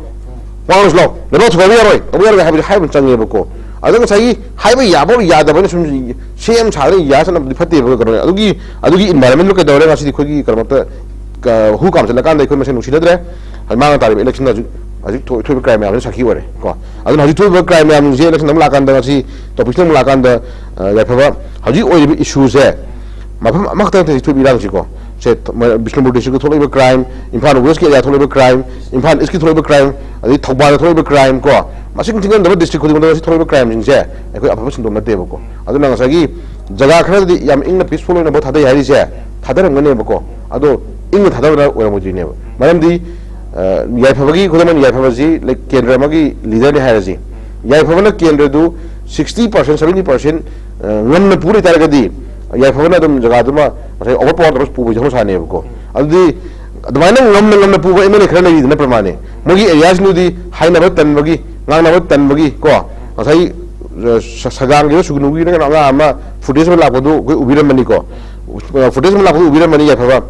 ꯄꯥꯡꯉꯁꯤ ꯂꯥꯎ, ꯂꯩꯕꯥꯛ ꯊꯨꯒꯥꯏꯕ ꯌꯥꯔꯣꯏ, ꯇꯧꯕ ꯌꯥꯔꯣꯏ ꯍꯥꯏꯕꯗꯤ ꯍꯥꯏꯕ ꯆꯪꯉꯦꯕꯀꯣ꯫ ꯑꯗ ꯉꯁꯥꯏꯒꯤ ꯍꯥꯏꯕ ꯌꯥꯕ ꯌꯥꯗꯕ ꯑꯩꯅ ꯁꯨꯝ ꯁꯦꯝ ꯁꯥꯗꯅ ꯌꯥ ꯆꯠꯅꯕꯗꯤ ꯐꯠꯇꯦꯕ ꯀꯩꯅꯣꯅꯦ꯫ ꯑꯗꯨꯒꯤ, ꯑꯗꯨꯒꯤ environmentꯗꯨ ꯀꯩꯗꯧꯔꯦ? ꯉꯁꯤꯗꯤ ꯑꯩꯈꯣꯏꯒꯤ ꯀꯩꯅꯣꯃꯛꯇ ꯀ-, ꯍꯨ ꯀꯥꯝꯁꯤꯜꯂꯀꯥꯟꯗ ꯑꯩꯈꯣꯏ ꯃꯁꯦꯟ ꯅꯨꯡꯁꯤꯅꯗ꯭ꯔꯦ꯫ ꯍꯧꯖꯤꯛ ꯃꯥꯡꯗ ꯇꯥꯔꯤꯕ electionꯗ ꯍꯧꯖꯤꯛ, ꯍꯧꯖꯤꯛ ꯊꯣꯛ-, ꯊꯣꯛꯏꯕ crime ꯃꯌꯥꯝꯁꯦ ꯁꯥꯈꯤ ꯑꯣꯏꯔꯦ ꯀꯣ꯫ ꯑꯗꯨꯅ ꯍꯧꯖꯤꯛ ꯊꯣꯛꯏꯕ crime ꯃꯌꯥꯝꯁꯤꯡꯁꯦ election ꯑꯃꯨꯛ ꯂꯥꯛꯀꯥꯟꯗ ꯉꯁꯤ topicꯁꯤꯅ ꯑꯃꯨꯛ ꯂꯥꯛꯀꯥꯟꯗ, ꯑ, ꯌꯥꯏꯐꯕ ꯍꯧꯖꯤꯛ ꯑꯣꯏꯔꯤꯕ issueꯁꯦ ꯃꯐꯝ ꯑꯃꯈꯛꯇ ꯅꯠꯇꯦ ꯍꯧꯖꯤꯛ ꯊꯣꯛꯏꯕ ꯏꯔꯥꯡꯁꯤꯀꯣ꯫ ꯁꯦ, ꯃ-, Bishnupur districtꯀꯤ ꯊꯣꯛꯂꯛꯏꯕ crime, Imphal Westꯀꯤ area ꯊꯣꯛꯂꯛꯏꯕ crime, Imphal Eastꯀꯤ ꯊꯣꯛꯂꯛꯏꯕ crime, ꯑꯗꯩ ꯊꯧꯕꯥꯜꯗ ꯊꯣꯛꯂꯛꯏꯕ crime ꯀꯣ, ꯃꯁꯤꯡ ꯊꯤꯉꯝꯗꯕ district ꯈꯨꯗꯤꯡꯃꯛꯇ ꯉꯁꯤ ꯊꯣꯛꯂꯛꯏꯕ crimeꯁꯤꯡꯁꯦ ꯑꯩꯈꯣꯏ ꯑꯐꯕ symptom ꯅꯠꯇꯦꯕꯀꯣ꯫ ꯑꯗꯨꯅ ꯉꯁꯥꯏꯒꯤ ꯖꯒꯥ ꯈꯔꯗꯗꯤ ꯌꯥꯝ ꯏꯪꯅ peaceful ꯑꯣꯏꯅ vote ꯊꯥꯗꯩ ꯍꯥꯏꯔꯤꯁꯦ ꯊꯥꯗꯔꯝꯒꯅꯦꯕꯀꯣ꯫ ꯑꯗꯣ ꯏꯪꯅ ꯊꯥꯗꯕꯅ ꯑꯣꯏꯔꯝꯃꯣꯏꯗꯣꯏꯅꯦꯕ꯫ ꯃꯔꯝꯗꯤ, ꯑ, ꯌꯥꯏꯐꯕꯒꯤ ꯈꯨꯗꯝ ꯑꯣꯏꯅ ꯌꯥꯏꯐꯕꯁꯤ, like, ꯀꯦꯟꯗ꯭ꯔ ꯑꯃꯒꯤ leaderꯅꯤ ꯍꯥꯏꯔꯁꯤ꯫ ꯌꯥꯏꯐꯕꯅ ꯀꯦꯟꯗ꯭ꯔꯗꯨ sixty percent, seventy percent, ꯑ, ꯉꯝꯅ ꯄꯨ ꯂꯩꯇꯥꯔꯒꯗꯤ ꯌꯥꯏꯐꯕꯅ ꯑꯗꯨꯝ ꯖꯒꯥꯗꯨꯃ ꯉꯁꯥꯏ overpower ꯇꯧꯔꯒ ꯄꯨꯕꯁꯦ ꯍꯧꯅꯁꯥꯅꯦꯕꯀꯣ꯫ ꯑꯗꯨꯗꯤ ꯑꯗꯨꯃꯥꯏꯅ ꯉꯝꯅ ꯉꯝꯅ ꯄꯨꯕ MLA ꯈꯔ ꯂꯩꯔꯤꯗꯅ ꯄ꯭ꯔꯃꯥꯅꯦ꯫ ꯃꯣꯏꯒꯤ areaꯁꯤꯡꯗꯨꯗꯤ ꯍꯥꯏꯅꯕ ꯇꯟꯕꯒꯤ, ꯉꯥꯡꯅꯕ ꯇꯟꯕꯒꯤ ꯀꯣ, ꯉꯁꯥꯏ, ꯑ, ꯁ-, ꯁꯒꯥꯡꯒꯤꯔ ꯁꯨꯒꯅꯨꯒꯤꯔ ꯀꯩꯅꯣ ꯑꯉꯥꯡ ꯑꯃ footage ꯑꯃ ꯂꯥꯛꯄꯗꯨ ꯑꯩꯈꯣꯏ ꯎꯕꯤꯔꯝꯃꯅꯤꯀꯣ꯫ ꯑ, footage ꯑꯃ ꯂꯥꯛꯄꯗꯨ ꯎꯕꯤꯔꯝꯃꯅꯤ ꯌꯥꯏꯐꯕ꯫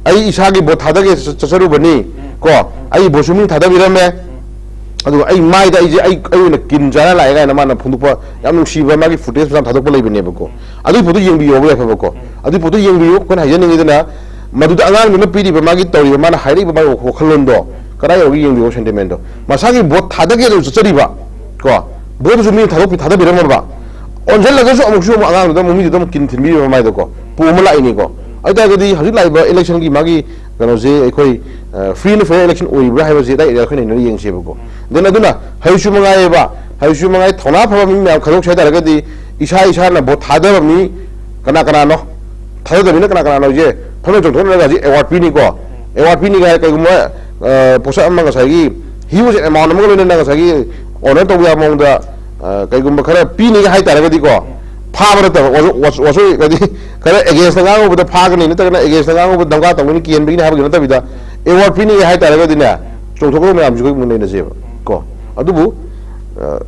"ꯑꯩ ꯏꯁꯥꯒꯤ vote ꯊꯥꯗꯒꯦ ꯆꯠ-, ꯆꯠꯆꯔꯨꯕꯅꯤ ꯀꯣ, ꯑꯩ voteꯁꯨ ꯃꯤ ꯊꯥꯗꯕꯤꯔꯝꯃꯦ, ꯑꯗꯨꯒ ꯑꯩ ꯃꯥꯏꯗ ꯑꯩꯁꯦ ꯑꯩ, ꯑꯩ ꯑꯣꯏꯅ ꯀꯤꯟ ꯆꯥꯔ ꯂꯥꯛꯑꯦ" ꯀꯥꯏꯅ ꯃꯥꯅ ꯐꯣꯡꯗꯣꯛꯄ ꯌꯥꯝ ꯅꯨꯡꯁꯤꯕ ꯃꯥꯒꯤ footage ꯃꯆꯥ ꯑꯃ ꯊꯥꯗꯣꯛꯄ ꯂꯩꯕꯅꯦꯕꯀꯣ꯫ ꯑꯗꯨꯒꯤ ꯄꯣꯠꯇꯨ ꯌꯦꯡꯕꯤꯌꯣꯕ ꯌꯥꯏꯐꯕꯀꯣ꯫ ꯑꯗꯨꯒꯤ ꯄꯣꯠꯇꯨ ꯌꯦꯡꯕꯤꯌꯨ꯫ ꯑꯩꯈꯣꯏꯅ ꯍꯥꯏꯖꯅꯤꯡꯉꯤꯗꯅ ꯃꯗꯨꯗ ꯑꯉꯥꯡꯗꯨꯅ ꯄꯤꯔꯤꯕ, ꯃꯥꯒꯤ ꯇꯧꯔꯤꯕ, ꯃꯥꯅ ꯍꯥꯏꯔꯛꯏꯕ ꯃꯥꯒꯤ ꯋꯥꯈꯜꯂꯣꯟꯗꯣ ꯀꯗꯥꯏ ꯌꯧꯒꯦ ꯌꯦꯡꯕꯤꯌꯣ, sentiment ꯗꯣ꯫ ꯃꯁꯥꯒꯤ vote ꯊꯥꯗꯒꯦ ꯑꯗꯨ ꯆꯠꯆꯔꯤꯕ ꯀꯣ, vote ꯇꯨꯁꯨ ꯃꯤꯅ ꯊꯥꯗꯣꯛꯄꯤ-, ꯊꯥꯗꯕꯤꯔꯝꯃꯕ, ꯑꯣꯟꯁꯤꯜꯂꯒꯁꯨ ꯑꯃꯨꯛꯁꯨ ꯑꯃꯨꯛ ꯑꯉꯥꯡꯗꯨꯗ ꯑꯃꯨꯛ, ꯃꯤꯗꯨꯗ ꯑꯃꯨꯛ ꯀꯤꯟ ꯊꯤꯟꯕꯤꯔꯤꯕ ꯃꯥꯏꯗꯀꯣ, ꯄꯣ ꯑꯃ ꯂꯥꯛꯏꯅꯤꯀꯣ꯫ ꯑꯗꯨ ꯇꯥꯔꯒꯗꯤ ꯍꯧꯖꯤꯛ ꯂꯥꯛꯏꯕ election ꯒꯤ ꯃꯥꯒꯤ ꯀꯩꯅꯣꯁꯦ ꯑꯩꯈꯣꯏ, ꯑ, free and fair election ꯑꯣꯏꯔꯤꯕ꯭ꯔꯥ ꯍꯥꯏꯕꯁꯦ ꯑꯗꯥꯏ area ꯑꯩꯈꯣꯏꯅ ꯅꯩꯅꯔ ꯌꯦꯡꯁꯦꯕꯀꯣ꯫ Then ꯑꯗꯨꯅ ꯍꯧꯖꯤꯛꯁꯨ ꯃꯉꯥꯏꯌꯦꯕ, ꯍꯧꯖꯤꯛꯁꯨ ꯃꯉꯥꯏ, ꯊꯧꯅꯥ ꯐꯕ ꯃꯤ ꯃꯌꯥꯝ ꯈꯟꯗꯣꯛꯁꯦ ꯍꯥꯏ ꯇꯥꯔꯒꯗꯤ ꯏꯁꯥ ꯏꯁꯥꯅ vote ꯊꯥꯗꯕ ꯃꯤ ꯀꯅꯥ ꯀꯅꯥꯅꯣ? ꯊꯥꯖꯗꯕꯅꯤꯅ ꯀꯅꯥ ꯀꯅꯥꯅꯣ ꯍꯧꯖꯤꯛ ꯐꯝꯅ ꯆꯣꯡꯊꯣꯛꯅꯔꯒ ꯍꯧꯖꯤꯛ award ꯄꯤꯅꯤꯀꯣ? Award ꯄꯤꯅꯤꯒ ꯍꯥꯏ ꯀꯩꯒꯨꯝꯕ, ꯑ, ꯄꯣꯠꯁꯛ ꯑꯃ ꯉꯁꯥꯏꯒꯤ huge amount ꯑꯃꯒ ꯂꯣꯏꯅꯅ ꯉꯁꯥꯏꯒꯤ honour ꯇꯧꯕ ꯌꯥꯕ ꯃꯑꯣꯡꯗ, ꯑ, ꯀꯩꯒꯨꯝꯕ ꯈꯔ ꯄꯤꯅꯤꯒ ꯍꯥꯏ ꯇꯥꯔꯒꯗꯤꯀꯣ, ꯐꯥꯕ ꯅꯠꯇꯕ, ꯋꯥꯁꯣꯏ, ꯋꯥꯁꯣꯏ, ꯍꯥꯏꯗꯤ ꯈꯔ against ꯇ ꯉꯥꯡꯉꯨꯕꯗ ꯐꯥꯒꯅꯤ, ꯅꯠꯇ꯭ꯔꯒꯅ against ꯇ ꯉꯥꯡꯉꯨꯕꯗ ꯗꯝꯀꯥ ꯇꯧꯒꯅꯤ, ꯀꯤꯍꯟꯕꯒꯤꯅꯤ ꯍꯥꯏꯕꯒꯤ ꯅꯠꯇꯕꯤꯗ, award ꯄꯤꯅꯤꯒ ꯍꯥꯏ ꯇꯥꯔꯒꯗꯤꯅꯦ, ꯆꯣꯡꯊꯣꯛꯀꯗꯕ ꯃꯌꯥꯝꯁꯤ ꯑꯩꯈꯣꯏ ꯑꯃꯨꯛ ꯅꯩꯅꯁꯦꯕ ꯀꯣ꯫ ꯑꯗꯨꯕꯨ, ꯑ,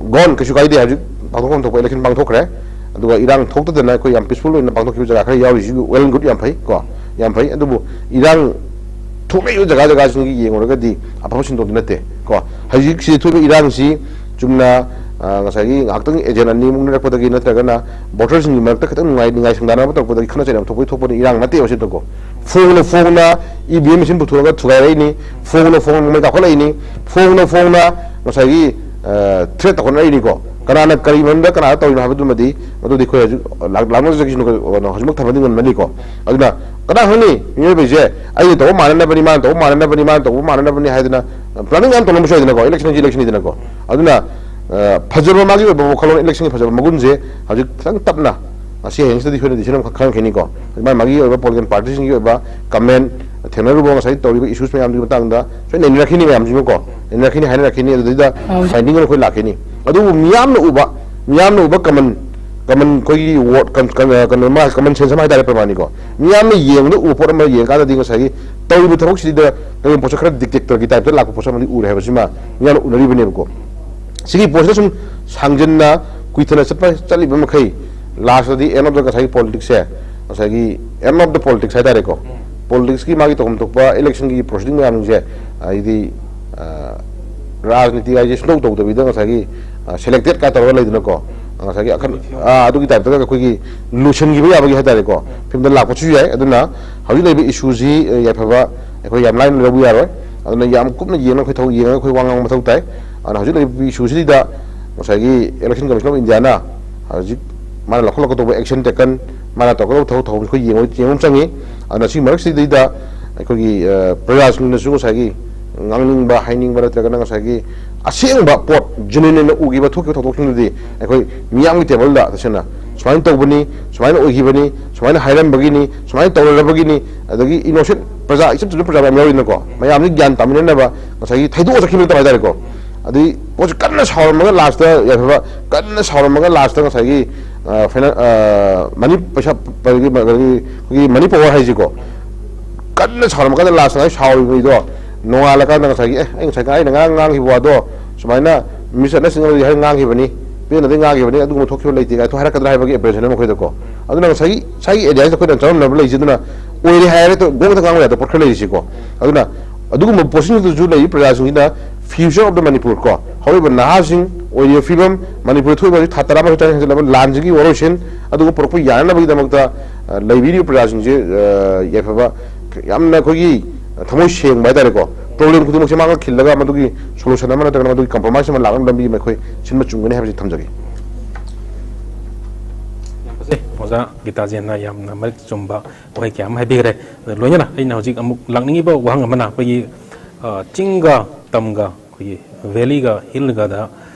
ꯒꯣꯟ ꯀꯩꯁꯨ ꯀꯥꯏꯗꯦ, ꯍꯧꯖꯤꯛ ꯄꯥꯡꯊꯣꯛꯐꯝ ꯊꯣꯛꯄ election ꯄꯥꯡꯊꯣꯛꯈ꯭ꯔꯦ꯫ ꯑꯗꯨꯒ ꯏꯔꯥꯡ ꯊꯣꯛꯇꯗꯅ ꯑꯩꯈꯣꯏ ꯌꯥꯝ peaceful ꯑꯣꯏꯅ ꯄꯥꯡꯊꯣꯛꯈꯤꯕ ꯖꯒꯥ ꯈꯔ ꯌꯥꯎꯔꯤꯁꯤꯁꯨ well and good, ꯌꯥꯝ ꯐꯩ ꯀꯣ, ꯌꯥꯝ ꯐꯩ꯫ ꯑꯗꯨꯕꯨ ꯏꯔꯥꯡ ꯊꯣꯛꯂꯛꯏꯕ ꯖꯒꯥ ꯖꯒꯥꯁꯤꯡꯒꯤ ꯌꯦꯡꯉꯨꯔꯒꯗꯤ ꯑꯐꯕ ꯁꯤꯟꯗꯣꯛꯇꯤ ꯅꯠꯇꯦ ꯀꯣ꯫ ꯍꯧꯖꯤꯛꯁꯤ ꯊꯣꯛꯏꯕ ꯏꯔꯥꯡꯁꯤ ꯆꯨꯝꯅ, ꯑ, ꯉꯁꯥꯏꯒꯤ ꯉꯥꯏꯍꯥꯛꯇꯪ agent ꯑꯅꯤ ꯑꯃꯨꯛ ꯎꯅꯔꯛꯄꯗꯒꯤ ꯅꯠꯇ꯭ꯔꯒꯅ voter ꯁꯤꯡꯒꯤ ꯃꯔꯛꯇ ꯈꯤꯇꯪ ꯅꯨꯡꯉꯥꯏ, ꯅꯤꯡꯉꯥꯏ ꯁꯪꯗꯥꯅꯕ ꯇꯧꯔꯛꯄꯗꯒꯤ ꯈꯠꯅ ꯆꯩꯅꯕ ꯊꯣꯛꯄꯒꯤ ꯊꯣꯛꯄꯅꯤ, ꯏꯔꯥꯡ ꯅꯠꯇꯦꯕ ꯁꯤꯗꯀꯣ꯫ ꯐꯣꯡꯅ ꯐꯣꯡꯅ E V M machine ꯄꯨꯊꯣꯛꯑꯒ ꯊꯨꯒꯥꯏꯔꯛꯏꯅꯤ, ꯐꯣꯡꯅ ꯐꯣꯡꯅ ꯃꯩ ꯀꯥꯞꯈꯠꯂꯛꯏꯅꯤ, ꯐꯣꯡꯅ ꯐꯣꯡꯅ ꯉꯁꯥꯏꯒꯤ, ꯑ, threat ꯇꯧꯈꯠꯂꯛꯏꯅꯤꯀꯣ꯫ ꯀꯅꯥꯅ ꯀꯔꯤ ꯃꯔꯝꯗ ꯀꯅꯥꯗ ꯇꯧꯔꯤꯅꯣ ꯍꯥꯏꯕꯗꯨꯃꯗꯤ ꯃꯗꯨꯗꯤ ꯑꯩꯈꯣꯏ ꯍꯧꯖꯤꯛ ꯂꯥꯛ-, ꯂꯥꯛꯅꯖꯈꯤꯁꯅꯨ, ꯀꯩꯅꯣ, ꯍꯧꯖꯤꯛꯃꯛ ꯊꯝꯕꯗꯤ ꯉꯟꯃꯜꯂꯤꯀꯣ꯫ ꯑꯗꯨꯅ ꯀꯅꯥ ꯈꯪꯅꯤ, ꯃꯤꯑꯣꯏꯕꯁꯦ ꯑꯩꯅ ꯇꯧꯕ ꯃꯥꯟꯅꯅꯕꯅꯤ, ꯃꯥꯅ ꯇꯧꯕ ꯃꯥꯟꯅꯅꯕꯅꯤ, ꯃꯥꯅ ꯇꯧꯕ ꯃꯥꯟꯅꯅꯕꯅꯤ ꯍꯥꯏꯗꯅ planning ꯌꯥꯝ ꯇꯧꯅꯕꯁꯨ ꯌꯥꯏꯗꯅꯀꯣ, election ꯍꯥꯏꯁꯤ election ꯅꯤꯗꯅꯀꯣ꯫ ꯑꯗꯨꯅ, ꯑ, ꯐꯖꯕ ꯃꯥꯒꯤ ꯑꯣꯏꯕ ꯋꯥꯈꯜꯂꯣꯟ, election ꯒꯤ ꯐꯖꯕ ꯃꯒꯨꯟꯁꯦ ꯍꯧꯖꯤꯛ ꯈꯤꯇꯪ ꯇꯞꯅ, ꯉꯁꯤ ꯍꯌꯦꯡꯁꯤꯗꯗꯤ ꯑꯩꯈꯣꯏꯅ decision ꯑꯃꯈꯛ ꯈꯪꯉꯛꯈꯤꯅꯤꯀꯣ꯫ ꯃꯥꯒꯤ ꯃꯥꯒꯤ ꯑꯣꯏꯕ political party ꯁꯤꯡꯒꯤ ꯑꯣꯏꯕ comment, ꯊꯦꯡꯅꯔꯨꯕ ꯉꯁꯥꯏ ꯇꯧꯔꯤꯕ issues ꯃꯌꯥꯝꯗꯨꯒꯤ ꯃꯇꯥꯡꯗ ꯁꯣꯏ ꯅꯩꯅꯔꯛꯈꯤꯅꯤ ꯃꯌꯥꯝꯁꯤꯃꯀꯣ, ꯅꯩꯅꯔꯛꯈꯤꯅꯤ, ꯍꯥꯏꯅꯔꯛꯈꯤꯅꯤ, ꯑꯗꯨꯗꯩꯗ ꯑꯧ꯫ Finding ꯑꯃ ꯑꯩꯈꯣꯏ ꯂꯥꯛꯈꯤꯅꯤ꯫ ꯑꯗꯨꯕꯨ ꯃꯤꯌꯥꯝꯅ ꯎꯕ, ꯃꯤꯌꯥꯝꯅ ꯎꯕ common, common ꯑꯩꯈꯣꯏꯒꯤ word, ꯀꯟ-, ꯀꯟ-, ꯀꯩꯅꯣ, ꯃꯥ common sense ꯑꯃ ꯍꯥꯏꯇꯥꯔꯦ, ꯄ꯭ꯔꯃꯥꯅꯤꯀꯣ꯫ ꯃꯤꯌꯥꯝꯅ ꯌꯦꯡꯕꯗ ꯎꯕ ꯄꯣꯠ ꯑꯃ ꯌꯦꯡꯉꯀꯥꯟꯗꯗꯤ ꯉꯁꯥꯏꯒꯤ ꯇꯧꯔꯤꯕ ꯊꯕꯛꯁꯤꯗ ꯀꯔꯤꯒꯨꯝꯕ ꯄꯣꯠꯁꯛ ꯈꯔ dictator ꯒꯤ type ꯇ ꯂꯥꯛꯄ ꯄꯣꯠꯁꯛ ꯑꯃꯗꯤ ꯎꯔꯦ ꯍꯥꯏꯕꯁꯤꯃ ꯃꯤꯌꯥꯝꯅ ꯎꯅꯔꯤꯕꯅꯦꯕꯀꯣ꯫ ꯁꯤꯒꯤ ꯄꯣꯠꯁꯤꯗ ꯁꯨꯝ ꯁꯥꯡꯖꯟꯅ ꯀꯨꯏꯊꯅ ꯆꯠꯄ, ꯆꯠꯂꯤꯕ ꯃꯈꯩ last ꯇꯗꯤ end of the ꯉꯁꯥꯏꯒꯤ politics ꯁꯦ, ꯉꯁꯥꯏꯒꯤ end of the politics ꯍꯥꯏꯇꯥꯔꯦꯀꯣ꯫ Politics ꯀꯤ ꯃꯥꯒꯤ ꯇꯧꯐꯝ ꯊꯣꯛꯄ election ꯒꯤ proceeding ꯃꯌꯥꯝꯁꯦ, ꯍꯥꯏꯗꯤ, ꯑ, ꯔꯥꯖꯅꯤꯇꯤ ꯍꯥꯏꯁꯦ ꯁꯨꯡꯇꯧ ꯇꯧꯗꯕꯤꯗ ꯉꯁꯥꯏꯒꯤ, ꯑ, selected ꯀꯥꯏ ꯇꯧꯔꯒ ꯂꯩꯗꯅꯀꯣ꯫ ꯉꯁꯥꯏꯒꯤ ꯑꯈꯟ ꯑꯥ, ꯑꯗꯨꯒꯤ ꯇꯥꯏꯞꯇꯒ ꯑꯩꯈꯣꯏꯒꯤ ꯂꯣꯏꯁꯤꯟꯈꯤꯕ ꯌꯥꯕꯒꯤ ꯍꯥꯏꯇꯥꯔꯦꯀꯣ, ꯐꯤꯕꯝꯗ ꯂꯥꯛꯄꯁꯨ ꯌꯥꯏ꯫ ꯑꯗꯨꯅ ꯍꯧꯖꯤꯛ ꯂꯩꯔꯤꯕ ꯏꯁꯨꯁꯤ, ꯑ, ꯌꯥꯏꯐꯕ, ꯑꯩꯈꯣꯏ ꯌꯥꯝ ꯂꯥꯏꯅ ꯂꯧꯕ ꯌꯥꯔꯣꯏ꯫ ꯑꯗꯨꯅ ꯌꯥꯝ ꯀꯨꯞꯅ ꯌꯦꯡꯉꯒ ꯑꯩꯈꯣꯏ ꯊꯕꯛ ꯌꯦꯡꯉꯒ ꯑꯩꯈꯣꯏ ꯋꯥ ꯉꯥꯡꯕ ꯃꯊꯧ ꯇꯥꯏ꯫ ꯑꯗꯨꯅ ꯍꯧꯖꯤꯛ ꯂꯩꯔꯤꯕ ꯏꯁꯨꯁꯤꯗ ꯉꯁꯥꯏꯒꯤ Election Commission of Indiaꯅ ꯍꯧꯖꯤꯛ ꯃꯥꯅ ꯂꯧꯈꯠꯂꯛꯀꯗꯧꯕ action taken, ꯃꯥꯅ ꯇꯧꯒꯗꯧꯕ ꯊꯕꯛ ꯊꯧꯔꯝꯁꯤ ꯑꯩꯈꯣꯏ ꯌꯦꯡꯕ, ꯌꯦꯡꯕ ꯑꯃ ꯆꯪꯉꯤ꯫ ꯑꯗꯨꯅ ꯁꯤ ꯃꯔꯛꯁꯤꯗꯩꯗ ꯑꯩꯈꯣꯏꯒꯤ, ꯑ, ꯄ꯭ꯔꯖꯥꯁꯤꯡꯅꯁꯨ ꯉꯁꯥꯏꯒꯤ ꯉꯥꯡꯅꯤꯡꯕ, ꯍꯥꯏꯅꯤꯡꯕ ꯅꯠꯇ꯭ꯔꯒꯅ ꯉꯁꯥꯏꯒꯤ ꯑꯁꯦꯡꯕ ꯄꯣꯠ, genuine ꯑꯣꯏꯅ ꯎꯈꯤꯕ, ꯊꯣꯛꯈꯤꯕ ꯊꯧꯗꯣꯛꯁꯤꯡꯗꯨꯗꯤ ꯑꯩꯈꯣꯏ ꯃꯤꯌꯥꯝꯒꯤ ꯇꯦꯕꯜꯗ ꯇꯁꯦꯡꯅ ꯁꯨꯃꯥꯏꯅ ꯇꯧꯕꯅꯤ, ꯁꯨꯃꯥꯏꯅ ꯑꯣꯏꯈꯤꯕꯅꯤ, ꯁꯨꯃꯥꯏꯅ ꯍꯥꯏꯔꯝꯕꯒꯤꯅꯤ, ꯁꯨꯃꯥꯏꯅ ꯇꯧꯔꯕꯒꯤꯅꯤ, ꯑꯗꯒꯤ innocent ꯄ꯭ꯔꯖꯥ, ꯏꯆꯝ ꯆꯝꯕ ꯄ꯭ꯔꯖꯥ ꯃꯌꯥꯝ ꯌꯥꯎꯔꯤꯅꯀꯣ, ꯃꯌꯥꯝꯁꯤ ꯒ꯭ꯌꯥꯟ ꯇꯥꯃꯤꯟꯅꯅꯕ ꯉꯁꯥꯏꯒꯤ ꯊꯩꯗꯣꯛꯑ ꯆꯠꯈꯤꯕ ꯅꯠꯇꯕ ꯍꯥꯏꯇꯥꯔꯦꯀꯣ꯫ ꯑꯗꯩ ꯄꯣꯠꯁꯦ ꯀꯟꯅ ꯁꯥꯎꯔꯝꯃꯒ lastꯇ ꯌꯥꯏꯐꯕ, ꯀꯟꯅ ꯁꯥꯎꯔꯝꯃꯒ lastꯇ ꯉꯁꯥꯏꯒꯤ, ꯑ, ꯐꯥꯏꯅꯥ-, ꯑ, ꯃꯅꯤ ꯄꯩꯁꯥ, ꯑꯩꯈꯣꯏꯒꯤ, ꯑꯩꯈꯣꯏꯒꯤ money power ꯍꯥꯏꯁꯤꯀꯣ, ꯀꯟꯅ ꯁꯥꯎꯔꯝꯃꯀꯥꯟꯗ lastꯇ ꯉꯁꯥꯏ ꯁꯥꯎꯔꯤꯕ ꯃꯤꯗꯣ ꯅꯣꯡꯉꯥꯜꯂꯀꯥꯟꯗ ꯉꯁꯥꯏꯒꯤ, "ꯑꯦ, ꯑꯩ ꯉꯁꯥꯏ, ꯑꯩꯅ ꯉꯔꯥꯡ ꯉꯥꯡꯈꯤꯕ ꯋꯥꯗꯣ ꯁꯨꯃꯥꯏꯅ misunderstanding ꯍꯥꯏꯅ ꯉꯥꯡꯈꯤꯕꯅꯤ, ꯄꯦꯟꯅꯗꯤ ꯉꯥꯡꯈꯤꯕꯅꯤ, ꯑꯗꯨꯒꯨꯝꯕ ꯊꯣꯛꯈꯤꯕ ꯂꯩꯇꯦ" ꯀꯥꯏꯅ ꯍꯥꯏꯔꯛꯀꯗ꯭ꯔꯥ ꯍꯥꯏꯕꯒꯤ apprehension ꯑꯃ ꯑꯩꯈꯣꯏꯗꯀꯣ꯫ ꯑꯗꯨꯅ ꯉꯁꯥꯏꯒꯤ, ꯉꯁꯥꯏꯒꯤ areaꯁꯤꯗ ꯑꯩꯈꯣꯏꯅ ꯆꯃꯝꯅꯕ ꯂꯩꯔꯤꯁꯦ꯫ ꯑꯗꯨꯅ ꯑꯣꯏꯔꯦ ꯍꯥꯏꯔꯒ ꯒꯣꯡꯇ ꯉꯥꯡꯕ ꯌꯥꯗꯕ ꯄꯣꯠ ꯈꯔ ꯂꯩꯔꯤꯁꯤꯀꯣ꯫ ꯑꯗꯨꯅ ꯑꯗꯨꯒꯨꯝꯕ ꯄꯣꯠꯁꯤꯡꯗꯨꯁꯨ ꯂꯩꯔꯤ ꯄ꯭ꯔꯖꯥꯁꯤꯡꯁꯤꯅ future of the Manipur ꯀꯣ, ꯍꯧꯔꯤꯕ ꯅꯍꯥꯁꯤꯡ, ꯑꯣꯏꯔꯤꯕ ꯐꯤꯕꯝ, ꯃꯅꯤꯄꯨꯔꯗ ꯊꯣꯛꯏꯕ ꯍꯧꯖꯤꯛ ꯊꯥ ꯇꯔꯥꯃꯥꯊꯣꯏ ꯇꯔꯥꯅꯤꯊꯣꯏ ꯍꯦꯟꯖꯜꯂꯕ ꯂꯥꯟꯁꯤꯒꯤ ꯋꯥꯔꯣꯏꯁꯤꯟ ꯑꯗꯨꯒ ꯄꯨꯔꯛꯄ ꯌꯥꯅꯅꯕꯒꯤꯗꯃꯛꯇ, ꯑ, ꯂꯩꯕꯤꯔꯤꯕ ꯄ꯭ꯔꯖꯥꯁꯤꯡꯁꯦ, ꯑ, ꯌꯥꯏꯐꯕ, ꯌꯥꯝꯅ ꯑꯩꯈꯣꯏꯒꯤ ꯊꯃꯣꯏ ꯁꯦꯡꯕ ꯍꯥꯏꯇꯥꯔꯦꯀꯣ, problem ꯈꯨꯗꯤꯡꯃꯛꯁꯦ ꯃꯥꯡꯒ ꯈꯤꯜꯂꯒ ꯃꯗꯨꯒꯤ solution ꯑꯃ ꯅꯠꯇ꯭ꯔꯒꯅ ꯃꯗꯨꯒꯤ compromise ꯑꯃ ꯂꯥꯛꯅꯕ ꯂꯝꯕꯤ ꯑꯃ ꯑꯩꯈꯣꯏ ꯁꯤꯟꯕ ꯆꯨꯝꯒꯅꯤ ꯍꯥꯏꯕꯁꯤ ꯊꯝꯖꯒꯦ꯫ ꯌꯥꯝ ꯐꯖꯩ꯫ ꯑꯣꯖꯥ ꯒꯤꯇꯥꯖꯦꯟꯅ ꯌꯥꯝꯅ ꯃꯔꯤꯛ ꯆꯨꯝꯕ ꯋꯥꯍꯩ ꯀꯌꯥ ꯑꯃ ꯍꯥꯏꯕꯤꯈ꯭ꯔꯦ꯫ ꯑꯗꯨ ꯂꯣꯏꯅꯅ ꯑꯩꯅ ꯍꯧꯖꯤꯛ ꯑꯃꯨꯛ ꯂꯥꯛꯅꯤꯡꯉꯤꯕ ꯋꯥꯍꯪ ꯑꯃꯅ, ꯑꯩꯈꯣꯏꯒꯤ, ꯑ, ꯆꯤꯡꯒ ꯇꯝꯒ, ꯑꯩꯈꯣꯏꯒꯤ valleyꯒ hillꯒꯗ,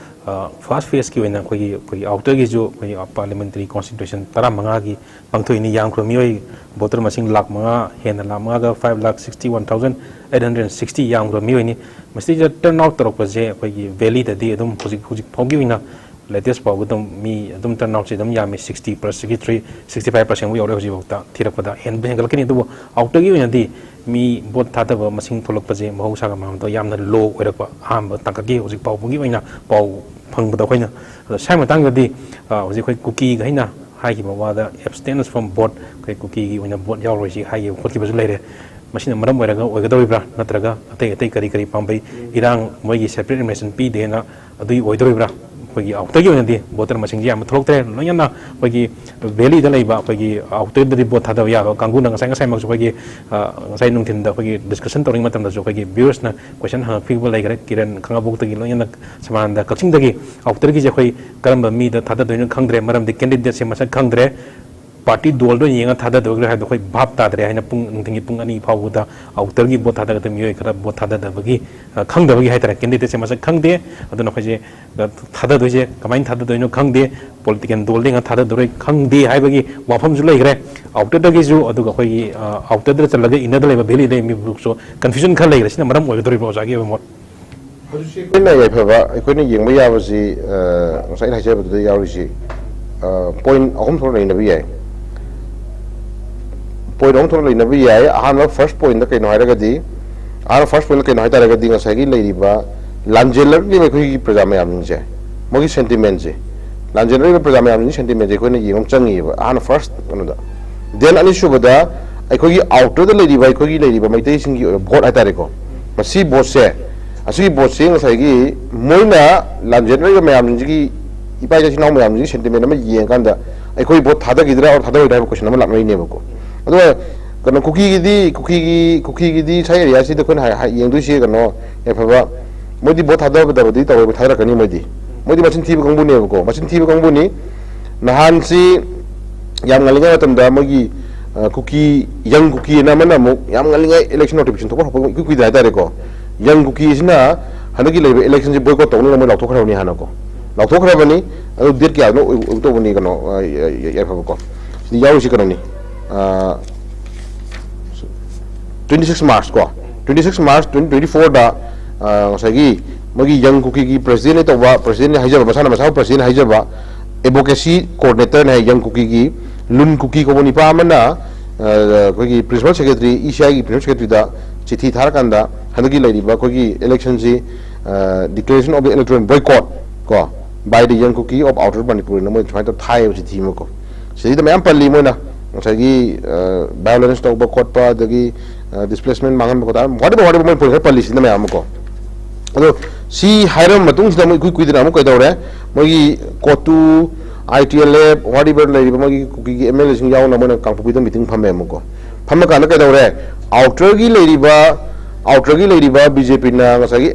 ꯑ, first phaseꯀꯤ ꯑꯣꯏꯅ ꯑꯩꯈꯣꯏꯒꯤ, ꯑꯩꯈꯣꯏꯒꯤ outerꯒꯤꯁꯨ ꯑꯩꯈꯣꯏꯒꯤ parliamentary constituency ꯇꯔꯥꯃꯉꯥꯒꯤ ꯄꯥꯡꯊꯣꯛꯏꯅꯤ꯫ ꯌꯥꯝꯈ꯭ꯔꯕ ꯃꯤꯑꯣꯏ, voter ꯃꯁꯤꯡ ꯂꯥꯈ ꯃꯉꯥ ꯍꯦꯟꯅ, ꯂꯥꯈ ꯃꯉꯥꯒ five lakh sixty one thousand eight hundred sixty ꯌꯥꯝꯈ꯭ꯔꯕ ꯃꯤꯑꯣꯏꯅꯤ꯫ ꯃꯁꯤꯗ turn out ꯇꯧꯔꯛꯄꯁꯦ ꯑꯩꯈꯣꯏꯒꯤ valleyꯗꯗꯤ ꯑꯗꯨꯝ ꯍꯧꯖꯤꯛ, ꯍꯧꯖꯤꯛ ꯐꯥꯎꯒꯤ ꯑꯣꯏꯅ latest ꯐꯥꯎꯕ ꯑꯗꯨꯝ ꯃꯤ ꯑꯗꯨꯝ turn outꯁꯦ ꯑꯗꯨꯝ ꯌꯥꯝꯃꯤ, sixty plus, sixty three, sixty five percentꯐꯥꯎ ꯌꯧꯔꯦ ꯍꯧꯖꯤꯛꯐꯥꯎꯗ꯫ ꯊꯤꯔꯛꯄꯗ ꯍꯦꯟꯕ ꯍꯦꯟꯒꯠꯂꯛꯀꯅꯤ, ꯑꯗꯨꯕꯨ outerꯒꯤ ꯑꯣꯏꯅꯗꯤ ꯃꯤ vote ꯊꯥꯗꯕ ꯃꯁꯤꯡ ꯊꯣꯛꯂꯛꯄꯁꯦ ꯃꯍꯧꯁꯥꯒ ꯃꯥꯟꯅꯗꯕ ꯌꯥꯝꯅ low ꯑꯣꯏꯔꯛꯄ, ꯑꯍꯥꯟꯕ ꯇꯥꯡꯀꯛꯀꯤ ꯍꯧꯖꯤꯛ ꯐꯥꯎꯕꯒꯤ ꯑꯣꯏꯅ ꯄꯥꯎ ꯐꯪꯕꯗ ꯑꯩꯈꯣꯏꯅ꯫ ꯑꯗꯣ ꯁ꯭ꯋꯥꯏ ꯃꯇꯥꯡꯗꯗꯤ, ꯑ, ꯍꯧꯖꯤꯛ ꯑꯩꯈꯣꯏ ꯀꯨꯀꯤꯒ ꯑꯩꯅ ꯍꯥꯏꯈꯤꯕ ꯋꯥꯗ abstentions from vote, ꯑꯩꯈꯣꯏ ꯀꯨꯀꯤꯒꯤ ꯑꯣꯏꯅ vote ꯌꯥꯎꯔꯣꯏꯁꯤ ꯍꯥꯏꯈꯤꯕ ꯈꯣꯠꯈꯤꯕꯁꯨ ꯂꯩꯔꯦ꯫ ꯃꯁꯤꯅ ꯃꯔꯝ ꯑꯣꯏꯔꯒ ꯑꯣꯏꯒꯗꯧꯔꯤꯕ꯭ꯔꯥ, ꯅꯠꯇ꯭ꯔꯒ ꯑꯇꯩ ꯑꯇꯩ ꯀꯔꯤ ꯀꯔꯤ ꯄꯥꯝꯕꯩ, ꯏꯔꯥꯡ, ꯃꯣꯏꯒꯤ separate information ꯄꯤꯗꯦꯅ ꯑꯗꯨꯒꯤ ꯑꯣꯏꯗꯧꯔꯤꯕ꯭ꯔꯥ? ꯑꯩꯈꯣꯏꯒꯤ ꯑꯥꯎꯇꯔꯒꯤ ꯑꯣꯏꯅꯗꯤ ꯚꯣꯇꯔ ꯃꯁꯤꯡꯁꯦ ꯌꯥꯝꯅ ꯊꯣꯛꯂꯛꯇ꯭ꯔꯦ꯫ ꯂꯣꯏꯅꯅ ꯑꯩꯈꯣꯏꯒꯤ ꯚꯦꯂꯤꯗ ꯂꯩꯕ ꯑꯩꯈꯣꯏꯒꯤ ꯑꯥꯎꯇꯔꯗꯗꯤ ꯚꯣꯠ ꯊꯥꯗꯕ ꯌꯥꯕ ꯀꯥꯡꯕꯨꯅ ꯉꯁꯥꯏ ꯉꯁꯥꯏꯃꯛꯁꯨ ꯑꯩꯈꯣꯏꯒꯤ, ꯑ, ꯉꯁꯥꯏ ꯅꯨꯡꯊꯤꯟꯗ ꯑꯩꯈꯣꯏꯒꯤ ꯗꯤꯁꯀꯁꯟ ꯇꯧꯔꯤꯉꯩ ꯃꯇꯝꯗꯁꯨ ꯑꯩꯈꯣꯏꯒꯤ ꯚ꯭ꯌꯨꯋꯔꯁꯅ ꯀꯣꯏꯁꯟ ꯍꯪꯉꯛꯄꯤꯕ ꯂꯩꯈ꯭ꯔꯦ꯫ ꯀꯤꯔꯟ ꯈꯥꯉꯕꯣꯛꯇꯒꯤ ꯂꯣꯏꯅꯅ ꯁꯃꯥꯅꯟꯗ ꯀꯛꯆꯤꯡꯗꯒꯤ ꯑꯥꯎꯇꯔꯒꯤꯁꯦ ꯑꯩꯈꯣꯏ ꯀꯔꯝꯕ ꯃꯤꯗ ꯊꯥꯗꯗꯣꯏꯅꯣ ꯈꯪꯗ꯭ꯔꯦ, ꯃꯔꯝꯗꯤ ꯀꯦꯟꯗꯤꯗꯦꯠꯁꯦ ꯃꯁꯛ ꯈꯪꯗ꯭ꯔꯦ, ꯄꯥꯔꯇꯤ ꯗꯣꯜꯗ ꯑꯣꯏꯅ ꯌꯦꯡꯉ ꯊꯥꯗꯗꯣꯏꯔꯥ ꯍꯥꯏꯕꯗꯣ ꯑꯩꯈꯣꯏ ꯚꯥꯞ ꯇꯥꯗ꯭ꯔꯦ ꯍꯥꯏꯅ ꯄꯨꯡ, ꯅꯨꯡꯊꯤꯟꯒꯤ ꯄꯨꯡ ꯑꯅꯤ ꯐꯥꯎꯕꯗ ꯑꯥꯎꯇꯔꯒꯤ ꯚꯣꯠ ꯊꯥꯗꯒꯗꯕ ꯃꯤꯑꯣꯏ ꯈꯔ ꯚꯣꯠ ꯊꯥꯗꯗꯕꯒꯤ, ꯑ, ꯈꯪꯗꯕꯒꯤ ꯍꯥꯏꯇꯥꯔꯦ, ꯀꯦꯟꯗꯤꯗꯦꯠꯁꯦ ꯃꯁꯛ ꯈꯪꯗꯦ꯫ ꯑꯗꯨꯅ ꯑꯩꯈꯣꯏꯁꯦ, ꯑ, ꯊꯥꯗꯗꯣꯏꯁꯦ ꯀꯃꯥꯏꯅ ꯊꯥꯗꯗꯣꯏꯅꯣ ꯈꯪꯗꯦ, ꯄꯣꯂꯤꯇꯤꯀꯦꯜ ꯗꯣꯜꯗ ꯌꯦꯡꯉ ꯊꯥꯗꯗꯣꯏꯔꯥ ꯈꯪꯗꯦ ꯍꯥꯏꯕꯒꯤ ꯋꯥꯐꯝꯁꯨ ꯂꯩꯈ꯭ꯔꯦ꯫ ꯑꯥꯎꯇꯔꯗꯒꯤꯁꯨ, ꯑꯗꯨꯒ ꯑꯩꯈꯣꯏꯒꯤ, ꯑ, ꯑꯥꯎꯇꯔꯗ ꯆꯠꯂꯒ ꯏꯟꯅꯗ ꯂꯩꯕ ꯚꯦꯂꯤꯗ ꯃꯤꯕꯨꯁꯨ ꯀꯟꯐ꯭ꯌꯨꯖꯟ ꯈꯔ ꯂꯩꯈ꯭ꯔꯦ꯫ ꯁꯤꯅ ꯃꯔꯝ ꯑꯣꯏꯒꯗꯧꯔꯤꯕ꯭ꯔꯣ, ꯑꯣꯖꯥꯒꯤ ꯑꯣꯏꯕ ꯃꯣꯠ? ꯍꯧꯖꯤꯛꯁꯦ ꯑꯩꯈꯣꯏꯅ ꯌꯥꯏꯐꯕ, ꯑꯩꯈꯣꯏꯅ ꯌꯦꯡꯕ ꯌꯥꯕꯁꯤ, ꯑ, ꯉꯁꯥꯏ ꯑꯩꯅ ꯍꯥꯏꯖꯕꯗꯨꯗ ꯌꯥꯎꯔꯤꯁꯤ, ꯑ, ꯄꯣꯏꯟ ꯑꯍꯨꯝ ꯊꯣꯛꯅ ꯅꯩꯅꯕ ꯌꯥꯏ꯫ ꯄꯣꯏꯟ ꯑꯍꯨꯝ ꯊꯣꯛꯅ ꯅꯩꯅꯕ ꯌꯥꯏ꯫ ꯑꯍꯥꯟꯕ, ꯐꯥꯔꯁ ꯄꯣꯏꯟꯗ ꯀꯩꯅꯣ ꯍꯥꯏꯔꯒꯗꯤ, ꯑꯍꯥꯟꯕ ꯐꯥꯔꯁ ꯄꯣꯏꯟꯗ ꯀꯩꯅꯣ ꯍꯥꯏꯇꯥꯔꯒꯗꯤ, ꯉꯁꯥꯏꯒꯤ ꯂꯩꯔꯤꯕ ꯂꯥꯟꯖꯦꯜꯂꯛꯂꯤꯕ ꯑꯩꯈꯣꯏꯒꯤ ꯄ꯭ꯔꯖꯥ ꯃꯌꯥꯝꯁꯤꯡꯁꯦ, ꯃꯣꯏꯒꯤ ꯁꯦꯟꯇꯤꯃꯦꯟꯁꯦ, ꯂꯥꯟꯖꯦꯜꯂꯛꯂꯤꯕ ꯄ꯭ꯔꯖꯥ ꯃꯌꯥꯝꯁꯤꯡꯒꯤ ꯁꯦꯟꯇꯤꯃꯦꯟꯁꯦ ꯑꯩꯈꯣꯏꯅ ꯌꯦꯡꯕ ꯑꯃ ꯆꯪꯉꯤꯑꯕ, ꯑꯍꯥꯟꯕ ꯐꯥꯔꯁ ꯀꯩꯅꯣꯗ꯫ ꯗꯦꯟ ꯑꯅꯤꯁꯨꯕꯗ, ꯑꯩꯈꯣꯏꯒꯤ ꯑꯥꯎꯇꯔꯗ ꯂꯩꯔꯤꯕ, ꯑꯩꯈꯣꯏꯒꯤ ꯂꯩꯔꯤꯕ ꯃꯩꯇꯩꯁꯤꯡꯒꯤ ꯑꯣꯏꯕ ꯚꯣꯠ ꯍꯥꯏꯇꯥꯔꯦꯀꯣ, ꯃꯁꯤ ꯚꯣꯠꯁꯦ, ꯑꯁꯤꯒꯤ ꯚꯣꯠꯁꯦ ꯉꯁꯥꯏꯒꯤ ꯃꯣꯏꯅ ꯂꯥꯟꯖꯦꯜꯂꯛꯂꯤꯕ ꯃꯌꯥꯝꯁꯤꯡꯁꯤꯒꯤ, ꯏꯄꯥ ꯏꯆꯤꯟ ꯏꯅꯥꯎ ꯃꯌꯥꯝꯁꯤꯡꯒꯤ ꯁꯦꯟꯇꯤꯃꯦꯟ ꯑꯃ ꯌꯦꯡꯉꯀꯥꯟꯗ ꯑꯩꯈꯣꯏ ꯚꯣꯠ ꯊꯥꯗꯈꯤꯗ꯭ꯔꯥ ꯑꯣꯔ ꯊꯥꯗꯔꯣꯏꯗ꯭ꯔꯥ ꯍꯥꯏꯕ ꯀꯣꯏꯁꯟ ꯑꯃ ꯂꯥꯛꯅꯔꯤꯅꯦꯕꯀꯣ꯫ ꯑꯗꯨꯒ ꯀꯩꯅꯣ, ꯀꯨꯀꯤꯒꯤꯗꯤ, ꯀꯨꯀꯤꯒꯤ, ꯀꯨꯀꯤꯒꯤꯗꯤ ꯁꯥꯏ ꯑꯦꯔꯤꯌꯥꯁꯤꯗ ꯑꯩꯈꯣꯏꯅ ꯍꯥꯏ-, ꯍꯥꯏ-, ꯌꯦꯡꯗꯣꯏꯁꯤ ꯀꯩꯅꯣ, ꯌꯥꯏꯐꯕ, ꯃꯣꯏꯗꯤ ꯚꯣꯠ ꯊꯥꯗꯕꯗꯕꯗꯤ ꯇꯧꯔꯣꯏ, ꯊꯥꯗꯔꯛꯀꯅꯤ ꯃꯣꯏꯗꯤ꯫ ꯃꯣꯏꯗꯤ ꯃꯆꯤꯟ ꯊꯤꯕ ꯀꯥꯡꯕꯨꯅꯦꯕꯀꯣ, ꯃꯆꯤꯟ ꯊꯤꯕ ꯀꯥꯡꯕꯨꯅꯤ꯫ ꯅꯍꯥꯟꯁꯤ ꯌꯥꯝ ꯉꯜꯂꯤꯉꯩ ꯃꯇꯝꯗ ꯃꯣꯏꯒꯤ, ꯑ, ꯀꯨꯀꯤ, ꯌꯪ ꯀꯨꯀꯤ ꯑꯅ ꯑꯃꯅ ꯑꯃꯨꯛ ꯌꯥꯝ ꯉꯜꯂꯤꯉꯩ ꯏꯂꯦꯛꯁꯟ ꯅꯣꯇꯤꯐꯤꯀꯦꯁꯟ ꯊꯣꯛꯄ ꯍꯧꯔꯛꯄ ꯏꯀꯨꯏ ꯀꯨꯏꯗ ꯍꯥꯏꯇꯥꯔꯦꯀꯣ, ꯌꯪ ꯀꯨꯀꯤꯁꯤꯅ ꯍꯟꯗꯛꯀꯤ ꯂꯩꯔꯤꯕ ꯏꯂꯦꯛꯁꯟꯁꯤ ꯕꯣꯏꯀꯣꯠ ꯇꯧꯅꯤꯅ ꯃꯣꯏ ꯂꯥꯎꯊꯣꯛꯈ꯭ꯔꯕꯅꯤ ꯍꯥꯟꯅꯀꯣ꯫ ꯂꯥꯎꯊꯣꯛꯈ꯭ꯔꯕꯅꯤ꯫ ꯑꯗꯨ ꯗꯦꯠ ꯀꯌꯥꯗꯅꯣ ꯑꯣꯏ-, ꯑꯣꯏꯒꯗꯧꯕꯅꯤ ꯀꯩꯅꯣ, ꯑ, ꯌꯥꯏ-, ꯌꯥꯏꯐꯕꯀꯣ? ꯁꯤꯗ ꯌꯥꯎꯔꯤꯁꯤ ꯀꯩꯅꯣꯅꯤ꯫ ꯑ, twenty six March ꯀꯣ, twenty six March twenty twenty fourꯗ, ꯑ, ꯉꯁꯥꯏꯒꯤ ꯃꯣꯏꯒꯤ ꯌꯪ ꯀꯨꯀꯤꯒꯤ ꯄ꯭ꯔꯁꯤꯗꯦꯟꯅ ꯇꯧꯕ, ꯄ꯭ꯔꯁꯤꯗꯦꯟꯅ ꯍꯥꯏꯖꯕ, ꯃꯁꯥꯅ ꯃꯁꯥꯕꯨ ꯄ꯭ꯔꯁꯤꯗꯦꯟ ꯍꯥꯏꯖꯕ, ꯑꯦꯗꯚꯣꯀꯦꯁꯤ ꯀꯣꯑꯣꯔꯗꯤꯅꯦꯇꯔꯅ ꯍꯥꯏ, ꯌꯪ ꯀꯨꯀꯤꯒꯤ ꯂꯨꯟ ꯀꯨꯀꯤ ꯀꯧꯕ ꯅꯤꯄꯥ ꯑꯃꯅ, ꯑ, ꯑꯩꯈꯣꯏꯒꯤ ꯄ꯭ꯔꯤꯟꯁꯤꯄꯥꯜ ꯁꯦꯀ꯭ꯔꯦꯇꯔꯤ, ꯏ ꯁꯤ ꯑꯥꯏꯒꯤ ꯄ꯭ꯔꯤꯟꯁꯤꯄꯥꯜ ꯁꯦꯀ꯭ꯔꯦꯇꯔꯤꯗ ꯆꯤꯊꯤ ꯊꯥꯔꯀꯥꯟꯗ ꯍꯟꯗꯛꯀꯤ ꯂꯩꯔꯤꯕ ꯑꯩꯈꯣꯏꯒꯤ ꯏꯂꯦꯛꯁꯟꯁꯤ, ꯑ, declaration of the electoral boycott ꯀꯣ, by the Yangkuki of Outer Manipur ꯅ ꯃꯣꯏ ꯁꯨꯃꯥꯏꯅ ꯇꯧꯔ ꯊꯥꯏꯌꯦꯕ ꯆꯤꯊꯤ ꯑꯃ ꯀꯣ꯫ ꯁꯤꯗꯩꯗ ꯃꯌꯥꯝ ꯄꯜꯂꯤ ꯃꯣꯏꯅ, ꯉꯁꯥꯏꯒꯤ, ꯑ, violence ꯇꯧꯕ ꯈꯣꯠꯄ, ꯑꯗꯒꯤ, ꯑ, displacement ꯃꯥꯡꯍꯟꯕ ꯈꯣꯠꯄ, whatever, whatever ꯃꯣꯏ ꯄꯣꯏꯟ ꯈꯔ ꯄꯜꯂꯤ ꯁꯤꯗ ꯃꯌꯥꯝ ꯑꯃ ꯀꯣ꯫ ꯑꯗꯣ ꯁꯤ ꯍꯥꯏꯔꯕ ꯃꯇꯨꯡꯁꯤꯗ ꯑꯃꯨꯛ ꯏꯀꯨꯏ ꯀꯨꯏꯗꯅ ꯑꯃꯨꯛ ꯀꯩꯗꯧꯔꯦ? ꯃꯣꯏꯒꯤ ꯀꯣꯇꯨ, ꯑꯥꯏ ꯇꯤ ꯑꯦꯜ ꯑꯦꯐ, whatever ꯂꯩꯔꯤꯕ ꯃꯣꯏꯒꯤ ꯀꯨꯀꯤꯒꯤ ꯑꯦꯝ ꯑꯦꯜ ꯑꯦꯁꯤꯡ ꯌꯥꯎꯅ ꯃꯣꯏꯅ ꯀꯥꯡꯄꯣꯛꯄꯤꯗ ꯃꯤꯇꯤꯡ ꯐꯝꯃꯦ ꯑꯃꯨꯛꯀꯣ꯫ ꯐꯝꯃꯀꯥꯟꯗ ꯀꯩꯗꯧꯔꯦ? ꯑꯥꯎꯇꯔꯒꯤ ꯂꯩꯔꯤꯕ ꯑꯥꯎꯇꯔꯒꯤ ꯂꯩꯔꯤꯕ ꯕꯤ ꯖꯦ ꯄꯤꯅ ꯉꯁꯥꯏꯒꯤ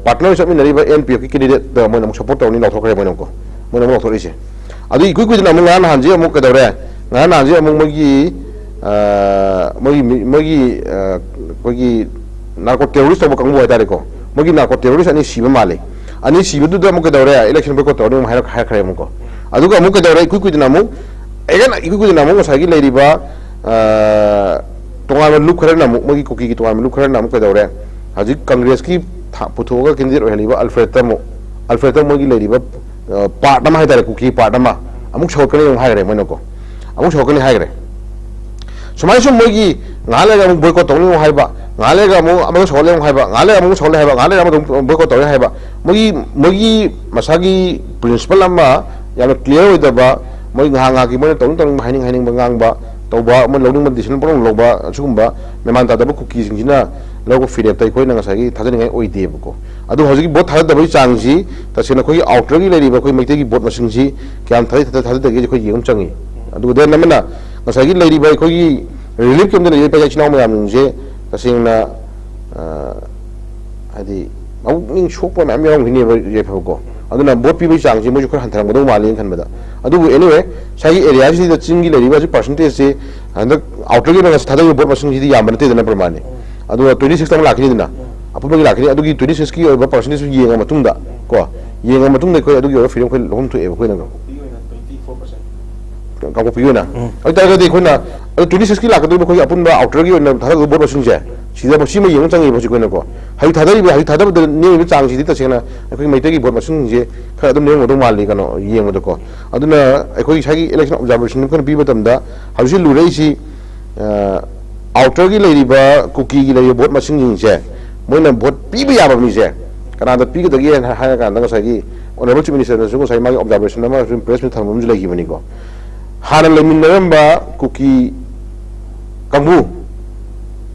ꯄꯥꯔꯠꯅꯔ ꯆꯠꯃꯤꯟꯅꯔꯤꯕ ꯑꯦꯟ ꯄꯤ ꯑꯦꯐꯀꯤ ꯀꯦꯟꯗꯤꯗꯦꯠꯇ ꯃꯣꯏꯅ ꯑꯃꯨꯛ ꯁꯞꯄꯣꯔꯠ ꯇꯧꯔꯅꯤ ꯂꯥꯎꯊꯣꯛꯈ꯭ꯔꯦ ꯃꯣꯏꯅ ꯑꯃꯨꯛꯀꯣ꯫ ꯃꯣꯏꯅ ꯑꯃꯨꯛ ꯂꯥꯎꯊꯣꯔꯛꯏꯁꯦ꯫ ꯑꯗꯨ ꯏꯀꯨꯏ ꯀꯨꯏꯗꯅ ꯑꯃꯨꯛ ꯉꯔꯥꯡ ꯅꯍꯥꯟꯁꯦ ꯑꯃꯨꯛ ꯀꯩꯗꯧꯔꯦ? ꯉꯔꯥꯡ ꯅꯍꯥꯟꯁꯦ ꯑꯃꯨꯛ ꯃꯣꯏꯒꯤ ꯑ, ꯃꯣꯏꯒꯤ ꯃꯤ- ꯃꯣꯏꯒꯤ ꯑ, ꯑꯩꯈꯣꯏꯒꯤ ꯅꯥꯔꯀꯣ ꯇꯦꯔꯣꯔꯤꯁ ꯇꯧꯕ ꯀꯥꯡꯕꯨ ꯍꯥꯏꯇꯥꯔꯦꯀꯣ꯫ ꯃꯣꯏꯒꯤ ꯅꯥꯔꯀꯣ ꯇꯦꯔꯣꯔꯤꯁ ꯑꯅꯤ ꯁꯤꯕ ꯃꯥꯜꯂꯦ꯫ ꯑꯅꯤ ꯁꯤꯕꯗꯨꯗ ꯑꯃꯨꯛ ꯀꯩꯗꯧꯔꯦ? ꯏꯂꯦꯛꯁꯟ ꯕꯣꯏꯀꯣꯠ ꯇꯧꯔꯅꯤ ꯑꯃꯨꯛ ꯍꯥꯏꯔꯛ- ꯍꯥꯏꯔꯛꯈ꯭ꯔꯦ ꯑꯃꯨꯛꯀꯣ꯫ ꯑꯗꯨꯒ ꯑꯃꯨꯛ ꯀꯩꯗꯧꯔꯦ? ꯏꯀꯨꯏ ꯀꯨꯏꯗꯅ ꯑꯃꯨꯛ ꯑꯦꯒꯦꯟ ꯏꯀꯨꯏ ꯀꯨꯏꯗꯅ ꯑꯃꯨꯛ ꯉꯁꯥꯏꯒꯤ ꯂꯩꯔꯤꯕ ꯑ, ꯇꯣꯉꯥꯟꯕ ꯂꯨꯞ ꯈꯔꯅ ꯑꯃꯨꯛ, ꯃꯣꯏꯒꯤ ꯀꯨꯀꯤꯒꯤ ꯇꯣꯉꯥꯟꯕ ꯂꯨꯞ ꯈꯔꯅ ꯑꯃꯨꯛ ꯀꯩꯗꯧꯔꯦ? ꯍꯧꯖꯤꯛ ꯀꯪꯒ꯭ꯔꯦꯁꯀꯤ ꯊꯥ- ꯄꯨꯊꯣꯛꯑꯒ ꯀꯦꯟꯗꯤꯗꯦꯠ ꯑꯣꯏꯍꯜꯂꯤꯕ ꯑꯜꯐ꯭ꯔꯦꯗꯇ ꯑꯃꯨꯛ, ꯑꯜꯐ꯭ꯔꯦꯗꯇ ꯃꯣꯏꯒꯤ ꯂꯩꯔꯤꯕ ꯄꯥꯔꯠ ꯑꯃ ꯍꯥꯏꯇꯥꯔꯦ, ꯀꯨꯀꯤ ꯄꯥꯔꯠ ꯑꯃ ꯑꯃꯨꯛ ꯁꯧꯒꯠꯀꯅꯤ ꯑꯃꯨꯛ ꯍꯥꯏꯈ꯭ꯔꯦ ꯃꯣꯏꯅꯀꯣ꯫ ꯑꯃꯨꯛ ꯁꯧꯒꯠꯀꯅꯤ ꯍꯥꯏꯈ꯭ꯔꯦ꯫ ꯁꯨꯃꯥꯏꯅ ꯁꯨꯝ ꯃꯣꯏꯒꯤ ꯉꯥꯏꯍꯥꯛ ꯂꯩꯔꯒ ꯑꯃꯨꯛ ꯕꯣꯏꯀꯣꯠ ꯇꯧꯅꯤ ꯑꯃꯨꯛ ꯍꯥꯏꯕ, ꯉꯥꯏꯍꯥꯛ ꯂꯩꯔꯒ ꯑꯃꯨꯛ ꯑꯃꯒ ꯁꯧꯒꯠꯂꯦ ꯑꯃꯨꯛ ꯍꯥꯏꯕ, ꯉꯥꯏꯍꯥꯛ ꯂꯩꯔꯒ ꯑꯃꯨꯛ ꯁꯧꯒꯠꯂꯦ ꯍꯥꯏꯕ, ꯉꯥꯏꯍꯥꯛ ꯂꯩꯔꯒ ꯑꯃꯨꯛ ꯕꯣꯏꯀꯣꯠ ꯇꯧꯅꯤ ꯍꯥꯏꯕ꯫ ꯃꯣꯏꯒꯤ ꯃꯣꯏꯒꯤ ꯃꯁꯥꯒꯤ ꯄ꯭ꯔꯤꯟꯁꯤꯄꯜ ꯑꯃ ꯌꯥꯝꯅ ꯀ꯭ꯂꯤꯌꯥꯔ ꯑꯣꯏꯗꯕ, ꯃꯣꯏ ꯉꯥꯏꯍꯥꯛ ꯉꯥꯏꯍꯥꯛꯀꯤ ꯃꯣꯏꯅ ꯇꯧꯅꯤꯡ ꯇꯧꯅꯤꯡꯕ, ꯍꯥꯏꯅꯤꯡ ꯍꯥꯏꯅꯤꯡꯕ ꯉꯥꯡꯕ, ꯇꯧꯕ, ꯑꯃ ꯂꯧꯅꯤꯡꯕ ꯗꯤꯁꯤꯖꯟ ꯄꯪꯂꯧ ꯂꯧꯕ, ꯑꯁꯤꯒꯨꯝꯕ ꯃꯦꯃꯥꯟ ꯇꯥꯗꯕ ꯀꯨꯀꯤꯁꯤꯡꯁꯤꯅ ꯂꯧꯕ ꯐꯤꯔꯦꯞꯇ ꯑꯩꯈꯣꯏꯅ ꯉꯁꯥꯏꯒꯤ ꯊꯥꯖꯅꯤꯡꯉꯥꯏ ꯑꯣꯏꯗꯦꯕꯀꯣ꯫ ꯑꯗꯨ ꯍꯧꯖꯤꯛꯀꯤ ꯚꯣꯠ ꯊꯥꯗꯗꯕꯒꯤ ꯆꯥꯡꯁꯤ ꯇꯁꯦꯡꯅ ꯑꯩꯈꯣꯏꯒꯤ ꯑꯥꯎꯇꯔꯒꯤ ꯂꯩꯔꯤꯕ ꯑꯩꯈꯣꯏ ꯃꯩꯇꯩꯒꯤ ꯚꯣꯠ ꯃꯁꯤꯡꯁꯤ ꯀꯌꯥꯝ ꯊꯥꯗꯩ ꯊꯥꯗ- ꯊꯥꯗꯗꯒꯦꯁꯦ ꯑꯩꯈꯣꯏ ꯌꯦꯡꯕ ꯑꯃ ꯆꯪꯉꯤ꯫ ꯑꯗꯨꯒ ꯗꯦꯟ ꯑꯃꯅ ꯉꯁꯥꯏꯒꯤ ꯂꯩꯔꯤꯕ ꯑꯩꯈꯣꯏꯒꯤ ꯔꯤꯂꯤꯐ ꯀꯦꯝꯞꯇ ꯂꯩꯔꯤꯕ ꯏꯆꯤꯟ ꯏꯅꯥꯎ ꯃꯌꯥꯝꯁꯤꯡꯁꯦ ꯇꯁꯦꯡꯅ, ꯑ, ꯍꯥꯏꯗꯤ ꯃꯕꯨꯛꯅꯤꯡ ꯁꯣꯛꯄ ꯃꯌꯥꯝ ꯌꯥꯎꯔꯝꯈꯤꯅꯦꯕ ꯌꯥꯏꯐꯕꯀꯣ꯫ ꯑꯗꯨꯅ ꯚꯣꯠ ꯄꯤꯕꯒꯤ ꯆꯥꯡꯁꯦ ꯃꯣꯏꯁꯨ ꯈꯔ ꯍꯟꯊꯔꯝꯒꯗꯧ ꯃꯥꯜꯂꯦꯅ ꯈꯟꯕꯗ꯫ ꯑꯗꯨꯕꯨ anyway, ꯉꯁꯥꯏꯒꯤ ꯑꯦꯔꯤꯌꯥꯁꯤꯗ ꯆꯤꯡꯒꯤ ꯂꯩꯔꯤꯕ ꯍꯧꯖꯤꯛ ꯄꯥꯔꯁꯦꯟꯇꯦꯖꯁꯦ ꯍꯟꯗꯛ ꯑꯥꯎꯇꯔꯒꯤ ꯑꯣꯏꯅ ꯉꯁꯤ ꯊꯥꯗꯔꯤꯕ ꯚꯣꯠ ꯃꯁꯤꯡꯁꯤꯗꯤ ꯌꯥꯝꯕ ꯅꯠꯇꯦꯗꯅ ꯄ꯭ꯔꯃꯥꯟꯅꯤ꯫ ꯑꯗꯨꯒ twenty six ꯇ ꯑꯃ ꯂꯥꯛꯈꯤꯅꯤꯗꯅ, ꯑꯄꯨꯟꯕꯒꯤ ꯂꯥꯛꯈꯤꯅꯤ꯫ ꯑꯗꯨꯒꯤ twenty six ꯀꯤ ꯑꯣꯏꯕ ꯄꯥꯔꯁꯦꯟꯇꯦꯖꯁꯨ ꯌꯦꯡꯉ ꯃꯇꯨꯡꯗ ꯀꯣ, ꯌꯦꯡꯉ ꯃꯇꯨꯡꯗ ꯑꯩꯈꯣꯏ ꯑꯗꯨꯒꯤ ꯑꯣꯏꯕ ꯐꯤꯔꯦꯞ ꯑꯩꯈꯣꯏ ꯂꯧꯐꯝ ꯊꯣꯛꯑꯦꯕ ꯑꯩꯈꯣꯏꯅ꯫ ꯀꯥꯡꯄꯣꯛꯄꯤꯒꯤ ꯑꯣꯏꯅ꯫ ꯎꯝ꯫ ꯑꯗꯨ ꯑꯣꯏꯇꯥꯔꯒꯗꯤ ꯑꯩꯈꯣꯏꯅ ꯑꯗꯨ twenty six ꯀꯤ ꯂꯥꯛꯀꯗꯧꯔꯤꯕ ꯑꯩꯈꯣꯏꯒꯤ ꯑꯄꯨꯟꯕ ꯑꯥꯎꯇꯔꯒꯤ ꯑꯣꯏꯅ ꯊꯥꯗꯒꯗꯧꯕ ꯚꯣꯠ ꯃꯁꯤꯡꯁꯦ, ꯁꯤꯗ ꯁꯤꯃ ꯌꯦꯡꯕ ꯆꯪꯉꯤꯕ ꯍꯧꯖꯤꯛ ꯑꯩꯈꯣꯏꯅꯀꯣ꯫ ꯍꯧꯖꯤꯛ ꯊꯥꯗꯔꯤꯕ, ꯍꯧꯖꯤꯛ ꯊꯥꯗꯕꯗ ꯅꯦꯝꯃꯤꯕ ꯆꯥꯡꯁꯤꯗꯤ ꯇꯁꯦꯡꯅ ꯑꯩꯈꯣꯏꯒꯤ ꯃꯩꯇꯩꯒꯤ ꯚꯣꯠ ꯃꯁꯤꯡꯁꯦ ꯈꯔ ꯑꯗꯨꯝ ꯅꯦꯝꯃꯝꯒꯗꯧ ꯃꯥꯜꯂꯤ ꯀꯩꯅꯣ ꯌꯦꯡꯕꯗꯀꯣ꯫ ꯑꯗꯨꯅ ꯑꯩꯈꯣꯏ ꯉꯁꯥꯏꯒꯤ election observation ꯑꯩꯈꯣꯏꯅ ꯄꯤꯕ ꯃꯇꯝꯗ ꯍꯧꯖꯤꯛ ꯂꯨꯔꯛꯏꯁꯤ, ꯑ, ꯑꯥꯎꯇꯔꯒꯤ ꯂꯩꯔꯤꯕ ꯀꯨꯀꯤꯒꯤ ꯂꯩꯔꯤꯕ ꯚꯣꯠ ꯃꯁꯤꯡꯁꯤꯡꯁꯦ ꯃꯣꯏꯅ ꯚꯣꯠ ꯄꯤꯕ ꯌꯥꯕ ꯃꯤꯁꯦ ꯀꯅꯥꯗ ꯄꯤꯒꯗꯒꯦ ꯍꯥꯏꯔ ꯀꯥꯟꯗ ꯉꯁꯥꯏꯒꯤ ꯑꯣꯅꯔꯦꯕꯜ ꯆꯤꯐ ꯃꯤꯅꯤꯁꯇꯔꯅꯁꯨ ꯉꯁꯥꯏ ꯃꯥꯒꯤ observation ꯑꯃ ꯄ꯭ꯔꯦꯁ ꯃꯤꯠ ꯊꯝꯕ ꯑꯃꯁꯨ ꯂꯩꯈꯤꯕꯅꯤꯀꯣ꯫ ꯍꯥꯟꯅ ꯂꯩꯃꯤꯟꯅꯔꯝꯕ ꯀꯨꯀꯤ ꯀꯥꯡꯕꯨ,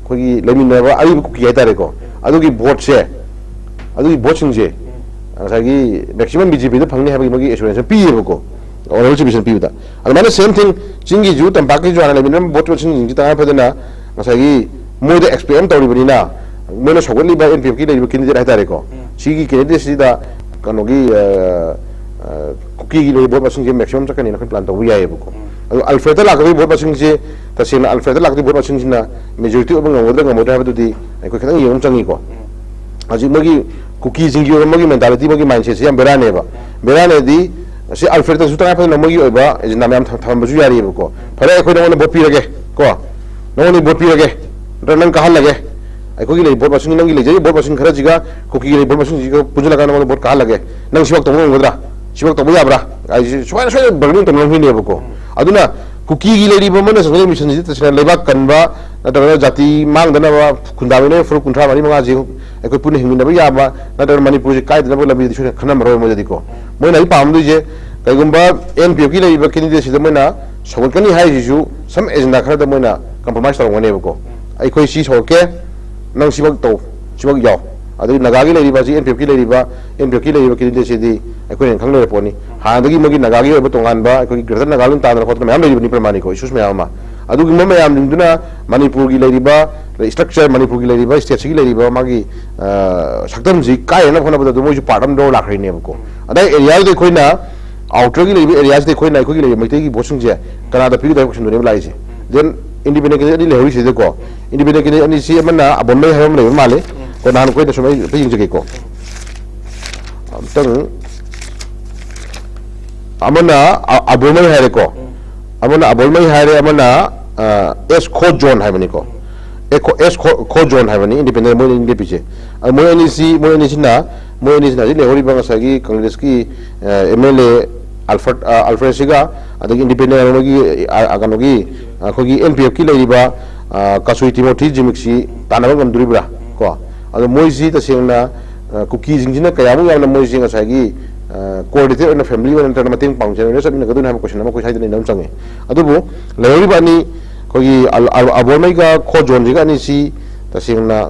ꯑꯩꯈꯣꯏꯒꯤ ꯂꯩꯃꯤꯟꯅꯔꯕ ꯑꯔꯤꯕ ꯀꯨꯀꯤ ꯍꯥꯏꯇꯥꯔꯦꯀꯣ, ꯑꯗꯨꯒꯤ ꯚꯣꯠꯁꯦ ꯑꯗꯨꯒꯤ ꯚꯣꯠꯁꯤꯡꯁꯦ ꯉꯁꯥꯏꯒꯤ maximum ꯕꯤ ꯖꯦ ꯄꯤꯗ ꯐꯪꯅꯤ ꯍꯥꯏꯕꯒꯤ ꯃꯣꯏꯒꯤ assurance ꯑꯃ ꯄꯤꯌꯦꯕꯀꯣ, honourable chief minister ꯄꯤꯕꯗ꯫ ꯑꯗꯨꯃꯥꯏꯅ same thing ꯆꯤꯡꯒꯤꯁꯨ ꯇꯝꯄꯥꯛꯀꯤꯁꯨ ꯍꯥꯟꯅ ꯂꯩꯃꯤꯟꯅꯔꯝꯕ ꯚꯣꯠ ꯃꯁꯤꯡꯁꯤꯡꯁꯤ ꯇꯉꯥꯏ ꯐꯗꯅ ꯉꯁꯥꯏꯒꯤ ꯃꯣꯏꯗ expect ꯑꯃ ꯇꯧꯔꯤꯕꯅꯤꯅ, ꯃꯣꯏꯅ ꯁꯧꯒꯠꯂꯤꯕ ꯑꯦꯟ ꯄꯤ ꯑꯦꯐꯀꯤ ꯂꯩꯔꯤꯕ candidate ꯍꯥꯏꯇꯥꯔꯦꯀꯣ, ꯎꯝ꯫ ꯁꯤꯒꯤ candidateꯁꯤꯗ ꯀꯩꯅꯣꯒꯤ, ꯑ, ꯑ, ꯀꯨꯀꯤꯒꯤ ꯂꯩꯔꯤꯕ ꯚꯣꯠ ꯃꯁꯤꯡꯁꯦ maximum ꯆꯠꯀꯅꯤꯅ ꯑꯩꯈꯣꯏ plan ꯇꯧꯕ ꯌꯥꯏꯌꯦꯕꯀꯣ꯫ ꯎꯝ꯫ ꯑꯗꯣ ꯑꯜꯐ꯭ꯔꯦꯗꯇ ꯂꯥꯛꯀꯗꯧꯔꯤꯕ ꯚꯣꯠ ꯃꯁꯤꯡꯁꯦ, ꯇꯁꯦꯡꯅ ꯑꯜꯐ꯭ꯔꯦꯗꯇ ꯂꯥꯛꯀꯗꯧꯔꯤꯕ ꯚꯣꯠ ꯃꯁꯤꯡꯁꯤꯅ majority ꯑꯣꯏꯕ ꯉꯝꯒꯗ꯭ꯔꯥ ꯉꯝꯃꯣꯏꯗ꯭ꯔꯥ ꯍꯥꯏꯕꯗꯨꯗꯤ ꯑꯩꯈꯣꯏ ꯈꯤꯇꯪ ꯌꯦꯡꯕ ꯑꯃ ꯆꯪꯉꯤꯀꯣ꯫ ꯎꯝ꯫ ꯍꯧꯖꯤꯛ ꯃꯣꯏꯒꯤ ꯀꯨꯀꯤꯁꯤꯡꯒꯤ ꯑꯣꯏꯕ ꯃꯣꯏꯒꯤ mentality, ꯃꯣꯏꯒꯤ mindsetꯁꯦ ꯌꯥꯝ ꯕꯦꯔꯥꯅꯦꯕ꯫ ꯕꯦꯔꯥꯅꯦꯗꯤ ꯑꯁꯤ ꯑꯜꯐ꯭ꯔꯦꯗꯇꯁꯨ ꯇꯉꯥꯏ ꯐꯗꯅ ꯃꯣꯏꯒꯤ ꯑꯣꯏꯕ agenda ꯃꯌꯥꯝ ꯊꯝ-, ꯊꯝꯕꯁꯨ ꯌꯥꯔꯤꯑꯕꯀꯣ꯫ ꯐꯔꯦ, ꯑꯩꯈꯣꯏ ꯅꯉꯣꯟꯗ ꯚꯣꯠ ꯄꯤꯔꯒꯦ ꯀꯣ, ꯅꯉꯣꯟꯗ ꯚꯣꯠ ꯄꯤꯔꯒꯦ, ꯅꯠꯇ꯭ꯔꯒ ꯅꯪ ꯀꯥꯍꯜꯂꯒꯦ, ꯑꯩꯈꯣꯏꯒꯤ ꯂꯩ ꯚꯣꯠ ꯃꯁꯤꯡ, ꯅꯪꯒꯤ ꯂꯩꯖꯔꯤꯕ ꯚꯣꯠ ꯃꯁꯤꯡ ꯈꯔꯁꯤꯒ ꯀꯨꯀꯤꯒꯤ ꯂꯩ ꯚꯣꯠ ꯃꯁꯤꯡꯁꯤꯒ ꯄꯨꯟꯁꯤꯜꯂꯒ ꯅꯉꯣꯟꯗ ꯚꯣꯠ ꯀꯥꯍꯜꯂꯒꯦ, ꯅꯪ ꯁꯤꯃꯛ ꯇꯧꯕ ꯉꯝꯒꯗ꯭ꯔꯥ, ꯁꯤꯃꯛ ꯇꯧꯕ ꯌꯥꯕ꯭ꯔꯥ ꯍꯥꯏꯁꯤ ꯁꯨꯃꯥꯏꯅ ꯁꯣꯏꯗꯅ bargaining ꯇꯧꯅꯔꯝꯈꯤꯅꯦꯕꯀꯣ꯫ ꯑꯗꯨꯅ ꯀꯨꯀꯤꯒꯤ ꯂꯩꯔꯤꯕ ꯃꯣꯏꯅ ꯆꯪꯖꯔꯤꯕ ꯃꯤꯁꯟꯁꯤꯗꯤ ꯇꯁꯦꯡꯅ ꯂꯩꯕꯥꯛ ꯀꯟꯕ ꯅꯠꯇ꯭ꯔꯒꯅ ꯖꯥꯇꯤ ꯃꯥꯡꯗꯅꯕ ꯈꯨꯟꯗꯥꯃꯤꯟꯅꯔꯤꯕ ꯐꯨꯔꯨꯞ ꯀꯨꯟꯊ꯭ꯔꯥ ꯃꯔꯤ ꯃꯉꯥꯁꯤ ꯑꯩꯈꯣꯏ ꯄꯨꯟꯅ ꯍꯤꯡꯃꯤꯟꯅꯕ ꯌꯥꯕ ꯅꯠꯇ꯭ꯔꯒ ꯃꯅꯤꯄꯨꯔꯁꯤ ꯀꯥꯏꯗꯅꯕ ꯂꯝꯕꯤꯗꯤ ꯁꯣꯏꯗꯅ ꯈꯟꯅꯔꯝꯃꯔꯣꯏ ꯃꯣꯏꯗꯗꯤꯀꯣ꯫ ꯃꯣꯏꯅ ꯍꯧꯖꯤꯛ ꯄꯥꯝꯗꯣꯏꯁꯦ ꯀꯩꯒꯨꯝꯕ ꯑꯦꯟ ꯄꯤ ꯑꯦꯐꯀꯤ ꯂꯩꯔꯤꯕ candidateꯁꯤꯗ ꯃꯣꯏꯅ ꯁꯧꯒꯠꯀꯅꯤ ꯍꯥꯏꯁꯤꯁꯨ some agenda ꯈꯔꯗ ꯃꯣꯏꯅ compromise ꯇꯧꯔꯝꯒꯅꯦꯕꯀꯣ꯫ ꯑꯩꯈꯣꯏ ꯁꯤ ꯁꯧꯒꯠꯀꯦ, ꯅꯪ ꯁꯤꯃꯛ ꯇꯧ, ꯁꯤꯃꯛ ꯌꯥꯎ꯫ ꯑꯗꯒꯤ ꯅꯥꯒꯥꯒꯤ ꯂꯩꯔꯤꯕ ꯑꯁꯤ ꯑꯦꯟ ꯄꯤ ꯑꯦꯐꯀꯤ ꯂꯩꯔꯤꯕ, ꯑꯦꯟ ꯄꯤ ꯑꯦꯐꯀꯤ ꯂꯩꯔꯤꯕ candidateꯁꯤꯗꯤ ꯑꯩꯈꯣꯏꯅ ꯈꯪ ꯂꯩꯔ ꯄꯣꯠꯅꯤ꯫ ꯍꯥꯟꯅꯗꯒꯤ ꯃꯣꯏꯒꯤ ꯅꯥꯒꯥꯒꯤ ꯑꯣꯏꯕ ꯇꯣꯉꯥꯟꯕ ꯑꯩꯈꯣꯏꯒꯤ Greater Nagaland ꯇꯥꯗꯅ ꯈꯣꯠꯇꯅ ꯃꯌꯥꯝ ꯂꯩꯔꯤꯕꯅꯤ ꯄ꯭ꯔꯃꯥꯅꯤꯀꯣ, issues ꯃꯌꯥꯝ ꯑꯃ꯫ ꯑꯗꯨꯒꯨꯝꯕ ꯃꯌꯥꯝꯁꯤꯡꯗꯨꯅ ꯃꯅꯤꯄꯨꯔꯒꯤ ꯂꯩꯔꯤꯕ, structure, ꯃꯅꯤꯄꯨꯔꯒꯤ ꯂꯩꯔꯤꯕ stateꯁꯤꯒꯤ ꯂꯩꯔꯤꯕ ꯃꯥꯒꯤ, ꯑ, ꯁꯛꯇꯝꯁꯤ ꯀꯥꯏꯅꯅꯕ ꯍꯣꯠꯅꯕꯗ ꯑꯗꯨꯝ ꯃꯣꯏꯁꯨ part ꯑꯃ ꯂꯧꯔ ꯂꯥꯛꯈ꯭ꯔꯤꯅꯦꯕꯀꯣ꯫ ꯑꯗꯥꯏ areaꯗꯨꯗ ꯑꯩꯈꯣꯏꯅ outerꯒꯤ ꯂꯩꯔꯤꯕ areaꯁꯤꯗ ꯑꯩꯈꯣꯏꯅ ꯑꯩꯈꯣꯏꯒꯤ ꯂꯩꯔꯤꯕ ꯃꯩꯇꯩꯒꯤ ꯚꯣꯠꯁꯤꯡꯁꯦ ꯀꯅꯥꯗ ꯄꯤꯒꯗꯕ questionꯗꯨꯅꯦꯕ ꯂꯥꯛꯏꯁꯦ꯫ Then independent candidate ꯑꯅꯤ ꯂꯩꯍꯧꯔꯤꯁꯤꯗꯀꯣ, independent candidate ꯑꯅꯤꯁꯤ ꯑꯃꯅ ꯑꯕꯣꯟꯃꯩ ꯍꯥꯏꯕ ꯑꯃ ꯂꯩꯕ ꯃꯥꯜꯂꯦ꯫ ꯀꯣ, ꯅꯍꯥꯟ ꯑꯩꯈꯣꯏꯅ ꯁꯨꯝ ꯑꯩ ꯑꯝꯇ ꯌꯦꯡꯖꯒꯦꯀꯣ꯫ ꯑꯝꯇꯪ ꯑꯃꯅ ꯑ-, ꯑꯕꯣꯜꯃꯩ ꯍꯥꯏꯔꯦꯀꯣ꯫ ꯑꯃꯅ ꯑꯕꯣꯜꯃꯩ ꯍꯥꯏꯔꯦ, ꯑꯃꯅ, ꯑ, ꯑꯦꯁ ꯈꯣ ꯖꯣꯟ ꯍꯥꯏꯕꯅꯤꯀꯣ꯫ ꯑꯦ ꯈꯣ-, ꯑꯦꯁ ꯈꯣ-, ꯈꯣ ꯖꯣꯟ ꯍꯥꯏꯕꯅꯤ, independent ꯃꯣꯏ ꯑꯅꯤ ꯂꯦꯞꯄꯤꯁꯦ꯫ ꯑ, ꯃꯣꯏ ꯑꯅꯤꯁꯤ, ꯃꯣꯏ ꯑꯅꯤꯁꯤꯅ, ꯃꯣꯏ ꯑꯅꯤꯁꯤꯅ ꯍꯧꯖꯤꯛ ꯂꯩꯍꯧꯔꯤꯕ ꯉꯁꯥꯏꯒꯤ ꯀꯪꯒ꯭ꯔꯦꯁꯀꯤ, ꯑ, ꯑꯦꯝ ꯑꯦꯜ ꯑꯦ ꯑꯜꯐ꯭ꯔꯦꯗ, ꯑ, ꯑꯜꯐ꯭ꯔꯦꯗꯁꯤꯒ, ꯑꯗꯒꯤ independent ꯑꯃꯒꯤ, ꯑ, ꯑ, ꯀꯩꯅꯣꯒꯤ, ꯑꯩꯈꯣꯏꯒꯤ ꯑꯦꯟ ꯄꯤ ꯑꯦꯐꯀꯤ ꯂꯩꯔꯤꯕ, ꯑ, ꯀꯥꯁꯨꯏ ꯇꯤꯃꯣꯊꯤ ꯖꯤꯃꯤꯛꯁꯤ ꯇꯥꯟꯅꯕ ꯉꯝꯗꯣꯔꯤꯕ꯭ꯔꯥ? ꯀꯣ? ꯑꯗꯣ ꯃꯣꯏꯁꯤ ꯇꯁꯦꯡꯅ, ꯑ, ꯀꯨꯀꯤꯁꯤꯡꯁꯤꯅ ꯀꯌꯥꯃꯨꯛ ꯌꯥꯝꯅ ꯃꯣꯏꯁꯤ ꯉꯁꯥꯏꯒꯤ, ꯑ, coordinate ꯑꯣꯏꯅ family ꯑꯣꯏꯅ ꯅꯠꯇ꯭ꯔꯒ ꯃꯇꯦꯡ ꯄꯥꯡꯖꯔꯒ ꯆꯠꯃꯤꯟꯅꯒꯗꯣꯏꯅꯣ ꯍꯥꯏꯕ question ꯑꯃ ꯑꯩꯈꯣꯏ ꯁ꯭ꯋꯥꯏꯗ ꯂꯩꯅꯕ ꯆꯪꯉꯦ꯫ ꯑꯗꯨꯕꯨ ꯂꯩꯍꯧꯔꯤꯕ ꯑꯅꯤ, ꯑꯩꯈꯣꯏꯒꯤ ꯑꯜ-, ꯑꯜ-, ꯑꯕꯣꯔꯃꯩꯒ ꯈꯣ ꯖꯣꯟꯁꯤꯒ ꯑꯅꯤꯁꯤ ꯇꯁꯦꯡꯅ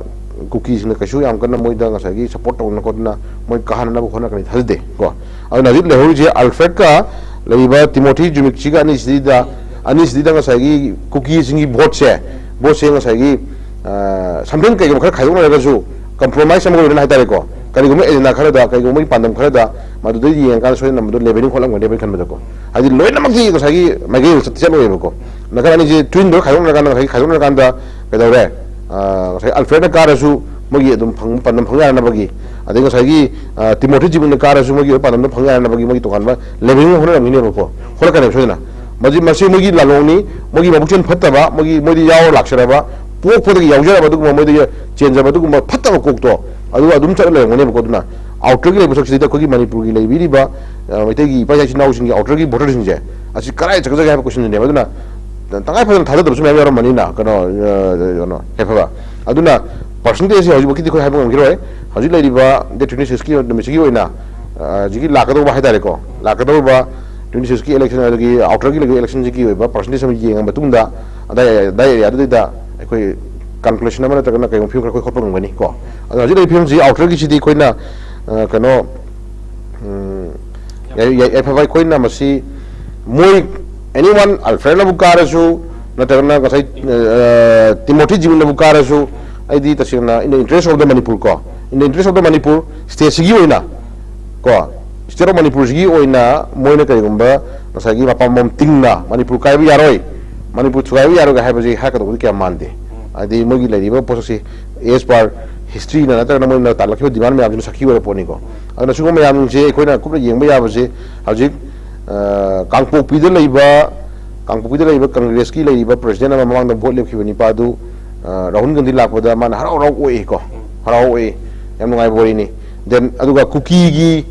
ꯀꯨꯀꯤꯁꯤꯡꯅ ꯀꯩꯁꯨ ꯌꯥꯝ ꯀꯟꯅ ꯃꯣꯏꯗ ꯉꯁꯥꯏꯒꯤ ꯁꯄꯣꯔꯠ ꯇꯧꯗꯅ ꯈꯣꯠꯇꯅ ꯃꯣꯏ ꯀꯥꯍꯟꯅꯕ ꯍꯣꯠꯅꯔꯛꯀꯅꯤ ꯊꯥꯖꯗꯦ ꯀꯣ꯫ ꯑꯗꯨꯅ ꯍꯧꯖꯤꯛ ꯂꯩꯍꯧꯔꯤꯁꯦ ꯑꯜꯐ꯭ꯔꯦꯗꯀ ꯂꯩꯔꯤꯕ ꯇꯤꯃꯣꯊꯤ ꯖꯨꯃꯤꯛꯁꯤꯒ ꯑꯅꯤꯁꯤꯗ, ꯑꯅꯤꯁꯤꯗ ꯉꯁꯥꯏꯒꯤ ꯀꯨꯀꯤꯁꯤꯡꯒꯤ ꯚꯣꯠꯁꯦ, ꯚꯣꯠꯁꯦ ꯉꯁꯥꯏꯒꯤ, ꯑ, ꯁꯝꯊꯤꯡ ꯀꯩꯒꯨꯝꯕ ꯈꯔ ꯈꯥꯏꯗꯣꯛꯅꯔꯒꯁꯨ ꯀꯝꯄ꯭ꯔꯣꯃꯥꯏꯁ ꯑꯃꯒ ꯑꯣꯏꯅ ꯍꯥꯏꯇꯥꯔꯦꯀꯣ, ꯀꯔꯤꯒꯨꯝꯕ ꯑꯦꯖꯦꯟꯗꯥ ꯈꯔꯗ, ꯀꯔꯤꯒꯨꯝꯕꯒꯤ ꯄꯥꯟꯗꯝ ꯈꯔꯗ ꯃꯗꯨꯗ ꯌꯦꯡꯉꯀꯥꯟꯗ ꯁꯣꯏꯗꯅ ꯃꯗꯨ ꯂꯦꯕꯦꯂꯤꯡ ꯈꯣꯠꯂꯝꯒꯅꯤ ꯍꯥꯏꯕꯒꯤ ꯈꯟꯕꯗꯀꯣ꯫ ꯍꯥꯏꯗꯤ ꯂꯣꯏꯅꯃꯛꯇꯤ ꯉꯁꯥꯏꯒꯤ ꯃꯥꯏꯀꯩ ꯆꯠ-, ꯆꯠꯂꯣꯏꯕꯀꯣ꯫ ꯅꯥꯀꯟ ꯑꯅꯤꯁꯦ ꯇ꯭ꯋꯤꯟꯗ ꯈꯥꯏꯗꯣꯛꯅꯔꯀꯥꯟꯗ, ꯉꯁꯥꯏꯒꯤ ꯈꯥꯏꯗꯣꯛꯅꯔꯀꯥꯟꯗ ꯀꯩꯗꯧꯔꯦ? ꯑ, ꯉꯁꯥꯏ ꯑꯜꯐ꯭ꯔꯦꯗꯅ ꯀꯥꯔꯁꯨ ꯃꯣꯏꯒꯤ ꯑꯗꯨꯝ ꯐꯪ-, ꯄꯥꯟꯗꯝ ꯐꯪ ꯌꯥꯅꯕꯒꯤ, ꯑꯗꯩ ꯉꯁꯥꯏꯒꯤ, ꯑ, ꯇꯤꯃꯣꯊꯤ ꯖꯤꯕꯨꯅ ꯀꯥꯔꯁꯨ ꯃꯣꯏꯒꯤ ꯑꯣꯏꯕ ꯄꯥꯟꯗꯝꯗꯣ ꯐꯪ ꯌꯥꯅꯕꯒꯤ ꯃꯣꯏꯒꯤ ꯇꯣꯉꯥꯟꯕ ꯂꯦꯕꯦꯂꯤꯡ ꯍꯣꯠꯅꯔꯝꯒꯅꯦꯕꯀꯣ, ꯍꯣꯠꯂꯛꯀꯅꯦꯕ ꯁꯣꯏꯗꯅ꯫ ꯃꯁꯤ, ꯃꯁꯤ ꯃꯣꯏꯒꯤ ꯂꯥꯂꯣꯡꯅꯤ, ꯃꯣꯏꯒꯤ ꯃꯕꯨꯛꯆꯦꯜ ꯐꯠꯇꯕ, ꯃꯣꯏꯒꯤ, ꯃꯣꯏꯗꯤ ꯌꯥꯎꯔ ꯂꯥꯛꯆꯔꯕ, ꯄꯣꯛꯄꯗꯒꯤ ꯌꯥꯎꯖꯔꯕ ꯑꯗꯨꯒꯨꯝꯕ ꯃꯣꯏꯗꯒꯤ ꯆꯦꯟꯖꯕ ꯑꯗꯨꯒꯨꯝꯕ ꯐꯠꯇꯕ ꯀꯣꯛꯇꯣ ꯑꯗꯨ ꯑꯗꯨꯝ ꯆꯠꯂ ꯂꯩꯔꯝꯒꯅꯦꯕꯀꯣ꯫ ꯑꯗꯨꯅ ꯑꯥꯎꯇꯔꯒꯤ ꯂꯩꯕ ꯁꯛꯁꯤꯗ ꯑꯩꯈꯣꯏꯒꯤ ꯃꯅꯤꯄꯨꯔꯒꯤ ꯂꯩꯕꯤꯔꯤꯕ, ꯑ, ꯃꯩꯇꯩꯒꯤ ꯏꯄꯥ ꯏꯆꯥ ꯏꯆꯤꯟ ꯏꯅꯥꯎꯁꯤꯡꯒꯤ ꯑꯥꯎꯇꯔꯒꯤ ꯚꯣꯇꯔꯁꯤꯡꯁꯦ ꯑꯁꯤ ꯀꯗꯥꯏ ꯆꯠꯈ꯭ꯔꯒꯦ ꯍꯥꯏꯕ ꯀꯣꯏꯁꯟꯗꯨꯅꯦꯕ꯫ ꯑꯗꯨꯅ ꯇꯉꯥꯏ ꯐꯗꯅ ꯊꯥꯖꯗꯕꯁꯨ ꯃꯌꯥꯝ ꯌꯥꯎꯔꯝꯕꯅꯤꯅ, ꯀꯩꯅꯣ, ꯑ, ꯀꯩꯅꯣ, ꯌꯥꯏꯐꯕ꯫ ꯑꯗꯨꯅ ꯄꯥꯔꯁꯦꯟꯇꯦꯖꯁꯦ ꯍꯧꯖꯤꯛꯐꯥꯎꯒꯤꯗꯤ ꯑꯩꯈꯣꯏ ꯍꯥꯏꯕ ꯉꯝꯈꯤꯔꯣꯏ꯫ ꯍꯧꯖꯤꯛ ꯂꯩꯔꯤꯕ ꯗꯦꯠ ꯇ꯭ꯋꯦꯟꯇꯤ ꯁꯤꯛꯁꯀꯤ ꯅꯨꯃꯤꯠꯁꯤꯒꯤ ꯑꯣꯏꯅ, ꯑ, ꯍꯧꯖꯤꯛꯀꯤ ꯂꯥꯛꯀꯗꯧꯕ ꯍꯥꯏꯇꯥꯔꯦꯀꯣ, ꯂꯥꯛꯀꯗꯧꯔꯤꯕ ꯇ꯭ꯋꯦꯟꯇꯤ ꯁꯤꯛꯁꯀꯤ ꯏꯂꯦꯛꯁꯟ, ꯑꯗꯨꯒꯤ ꯑꯥꯎꯇꯔꯒꯤ ꯂꯩꯕ ꯏꯂꯦꯛꯁꯟꯁꯤꯒꯤ ꯑꯣꯏꯕ ꯄꯥꯔꯁꯦꯟꯇꯦꯖ ꯑꯃ ꯌꯦꯡꯉ ꯃꯇꯨꯡꯗ ꯑꯗꯥꯏ, ꯑꯗꯥꯏ ꯑꯦꯔꯤꯌꯥꯗꯨꯗꯩꯗ ꯑꯩꯈꯣꯏ ꯀꯟꯀ꯭ꯂꯨꯁꯟ ꯑꯃ ꯅꯠꯇ꯭ꯔꯒꯅ ꯀꯩꯒꯨꯝꯕ ꯐꯤꯕꯝ ꯈꯔ ꯑꯩꯈꯣꯏ ꯍꯣꯠꯄ ꯉꯝꯒꯅꯤ ꯀꯣ꯫ ꯑꯗꯣ ꯍꯧꯖꯤꯛ ꯂꯩꯔꯤꯕ ꯐꯤꯕꯝꯁꯤ ꯑꯥꯎꯇꯔꯒꯤꯁꯤꯗꯤ ꯑꯩꯈꯣꯏꯅ, ꯑ, ꯀꯩꯅꯣ, ꯎꯝ, ꯌꯥꯏ-, ꯌꯥꯏ-, ꯌꯥꯏꯐꯕ ꯑꯩꯈꯣꯏꯅ ꯃꯁꯤ ꯃꯣꯏ, anyone, ꯑꯜꯐ꯭ꯔꯦꯗꯅꯕꯨ ꯀꯥꯔꯁꯨ ꯅꯠꯇ꯭ꯔꯒꯅ ꯉꯁꯥꯏ, ꯑ, ꯇꯤꯃꯣꯊꯤ ꯖꯤꯕꯨꯅꯕꯨ ꯀꯥꯔꯁꯨ, ꯑꯩꯗꯤ ꯇꯁꯦꯡꯅ in the interest of the Manipur ꯀꯣ, in the interest of the Manipur stateꯁꯤꯒꯤ ꯑꯣꯏꯅ ꯀꯣ, state of ꯃꯅꯤꯄꯨꯔꯁꯤꯒꯤ ꯑꯣꯏꯅ ꯃꯣꯏꯅ ꯀꯔꯤꯒꯨꯝꯕ ꯉꯁꯥꯏꯒꯤ ꯃꯄꯥꯃꯝ ꯇꯤꯡꯅ ꯃꯅꯤꯄꯨꯔ ꯀꯥꯏꯕ ꯌꯥꯔꯣꯏ, ꯃꯅꯤꯄꯨꯔ ꯊꯨꯒꯥꯏꯕ ꯌꯥꯔꯣꯏ ꯍꯥꯏꯕꯁꯤ ꯍꯥꯏꯔꯛꯀꯗꯧꯕꯗꯤ ꯀꯌꯥ ꯃꯥꯟꯗꯦ꯫ ꯍꯥꯏꯗꯤ ꯃꯣꯏꯒꯤ ꯂꯩꯔꯤꯕ ꯄꯣꯠꯁꯛꯁꯤ as per historyꯅ ꯅꯠꯇ꯭ꯔꯒꯅ ꯃꯣꯏꯅ ꯇꯥꯜꯂꯛꯈꯤꯕ demand ꯃꯌꯥꯝꯁꯤꯅ ꯁꯛꯈꯤ ꯑꯣꯏꯔ ꯄꯣꯠꯅꯤꯀꯣ꯫ ꯑꯗꯨꯅ ꯁꯤꯒꯨꯝꯕ ꯃꯌꯥꯝꯁꯦ ꯑꯩꯈꯣꯏꯅ ꯀꯨꯞꯅ ꯌꯦꯡꯕ ꯌꯥꯕꯁꯦ ꯍꯧꯖꯤꯛ, ꯑ, ꯀꯥꯡꯄꯣꯛꯄꯤꯗ ꯂꯩꯕ, ꯀꯥꯡꯄꯣꯛꯄꯤꯗ ꯂꯩꯕ ꯀꯪꯒ꯭ꯔꯦꯁꯀꯤ ꯂꯩꯔꯤꯕ president ꯑꯃ ꯃꯃꯥꯡꯗ ꯚꯣꯠ ꯂꯦꯞꯈꯤꯕ ꯅꯤꯄꯥꯗꯨ, ꯑ, ꯔꯥꯍꯨꯜ ꯒꯥꯟꯙꯤ ꯂꯥꯛꯄꯗ ꯃꯥꯅ ꯍꯔꯥꯎ ꯍꯔꯥꯎ ꯑꯣꯛꯏꯀꯣ, ꯍꯔꯥꯎ ꯑꯣꯛꯏ, ꯌꯥꯝ ꯅꯨꯡꯉꯥꯏꯕ ꯋꯥꯔꯤꯅꯤ꯫ Then ꯑꯗꯨꯒ ꯀꯨꯀꯤꯒꯤ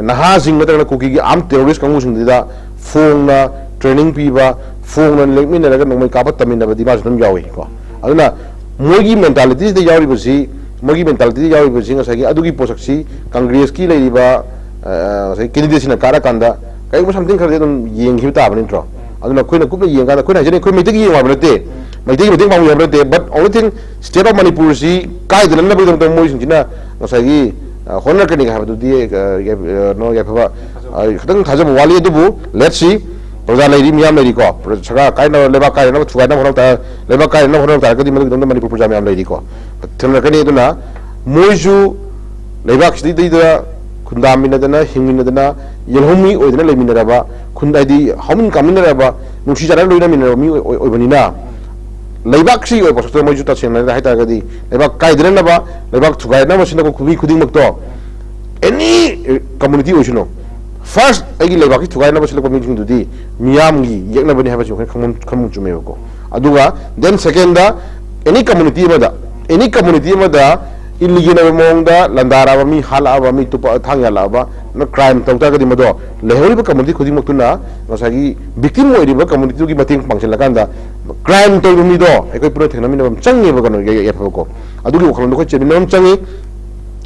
ꯅꯍꯥꯁꯤꯡ ꯅꯠꯇ꯭ꯔꯒꯅ ꯀꯨꯀꯤꯒꯤ armed terrorist ꯀꯥꯡꯕꯨꯁꯤꯡꯗꯨꯗ ꯐꯣꯡꯅ training ꯄꯤꯕ, ꯐꯣꯡꯅ ꯂꯦꯛꯃꯤꯟꯅꯔꯒ ꯅꯣꯡꯃꯩ ꯀꯥꯞꯄ ꯇꯝꯃꯤꯟꯅꯕꯗꯤ ꯃꯥꯁꯨ ꯑꯗꯨꯝ ꯌꯥꯎꯏꯀꯣ꯫ ꯑꯗꯨꯅ ꯃꯣꯏꯒꯤ mentalityꯁꯤꯗ ꯌꯥꯎꯔꯤꯕꯁꯤ, ꯃꯣꯏꯒꯤ mentalityꯗ ꯌꯥꯎꯔꯤꯕꯁꯤ ꯉꯁꯥꯏꯒꯤ ꯑꯗꯨꯒꯤ ꯄꯣꯠꯁꯛꯁꯤ ꯀꯪꯒ꯭ꯔꯦꯁꯀꯤ ꯂꯩꯔꯤꯕ, ꯑ, ꯉꯁꯥꯏꯒꯤ candidateꯁꯤꯅ ꯀꯥꯔꯀꯥꯟꯗ ꯀꯔꯤꯒꯨꯝꯕ something ꯈꯔꯗꯤ ꯑꯗꯨꯝ ꯌꯦꯡꯈꯤꯕ ꯇꯥꯕꯅꯤ ꯅꯠꯇ꯭ꯔꯣ? ꯑꯗꯨꯅ ꯑꯩꯈꯣꯏꯅ ꯀꯨꯞꯅ ꯌꯦꯡꯀꯥꯟꯗ ꯑꯩꯈꯣꯏꯅ ꯍꯥꯏꯖꯅꯤꯡ ꯑꯩꯈꯣꯏ ꯃꯩꯇꯩꯒꯤ ꯌꯦꯡꯉꯨ ꯍꯥꯏꯕ ꯅꯠꯇꯦ꯫ ꯃꯩꯇꯩꯒꯤ ꯃꯇꯦꯡ ꯄꯥꯡꯕ ꯌꯥꯕ ꯅꯠꯇꯦ꯫ But only thing, state of ꯃꯅꯤꯄꯨꯔꯁꯤ ꯀꯥꯏꯗꯅꯅꯕꯒꯤꯗꯃꯛꯇ ꯃꯣꯏꯁꯤꯡꯁꯤꯅ ꯉꯁꯥꯏꯒꯤ, ꯑ, ꯍꯣꯠꯅꯔꯛꯀꯅꯤ ꯍꯥꯏꯕꯗꯨꯗꯤ, ꯑ, ꯌꯥꯏ-, ꯑ, ꯅꯣ, ꯌꯥꯏꯐꯕ, ꯑ, ꯈꯤꯇꯪ ꯊꯥꯖꯕ ꯋꯥꯠꯂꯤ꯫ ꯑꯗꯨꯕꯨ let's see, ꯄ꯭ꯔꯖꯥ ꯂꯩꯔꯤ, ꯃꯤꯌꯥꯝ ꯂꯩꯔꯤꯀꯣ꯫ ꯄ꯭ꯔ-, ꯁꯔꯀꯥꯔ ꯀꯥꯏꯅꯕ, ꯂꯩꯕꯥꯛ ꯀꯥꯏꯅꯅꯕ ꯊꯨꯒꯥꯏꯅꯕ ꯍꯣꯠꯅꯕ ꯇꯥꯔ-, ꯂꯩꯕꯥꯛ ꯀꯥꯏꯅꯅꯕ ꯍꯣꯠꯅꯕ ꯇꯥꯔꯒꯗꯤ ꯃꯗꯨꯒꯤꯗꯃꯛꯇ ꯃꯅꯤꯄꯨꯔ ꯄ꯭ꯔꯖꯥ ꯃꯌꯥꯝ ꯂꯩꯔꯤꯀꯣ, ꯊꯦꯡꯅꯔꯛꯀꯅꯤ꯫ ꯑꯗꯨꯅ ꯃꯣꯏꯁꯨ ꯂꯩꯕꯥꯛꯁꯤꯗꯩꯗ ꯈꯨꯟꯗꯥꯃꯤꯟꯅꯗꯅ, ꯍꯤꯡꯃꯤꯟꯅꯗꯅ, ꯌꯦꯜꯍꯧꯃꯤ ꯑꯣꯏꯗꯅ ꯂꯩꯃꯤꯟꯅꯔꯕ, ꯈꯨꯟ, ꯍꯥꯏꯗꯤ ꯍꯧꯃꯤꯟ ꯀꯥꯃꯤꯟꯅꯔꯕ, ꯅꯨꯡꯁꯤ ꯆꯥꯟꯅꯅ ꯂꯣꯏꯅꯃꯤꯟꯅꯔꯕ ꯃꯤ ꯑꯣꯏ-, ꯑꯣꯏ-, ꯑꯣꯏꯕꯅꯤꯅ, ꯂꯩꯕꯥꯛꯁꯤ ꯑꯣꯏꯕ ꯄꯣꯠꯁꯛꯇ ꯃꯣꯏꯁꯨ ꯇꯁꯦꯡꯅ ꯍꯥꯏꯇꯥꯔꯒꯗꯤ ꯂꯩꯕꯥꯛ ꯀꯥꯏꯗꯅꯅꯕ, ꯂꯩꯕꯥꯛ ꯊꯨꯒꯥꯏꯅꯕ ꯁꯤꯟꯅꯕ ꯃꯤ ꯈꯨꯗꯤꯡꯃꯛꯇꯣ, any community ꯑꯣꯏꯁꯅꯨ, first ꯑꯩꯒꯤ ꯂꯩꯕꯥꯛꯀꯤ ꯊꯨꯒꯥꯏꯅꯕ ꯁꯤꯜꯂꯛꯄ ꯃꯤꯁꯤꯡꯗꯨꯗꯤ ꯃꯤꯌꯥꯝꯒꯤ ꯌꯦꯛꯅꯕꯅꯤ ꯍꯥꯏꯕꯁꯤ ꯋꯥꯈꯜ ꯈꯪꯐꯝ, ꯈꯪꯐꯝ ꯆꯨꯝꯃꯦꯕꯀꯣ꯫ ꯑꯗꯨꯒ then second, any community ꯑꯃꯗ, any community ꯑꯃꯗ illegal ꯑꯣꯏꯕ ꯃꯑꯣꯡꯗ ꯂꯥꯟꯗꯥꯔꯛꯑꯕ ꯃꯤ, ꯍꯥꯠꯂꯛꯑꯕ ꯃꯤ, ꯇꯨꯞꯄ ꯊꯥꯡ ꯌꯥꯜꯂꯛꯑꯕ, ꯅ crime ꯇꯧ ꯇꯥꯔꯒꯗꯤ ꯃꯗꯣ ꯂꯩꯍꯧꯔꯤꯕ community ꯈꯨꯗꯤꯡꯃꯛꯇꯨꯅ ꯉꯁꯥꯏꯒꯤ victim ꯑꯣꯏꯔꯤꯕ communityꯗꯨꯒꯤ ꯃꯇꯦꯡ ꯄꯥꯡꯁꯤꯜꯂꯀꯥꯟꯗ crime ꯇꯧꯔꯤꯕ ꯃꯤꯗꯣ ꯑꯩꯈꯣꯏ ꯄꯨꯟꯅ ꯊꯦꯡꯅꯃꯤꯟꯅꯕ ꯑꯃ ꯆꯪꯉꯦꯕ, ꯀꯩꯅꯣ, ꯌꯥꯏ-, ꯌꯥꯏꯐꯕꯀꯣ꯫ ꯑꯗꯨꯒꯤ ꯋꯥꯈꯜꯂꯣꯟꯗꯣ ꯑꯩꯈꯣꯏ ꯆꯦꯟꯃꯤꯟꯅꯕ ꯑꯃ ꯆꯪꯉꯤ꯫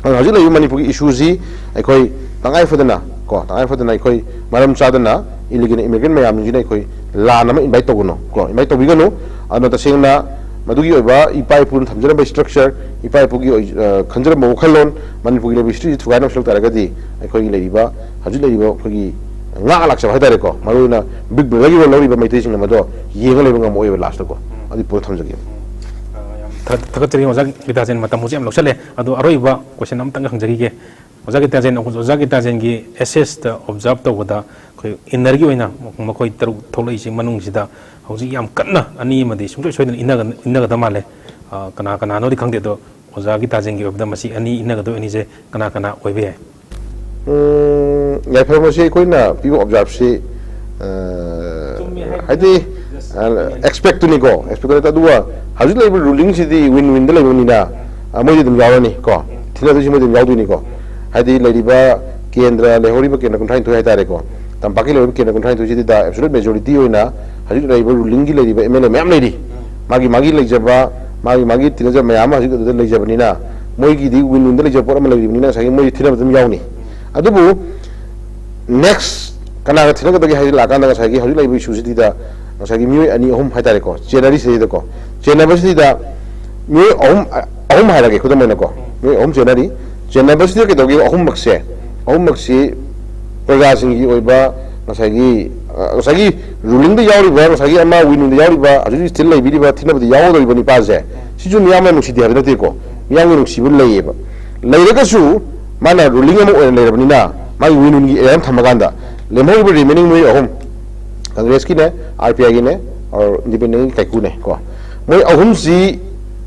ꯑꯗꯨꯅ ꯍꯧꯖꯤꯛ ꯂꯩꯔꯤꯕ ꯃꯅꯤꯄꯨꯔꯒꯤ issueꯁꯤ ꯑꯩꯈꯣꯏ ꯇꯉꯥꯏ ꯐꯗꯅ ꯀꯣ, ꯇꯉꯥꯏ ꯐꯗꯅ ꯑꯩꯈꯣꯏ ꯃꯔꯝ ꯆꯥꯗꯅ illegal immigrant ꯃꯌꯥꯝꯁꯤꯡꯁꯤꯅ ꯑꯩꯈꯣꯏ ꯂꯥꯟ ꯑꯃ invite ꯇꯧꯒꯅꯨ ꯀꯣ, invite ꯇꯧꯕꯤꯒꯅꯨ꯫ ꯑꯗꯨꯅ ꯇꯁꯦꯡꯅ ꯃꯗꯨꯒꯤ ꯑꯣꯏꯕ ꯏꯄꯥ ꯏꯄꯨꯅ ꯊꯝꯖꯔꯝꯕ structure, ꯏꯄꯥ ꯏꯄꯨꯒꯤ ꯑꯣꯏ-, ꯑ, ꯈꯟꯖꯔꯝꯕ ꯋꯥꯈꯜꯂꯣꯟ, ꯃꯅꯤꯄꯨꯔꯒꯤ ꯂꯩꯕ historyꯁꯤ ꯊꯨꯒꯥꯏꯅꯕ ꯁꯤꯜꯂꯛ ꯇꯥꯔꯒꯗꯤ ꯑꯩꯈꯣꯏꯒꯤ ꯂꯩꯔꯤꯕ, ꯍꯧꯖꯤꯛ ꯂꯩꯔꯤꯕ ꯑꯩꯈꯣꯏꯒꯤ ꯉꯥꯛ ꯂꯥꯛꯆꯕ ꯍꯥꯏꯇꯥꯔꯦꯀꯣ, ꯃꯔꯨꯑꯣꯏꯅ Big Brotherꯒꯤ role ꯂꯧꯔꯤꯕ ꯃꯩꯇꯩꯁꯤꯡꯅ ꯃꯗꯣ ꯌꯦꯡꯉ ꯂꯩꯕ ꯉꯝꯃꯛꯑꯣꯏꯕ lastꯇꯀꯣ꯫ ꯑꯗꯨꯒꯤ ꯄꯣꯠꯇꯣ ꯊꯝꯖꯒꯦ꯫ ꯊꯥ-, ꯊꯥꯒꯠꯆꯔꯤ ꯑꯣꯖꯥ ꯒꯤꯇꯥꯖꯦꯟ, ꯃꯇꯝ ꯍꯧꯖꯤꯛ ꯌꯥꯝ ꯂꯧꯁꯜꯂꯦ꯫ ꯑꯗꯣ ꯑꯔꯣꯏꯕ question ꯑꯃꯇꯪꯒ ꯍꯪꯖꯈꯤꯒꯦ꯫ ꯑꯣꯖꯥ ꯒꯤꯇꯥꯖꯦꯟ, ꯑꯣꯖꯥ ꯒꯤꯇꯥꯖꯦꯟꯒꯤ assessꯇ observe ꯇꯧꯕꯗ ꯑꯩꯈꯣꯏ innerꯒꯤ ꯑꯣꯏꯅ ꯃꯈꯣꯏ ꯇꯔꯨꯛ ꯊꯣꯛꯂꯛꯏꯁꯤ ꯃꯅꯨꯡꯁꯤꯗ ꯍꯧꯖꯤꯛ ꯌꯥꯝ ꯀꯟꯅ ꯑꯅꯤ ꯑꯃꯗꯤ ꯁꯨꯡꯁꯣꯏ ꯁꯣꯏꯗꯅ ꯏꯟꯅꯒ-, ꯏꯟꯅꯒꯗꯕ ꯃꯥꯜꯂꯦ꯫ ꯑ, ꯀꯅꯥ ꯀꯅꯥꯅꯣꯗꯤ ꯈꯪꯗꯦ, ꯑꯗꯣ ꯑꯣꯖꯥ ꯒꯤꯇꯥꯖꯦꯟꯒꯤ ꯑꯣꯏꯕꯗ ꯃꯁꯤ ꯑꯅꯤ ꯏꯟꯅꯒꯗꯕ ꯑꯅꯤꯁꯦ ꯀꯅꯥ ꯀꯅꯥ ꯑꯣꯏꯕ ꯌꯥꯏ? ꯎꯝ, ꯌꯥꯏꯐꯕ, ꯃꯁꯤ ꯑꯩꯈꯣꯏꯅ ꯄꯤꯕ observeꯁꯤ, ꯑ, ꯍꯥꯏꯗꯤ, ꯑ, expectꯇꯨꯅꯤꯀꯣ, expect ꯅꯠꯇꯦ꯫ ꯑꯗꯨꯒ ꯍꯧꯖꯤꯛ ꯂꯩꯔꯤꯕ rulingꯁꯤꯗꯤ win winꯗ ꯂꯩꯕꯅꯤꯅ, ꯑ, ꯃꯣꯏꯗꯤ ꯑꯗꯨꯝ ꯌꯥꯎꯔꯅꯤ ꯀꯣ, ꯊꯤꯟꯅꯗꯣꯏꯁꯤ ꯃꯣꯏꯗꯤ ꯑꯗꯨꯝ ꯌꯥꯎꯗꯣꯏꯅꯤꯀꯣ꯫ ꯍꯥꯏꯗꯤ ꯂꯩꯔꯤꯕ ꯀꯦꯟꯗ꯭ꯔ, ꯂꯩꯍꯧꯔꯤꯕ ꯀꯦꯟꯗ꯭ꯔ ꯀꯨꯟꯊ꯭ꯔꯥ ꯅꯤꯊꯣꯏ ꯍꯥꯏꯇꯥꯔꯦꯀꯣ, ꯇꯝꯄꯥꯛꯀꯤ ꯂꯩꯍꯧꯔꯤꯕ ꯀꯦꯟꯗ꯭ꯔ ꯀꯨꯟꯊ꯭ꯔꯥ ꯅꯤꯊꯣꯏꯁꯤꯗ absolute majority ꯑꯣꯏꯅ ꯍꯧꯖꯤꯛ ꯂꯩꯔꯤꯕ rulingꯒꯤ ꯂꯩꯔꯤꯕ MLA ꯃꯌꯥꯝ ꯂꯩꯔꯤ꯫ ꯃꯥꯒꯤ, ꯃꯥꯒꯤ ꯂꯩꯖꯕ, ꯃꯥꯒꯤ, ꯃꯥꯒꯤ ꯇꯤꯟꯅꯖꯕ ꯃꯌꯥꯝ ꯑꯃ ꯍꯧꯖꯤꯛ ꯑꯗꯨꯗ ꯂꯩꯖꯕꯅꯤꯅ, ꯃꯣꯏꯒꯤꯗꯤ win winꯗ ꯂꯩꯖꯕ ꯄꯣꯠ ꯑꯃ ꯂꯩꯔꯤꯕꯅꯤꯅ ꯉꯁꯥꯏꯒꯤ ꯃꯣꯏ ꯊꯤꯟꯅꯕ ꯑꯗꯨꯝ ꯌꯥꯎꯅꯤ꯫ ꯑꯗꯨꯕꯨ next ꯀꯅꯥꯒ ꯊꯤꯟꯅꯒꯗꯒꯦ ꯍꯥꯏꯁꯤ ꯂꯥꯛꯑꯀꯥꯟꯗ ꯉꯁꯥꯏꯒꯤ ꯍꯧꯖꯤꯛ ꯂꯩꯔꯤꯕ issueꯁꯤꯗ ꯉꯁꯥꯏꯒꯤ ꯃꯤꯑꯣꯏ ꯑꯅꯤ ꯑꯍꯨꯝ ꯍꯥꯏꯇꯥꯔꯦꯀꯣ, ꯆꯦꯟꯅꯔꯤꯁꯤꯗꯩꯗꯀꯣ, ꯆꯦꯟꯅꯕꯁꯤꯗ ꯃꯤꯑꯣꯏ ꯑꯍꯨꯝ, ꯑꯍꯨꯝ ꯍꯥꯏꯔꯒꯦ ꯈꯨꯗꯝ ꯑꯣꯏꯅꯀꯣ, ꯃꯤꯑꯣꯏ ꯑꯍꯨꯝ ꯆꯦꯟꯅꯔꯤ꯫ ꯆꯦꯟꯅꯕꯁꯤꯗ ꯀꯩꯗꯧꯒꯦ? ꯑꯍꯨꯝꯃꯛꯁꯦ, ꯑꯍꯨꯝꯃꯛꯁꯤ ꯄ꯭ꯔꯖꯥꯁꯤꯡꯒꯤ ꯑꯣꯏꯕ ꯉꯁꯥꯏꯒꯤ, ꯑ, ꯉꯁꯥꯏꯒꯤ ꯔꯨꯂꯤꯡꯗ ꯌꯥꯎꯔꯤꯕ, ꯉꯁꯥꯏꯒꯤ ꯑꯃ ꯋꯤꯅꯤꯡꯗ ꯌꯥꯎꯔꯤꯕ, ꯍꯧꯖꯤꯛ ꯍꯧꯖꯤꯛ ꯁ꯭ꯇꯤꯜ ꯂꯩꯕꯤꯔꯤꯕ, ꯊꯤꯅꯕꯗ ꯌꯥꯎꯒꯗꯧꯔꯤꯕ ꯅꯤꯄꯥꯁꯦ, ꯁꯤꯁꯨ ꯃꯤꯌꯥꯝꯅ ꯅꯨꯡꯁꯤꯗꯦ ꯍꯥꯏꯕ ꯅꯠꯇꯦꯀꯣ, ꯃꯤꯌꯥꯝꯒꯤ ꯅꯨꯡꯁꯤꯕ ꯂꯩꯌꯦꯕ꯫ ꯂꯩꯔꯒꯁꯨ ꯃꯥꯅ ꯔꯨꯂꯤꯡ ꯑꯃ ꯑꯣꯏꯅ ꯂꯩꯔꯕꯅꯤꯅ ꯃꯥꯒꯤ ꯋꯤꯟ ꯋꯤꯟꯒꯤ ꯑꯦꯔꯤꯌꯥ ꯑꯃ ꯊꯝꯃꯀꯥꯟꯗ ꯂꯦꯝꯍꯧꯔꯤꯕ ꯔꯤꯃꯦꯅꯤꯡ ꯃꯤꯑꯣꯏ ꯑꯍꯨꯝ, ꯀꯪꯒ꯭ꯔꯦꯁꯀꯤꯅꯦ, ꯑꯥꯔ ꯄꯤ ꯑꯥꯏꯒꯤꯅꯦ, ꯑꯣꯔ ꯏꯟꯗꯤꯄꯦꯟꯗꯦꯟꯒꯤ ꯀꯥꯏꯀꯨꯅꯦ ꯀꯣ, ꯃꯣꯏ ꯑꯍꯨꯝꯁꯤ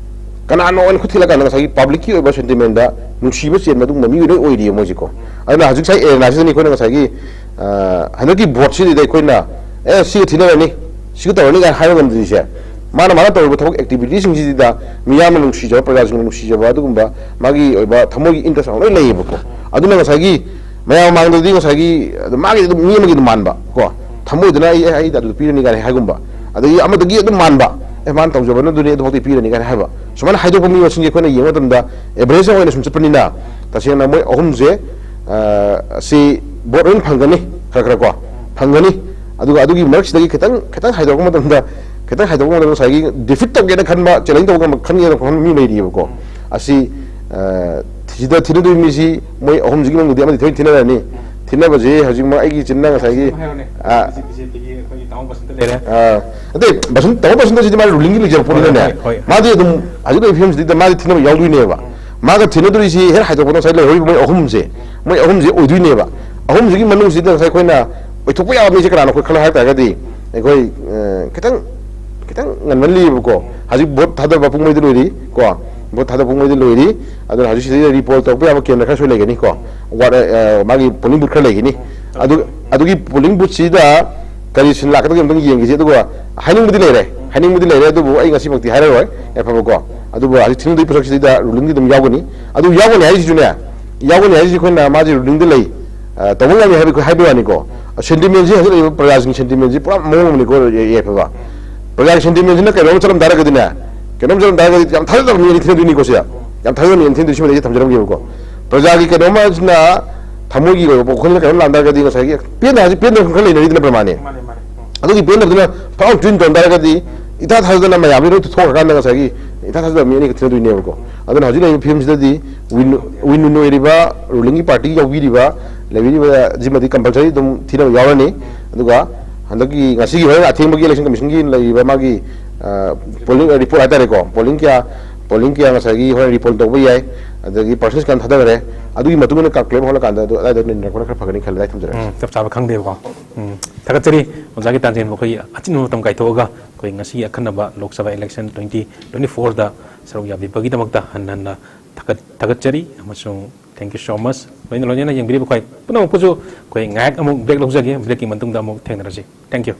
ꯀꯅꯥꯅꯣ ꯑꯣꯏꯅ ꯈꯨꯠ ꯊꯤꯜꯂꯀꯥꯟꯗ ꯉꯁꯥꯏꯒꯤ ꯄꯕ꯭ꯂꯤꯛꯀꯤ ꯑꯣꯏꯕ ꯁꯦꯟꯇꯤꯃꯦꯟꯗ ꯅꯨꯡꯁꯤꯕ ꯆꯦꯟꯕ ꯑꯗꯨꯒꯨꯝꯕ ꯃꯤꯑꯣꯏ ꯂꯣꯏ ꯑꯣꯏꯔꯤꯌꯦ ꯃꯣꯏꯁꯦꯀꯣ꯫ ꯑꯗꯨꯅ ꯍꯧꯖꯤꯛ ꯉꯁꯥꯏ ꯑꯦꯔꯦꯅꯥꯁꯤꯗꯅꯤ ꯑꯩꯈꯣꯏꯅ ꯉꯁꯥꯏꯒꯤ, ꯑ, ꯍꯟꯗꯛꯀꯤ ꯚꯣꯠꯁꯤꯗꯩꯗ ꯑꯩꯈꯣꯏꯅ, "ꯑꯦ, ꯁꯤꯒ ꯊꯤꯅꯔꯅꯤ, ꯁꯤꯒ ꯇꯧꯔꯅꯤ" ꯀꯥꯏꯅ ꯍꯥꯏꯕ ꯉꯝꯗ꯭ꯔꯤꯁꯦ꯫ ꯃꯥꯅ, ꯃꯥꯅ ꯇꯧꯔꯤꯕ ꯊꯕꯛ ꯑꯦꯛꯇꯤꯚꯤꯇꯤꯁꯤꯡꯁꯤꯗ ꯃꯤꯌꯥꯝꯅ ꯅꯨꯡꯁꯤꯖꯕ, ꯄ꯭ꯔꯖꯥꯁꯤꯡꯅ ꯅꯨꯡꯁꯤꯖꯕ ꯑꯗꯨꯒꯨꯝꯕ ꯃꯥꯒꯤ ꯑꯣꯏꯕ ꯊꯃꯣꯏꯒꯤ ꯏꯟꯇꯔꯦꯁ ꯂꯣꯏ ꯂꯩꯌꯦꯕꯀꯣ꯫ ꯑꯗꯨꯅ ꯉꯁꯥꯏꯒꯤ ꯃꯌꯥꯝ ꯃꯃꯥꯡꯗꯗꯤ ꯉꯁꯥꯏꯒꯤ ꯑꯗꯨꯝ ꯃꯥꯒꯤ ꯑꯗꯨꯝ ꯃꯤ ꯑꯃꯒꯤ ꯑꯗꯨꯝ ꯃꯥꯟꯕ ꯀꯣ, ꯊꯃꯣꯏꯗꯅ "ꯑꯩ, ꯑꯩ, ꯑꯩ ꯑꯗꯨ ꯄꯤꯔꯅꯤ" ꯀꯥꯏꯅ ꯍꯥꯏꯒꯨꯝꯕ, ꯑꯗꯒꯤ ꯑꯃꯗꯒꯤ ꯑꯗꯨꯝ ꯃꯥꯟꯕ, "ꯑꯦ, ꯃꯥꯅ ꯇꯧꯖꯕꯅ ꯑꯗꯨꯅꯤ, ꯑꯗꯨꯐꯥꯎꯗꯤ ꯄꯤꯔꯅꯤ" ꯀꯥꯏꯅ ꯍꯥꯏꯕ, ꯁꯨꯃꯥꯏꯅ ꯍꯥꯏꯗꯣꯛꯄ ꯃꯤ ꯃꯁꯤꯡꯁꯦ ꯑꯩꯈꯣꯏꯅ ꯌꯦꯡꯕ ꯃꯇꯝꯗ ꯑꯦꯚꯔꯦꯖ ꯑꯣꯏꯅ ꯁꯨꯝ ꯆꯠꯄꯅꯤꯅ ꯇꯁꯦꯡꯅ ꯃꯣꯏ ꯑꯍꯨꯝꯁꯦ, ꯑ, ꯁꯤ ꯚꯣꯠ ꯂꯣꯏꯅ ꯐꯪꯒꯅꯤ, ꯈꯔ ꯈꯔ ꯀꯣ, ꯐꯪꯒꯅꯤ꯫ ꯑꯗꯨꯒ ꯑꯗꯨꯒꯤ ꯃꯔꯛꯁꯤꯗꯒꯤ ꯈꯤꯇꯪ, ꯈꯤꯇꯪ ꯍꯥꯏꯗꯣꯔꯛꯄ ꯃꯇꯝꯗ, ꯈꯤꯇꯪ ꯍꯥꯏꯗꯣꯔꯛꯄ ꯃꯇꯝꯗ ꯉꯁꯥꯏꯒꯤ ꯗꯤꯐꯤꯠ ꯇꯧꯒꯦꯅ ꯈꯟꯕ, ꯆꯦꯂꯦꯟꯖ ꯇꯧꯕ ꯉꯝꯕ, ꯈꯟꯒꯦꯅ ꯈꯟꯕ ꯃꯤ ꯂꯩꯔꯤꯑꯕꯀꯣ꯫ ꯑꯁꯤ, ꯑ, ꯁꯤꯗ ꯊꯤꯅꯗꯣꯏ ꯃꯤꯁꯤ ꯃꯣꯏ ꯑꯍꯨꯝꯁꯤꯒꯤ ꯃꯅꯨꯡꯗꯗꯤ ꯑꯃꯗꯤ ꯊꯣꯏꯅ ꯊꯤꯅꯔꯅꯤ꯫ ꯊꯤꯅꯕꯁꯤ ꯍꯧꯖꯤꯛꯃꯛ ꯑꯩꯒꯤ ꯏꯆꯤꯟꯅ ꯉꯁꯥꯏꯒꯤ, ꯍꯥꯏꯔꯣꯅꯦ꯫ ꯑ, ꯕꯤ ꯖꯦ ꯄꯤꯒꯤ ꯑꯩꯈꯣꯏꯒꯤ ꯇꯥꯃꯣ ꯕꯁꯟꯇ ꯂꯩꯔꯦ꯫ ꯑ, ꯑꯇꯩ ꯕꯁꯟ-, ꯇꯥꯃꯣ ꯕꯁꯟꯇꯁꯤꯗꯤ ꯃꯥꯒꯤ ꯔꯨꯂꯤꯡꯒꯤ ꯂꯩꯖꯔꯛꯄꯅꯤꯅꯅꯦ, ꯍꯣꯏ, ꯍꯣꯏ, ꯍꯣꯏ꯫ ꯃꯥꯗꯤ ꯑꯗꯨꯝ ꯍꯧꯖꯤꯛ ꯂꯩꯔꯤꯕ ꯐꯤꯕꯝꯁꯤꯗ ꯃꯥꯗꯤ ꯊꯤꯅꯕ ꯌꯥꯎꯗꯣꯏꯅꯦꯕ꯫ ꯃꯥꯒ ꯊꯤꯅꯗꯣꯔꯤꯁꯤ ꯍꯦꯛ ꯍꯥꯏꯗꯣꯛꯄꯗ ꯉꯁꯥꯏ ꯂꯩꯍꯧꯔꯤꯕ ꯃꯣꯏ ꯑꯍꯨꯝꯁꯦ, ꯃꯣꯏ ꯑꯍꯨꯝꯁꯦ ꯑꯣꯏꯗꯣꯏꯅꯦꯕ꯫ ꯑꯍꯨꯝꯁꯤꯒꯤ ꯃꯅꯨꯡꯁꯤꯗ ꯉꯁꯥꯏ ꯑꯩꯈꯣꯏꯅ ꯑꯣꯏꯊꯣꯛꯄ ꯌꯥꯕ ꯃꯤꯁꯦ ꯀꯅꯥꯅꯣ ꯑꯩꯈꯣꯏ ꯈꯜꯂꯣ ꯍꯥꯏ ꯇꯥꯔꯒꯗꯤ, ꯑꯩꯈꯣꯏ, ꯑ, ꯈꯤꯇꯪ, ꯈꯤꯇꯪ ꯉꯟꯃꯜꯂꯤꯕꯀꯣ꯫ ꯍꯧꯖꯤꯛ ꯚꯣꯠ ꯊꯥꯗꯕ ꯄꯨꯡ ꯃꯔꯤꯗ ꯂꯣꯏꯔꯤ ꯀꯣ, ꯚꯣꯠ ꯊꯥꯗꯕ ꯄꯨꯡ ꯃꯔꯤꯗ ꯂꯣꯏꯔꯤ꯫ ꯑꯗꯨꯅ ꯍꯧꯖꯤꯛ ꯁꯤꯗꯩꯗ ꯔꯤꯄꯣꯜ ꯇꯧꯔꯛꯄ ꯌꯥꯕ ꯀꯦꯟꯗ꯭ꯔ ꯈꯔꯁꯨ ꯂꯩꯒꯅꯤ ꯀꯣ, ꯋꯥꯔꯗ, ꯑ, ꯃꯥꯒꯤ ꯄꯣꯂꯤꯡ ꯕꯨꯠ ꯈꯔ ꯂꯩꯒꯅꯤ꯫ ꯑꯗꯨ, ꯑꯗꯨꯒꯤ ꯄꯣꯂꯤꯡ ꯕꯨꯠꯁꯤꯗ ꯀꯔꯤ ꯁꯤꯟ ꯂꯥꯛꯀꯗꯒꯦ ꯑꯝꯇꯪ ꯌꯦꯡꯈꯤꯁꯤ꯫ ꯑꯗꯨꯒ ꯍꯥꯏꯅꯤꯡꯕꯗꯤ ꯂꯩꯔꯦ, ꯍꯥꯏꯅꯤꯡꯕꯗꯤ ꯂꯩꯔꯦ, ꯑꯗꯨꯕꯨ ꯑꯩ ꯉꯁꯤꯃꯛꯇꯤ ꯍꯥꯏꯔꯔꯣꯏ, ꯌꯥꯏꯐꯕꯀꯣ꯫ ꯑꯗꯨꯕꯨ ꯍꯧꯖꯤꯛ ꯊꯤꯡꯗꯣꯏ ꯄꯣꯠꯁꯛꯁꯤꯗ ꯔꯨꯂꯤꯡꯗꯤ ꯑꯗꯨꯝ ꯌꯥꯎꯒꯅꯤ꯫ ꯑꯗꯨ ꯌꯥꯎꯒꯅꯤ ꯍꯥꯏꯁꯤꯁꯨꯅꯦ, ꯌꯥꯎꯒꯅꯤ ꯍꯥꯏꯁꯤ ꯑꯩꯈꯣꯏꯅ ꯃꯥꯁꯦ ꯔꯨꯂꯤꯡꯗ ꯂꯩ, ꯑ, ꯇꯧꯕ ꯉꯝꯃꯤ ꯍꯥꯏꯕ ꯑꯩꯈꯣꯏ ꯍꯥꯏꯕ ꯋꯥꯅꯤꯀꯣ꯫ ꯁꯦꯟꯇꯤꯃꯦꯟꯁꯤ ꯍꯧꯖꯤꯛ ꯂꯩꯔꯤꯕ ꯄ꯭ꯔꯖꯥꯁꯤꯡꯒꯤ ꯁꯦꯟꯇꯤꯃꯦꯟꯁꯤ ꯄꯨꯔꯥ ꯃꯑꯣꯡ ꯑꯃꯅꯤꯀꯣ, ꯌꯥꯏꯐꯕ꯫ ꯄ꯭ꯔꯖꯥꯒꯤ ꯁꯦꯟꯇꯤꯃꯦꯟꯁꯤꯅ ꯀꯩꯅꯣꯝ ꯆꯠꯂꯝ ꯇꯥꯔꯒꯗꯤꯅꯦ, ꯀꯩꯅꯣꯝ ꯆꯠꯂꯝ ꯇꯥꯔꯒꯗꯤ ꯌꯥꯝ ꯊꯥꯖꯗꯕ ꯃꯤ ꯑꯅꯤ ꯊꯤꯅꯗꯣꯏꯅꯤꯀꯣ ꯁꯤꯗ꯫ ꯌꯥꯝ ꯊꯥꯖꯗꯕ ꯃꯤ ꯑꯅꯤ ꯊꯤꯅꯗꯣꯏ, ꯁꯤꯃꯗꯤ ꯑꯩ ꯊꯝꯖꯔꯝꯒꯦꯕꯀꯣ꯫ ꯄ꯭ꯔꯖꯥꯒꯤ ꯀꯩꯅꯣꯝꯃꯁꯤꯅ ꯊꯃꯣꯏꯒꯤ ꯑꯣꯏꯕ ꯋꯥꯈꯜꯗ ꯀꯩꯅꯣꯝ ꯂꯥꯟ ꯇꯥꯔꯒꯗꯤ ꯉꯁꯥꯏꯒꯤ ꯄꯦꯟꯗ ꯍꯥꯏꯁꯤ ꯄꯦꯟꯗꯕ ꯈꯔ ꯂꯩꯅꯔꯤꯗꯅ ꯄ꯭ꯔꯃꯥꯅꯤ꯫ ꯃꯥꯅꯦ, ꯃꯥꯅꯦ꯫ ꯑꯗꯨꯒꯤ ꯄꯦꯟꯗꯕꯗꯨꯅ ꯐꯥꯎ ꯇ꯭ꯋꯤꯟ ꯇꯧꯔꯝ ꯇꯥꯔꯒꯗꯤ, ꯏꯊꯥ ꯊꯥꯖꯗꯅ ꯃꯌꯥꯝꯁꯤ ꯂꯣꯏ ꯊꯣꯛꯈ꯭ꯔꯀꯥꯟꯗ ꯉꯁꯥꯏꯒꯤ ꯏꯊꯥ ꯊꯥꯖꯗꯕ ꯃꯤ ꯑꯅꯤꯈꯛ ꯊꯦꯡꯅꯗꯣꯏꯅꯦꯕꯀꯣ꯫ ꯑꯗꯨꯅ ꯍꯧꯖꯤꯛ ꯂꯩꯔꯤꯕ ꯐꯤꯕꯝꯁꯤꯗꯗꯤ ꯋꯤꯟ ꯋꯤꯟ ꯋꯤꯟ ꯑꯣꯏꯔꯤꯕ ꯔꯨꯂꯤꯡꯒꯤ ꯄꯥꯔꯇꯤ ꯌꯥꯎꯕꯤꯔꯤꯕ ꯂꯩꯕꯤꯔꯤꯕꯁꯤꯃꯗꯤ ꯀꯝꯄꯜꯁꯔꯤ ꯑꯗꯨꯝ ꯊꯤꯅꯕ ꯌꯥꯎꯔꯅꯤ꯫ ꯑꯗꯨꯒ ꯍꯟꯗꯛꯀꯤ ꯉꯁꯤꯒꯤ ꯍꯣꯔꯦꯟ ꯑꯊꯦꯡꯕꯒꯤ ꯏꯂꯦꯛꯁꯟ ꯀꯃꯤꯁꯟꯒꯤ ꯂꯩꯔꯤꯕ ꯃꯥꯒꯤ ꯄꯣꯂꯤꯡ ꯔꯤꯄꯣꯔꯠ ꯍꯥꯏꯇꯥꯔꯦꯀꯣ, ꯄꯣꯂꯤꯡ ꯀꯌꯥ ꯄꯣꯂꯤꯡ ꯀꯌꯥ ꯉꯁꯥꯏꯒꯤ ꯍꯣꯔꯦꯟ ꯔꯤꯄꯣꯔꯠ ꯇꯧꯕ ꯌꯥꯏ, ꯑꯗꯒꯤ ꯄꯥꯔꯁꯦꯟꯇꯦꯖ ꯀꯌꯥꯝ ꯊꯥꯗꯈ꯭ꯔꯦ, ꯑꯗꯨꯒꯤ ꯃꯇꯨꯡ ꯏꯟꯅ ꯀꯥꯜꯀꯨꯂꯦꯠ ꯍꯣꯠꯂꯀꯥꯟꯗ ꯑꯗꯨ ꯑꯗꯥꯏꯗ ꯅꯩꯅꯔꯛꯄꯅ ꯈꯔ ꯐꯒꯅꯤ ꯈꯜꯂꯦ꯫ ꯑꯗꯥꯏ ꯊꯝꯖꯔꯒꯦ꯫ ꯎꯝ, ꯆꯞ ꯆꯥꯕ ꯈꯪꯗꯦꯕꯀꯣ꯫ ꯎꯝ, ꯊꯥꯒꯠꯆꯔꯤ ꯑꯣꯖꯥꯒꯤ ꯇꯥꯟꯖꯦꯟꯕ ꯑꯩꯈꯣꯏꯒꯤ ꯑꯆꯤꯟꯕ ꯃꯇꯝ ꯀꯥꯏꯊꯣꯛꯑꯒ ꯑꯩꯈꯣꯏ ꯉꯁꯤꯒꯤ ꯑꯈꯟꯅꯕ Lok Sabha election twenty twenty ꯐꯣꯔꯗ ꯁꯔꯨꯛ ꯌꯥꯕꯤꯕꯒꯤꯗꯃꯛꯇ ꯍꯟꯅ ꯍꯟꯅ ꯊꯥꯒꯠ ꯊꯥꯒꯠꯆꯔꯤ ꯑꯃꯁꯨꯡ thank you so much꯫ ꯂꯣꯏꯅ ꯂꯣꯏꯅꯅ ꯌꯦꯡꯕꯤꯔꯤꯕ ꯑꯩꯈꯣꯏ ꯄꯨꯝꯅꯃꯛꯄꯨꯁꯨ ꯑꯩꯈꯣꯏ ꯉꯥꯏꯍꯥꯛ ꯑꯃꯨꯛ ꯕ꯭ꯔꯦꯛ ꯂꯧꯖꯒꯦ꯫ ꯕ꯭ꯔꯦꯛꯀꯤ ꯃꯇꯨꯡꯗ ꯑꯃꯨꯛ ꯊꯦꯡꯅꯔꯁꯤ꯫ Thank you꯫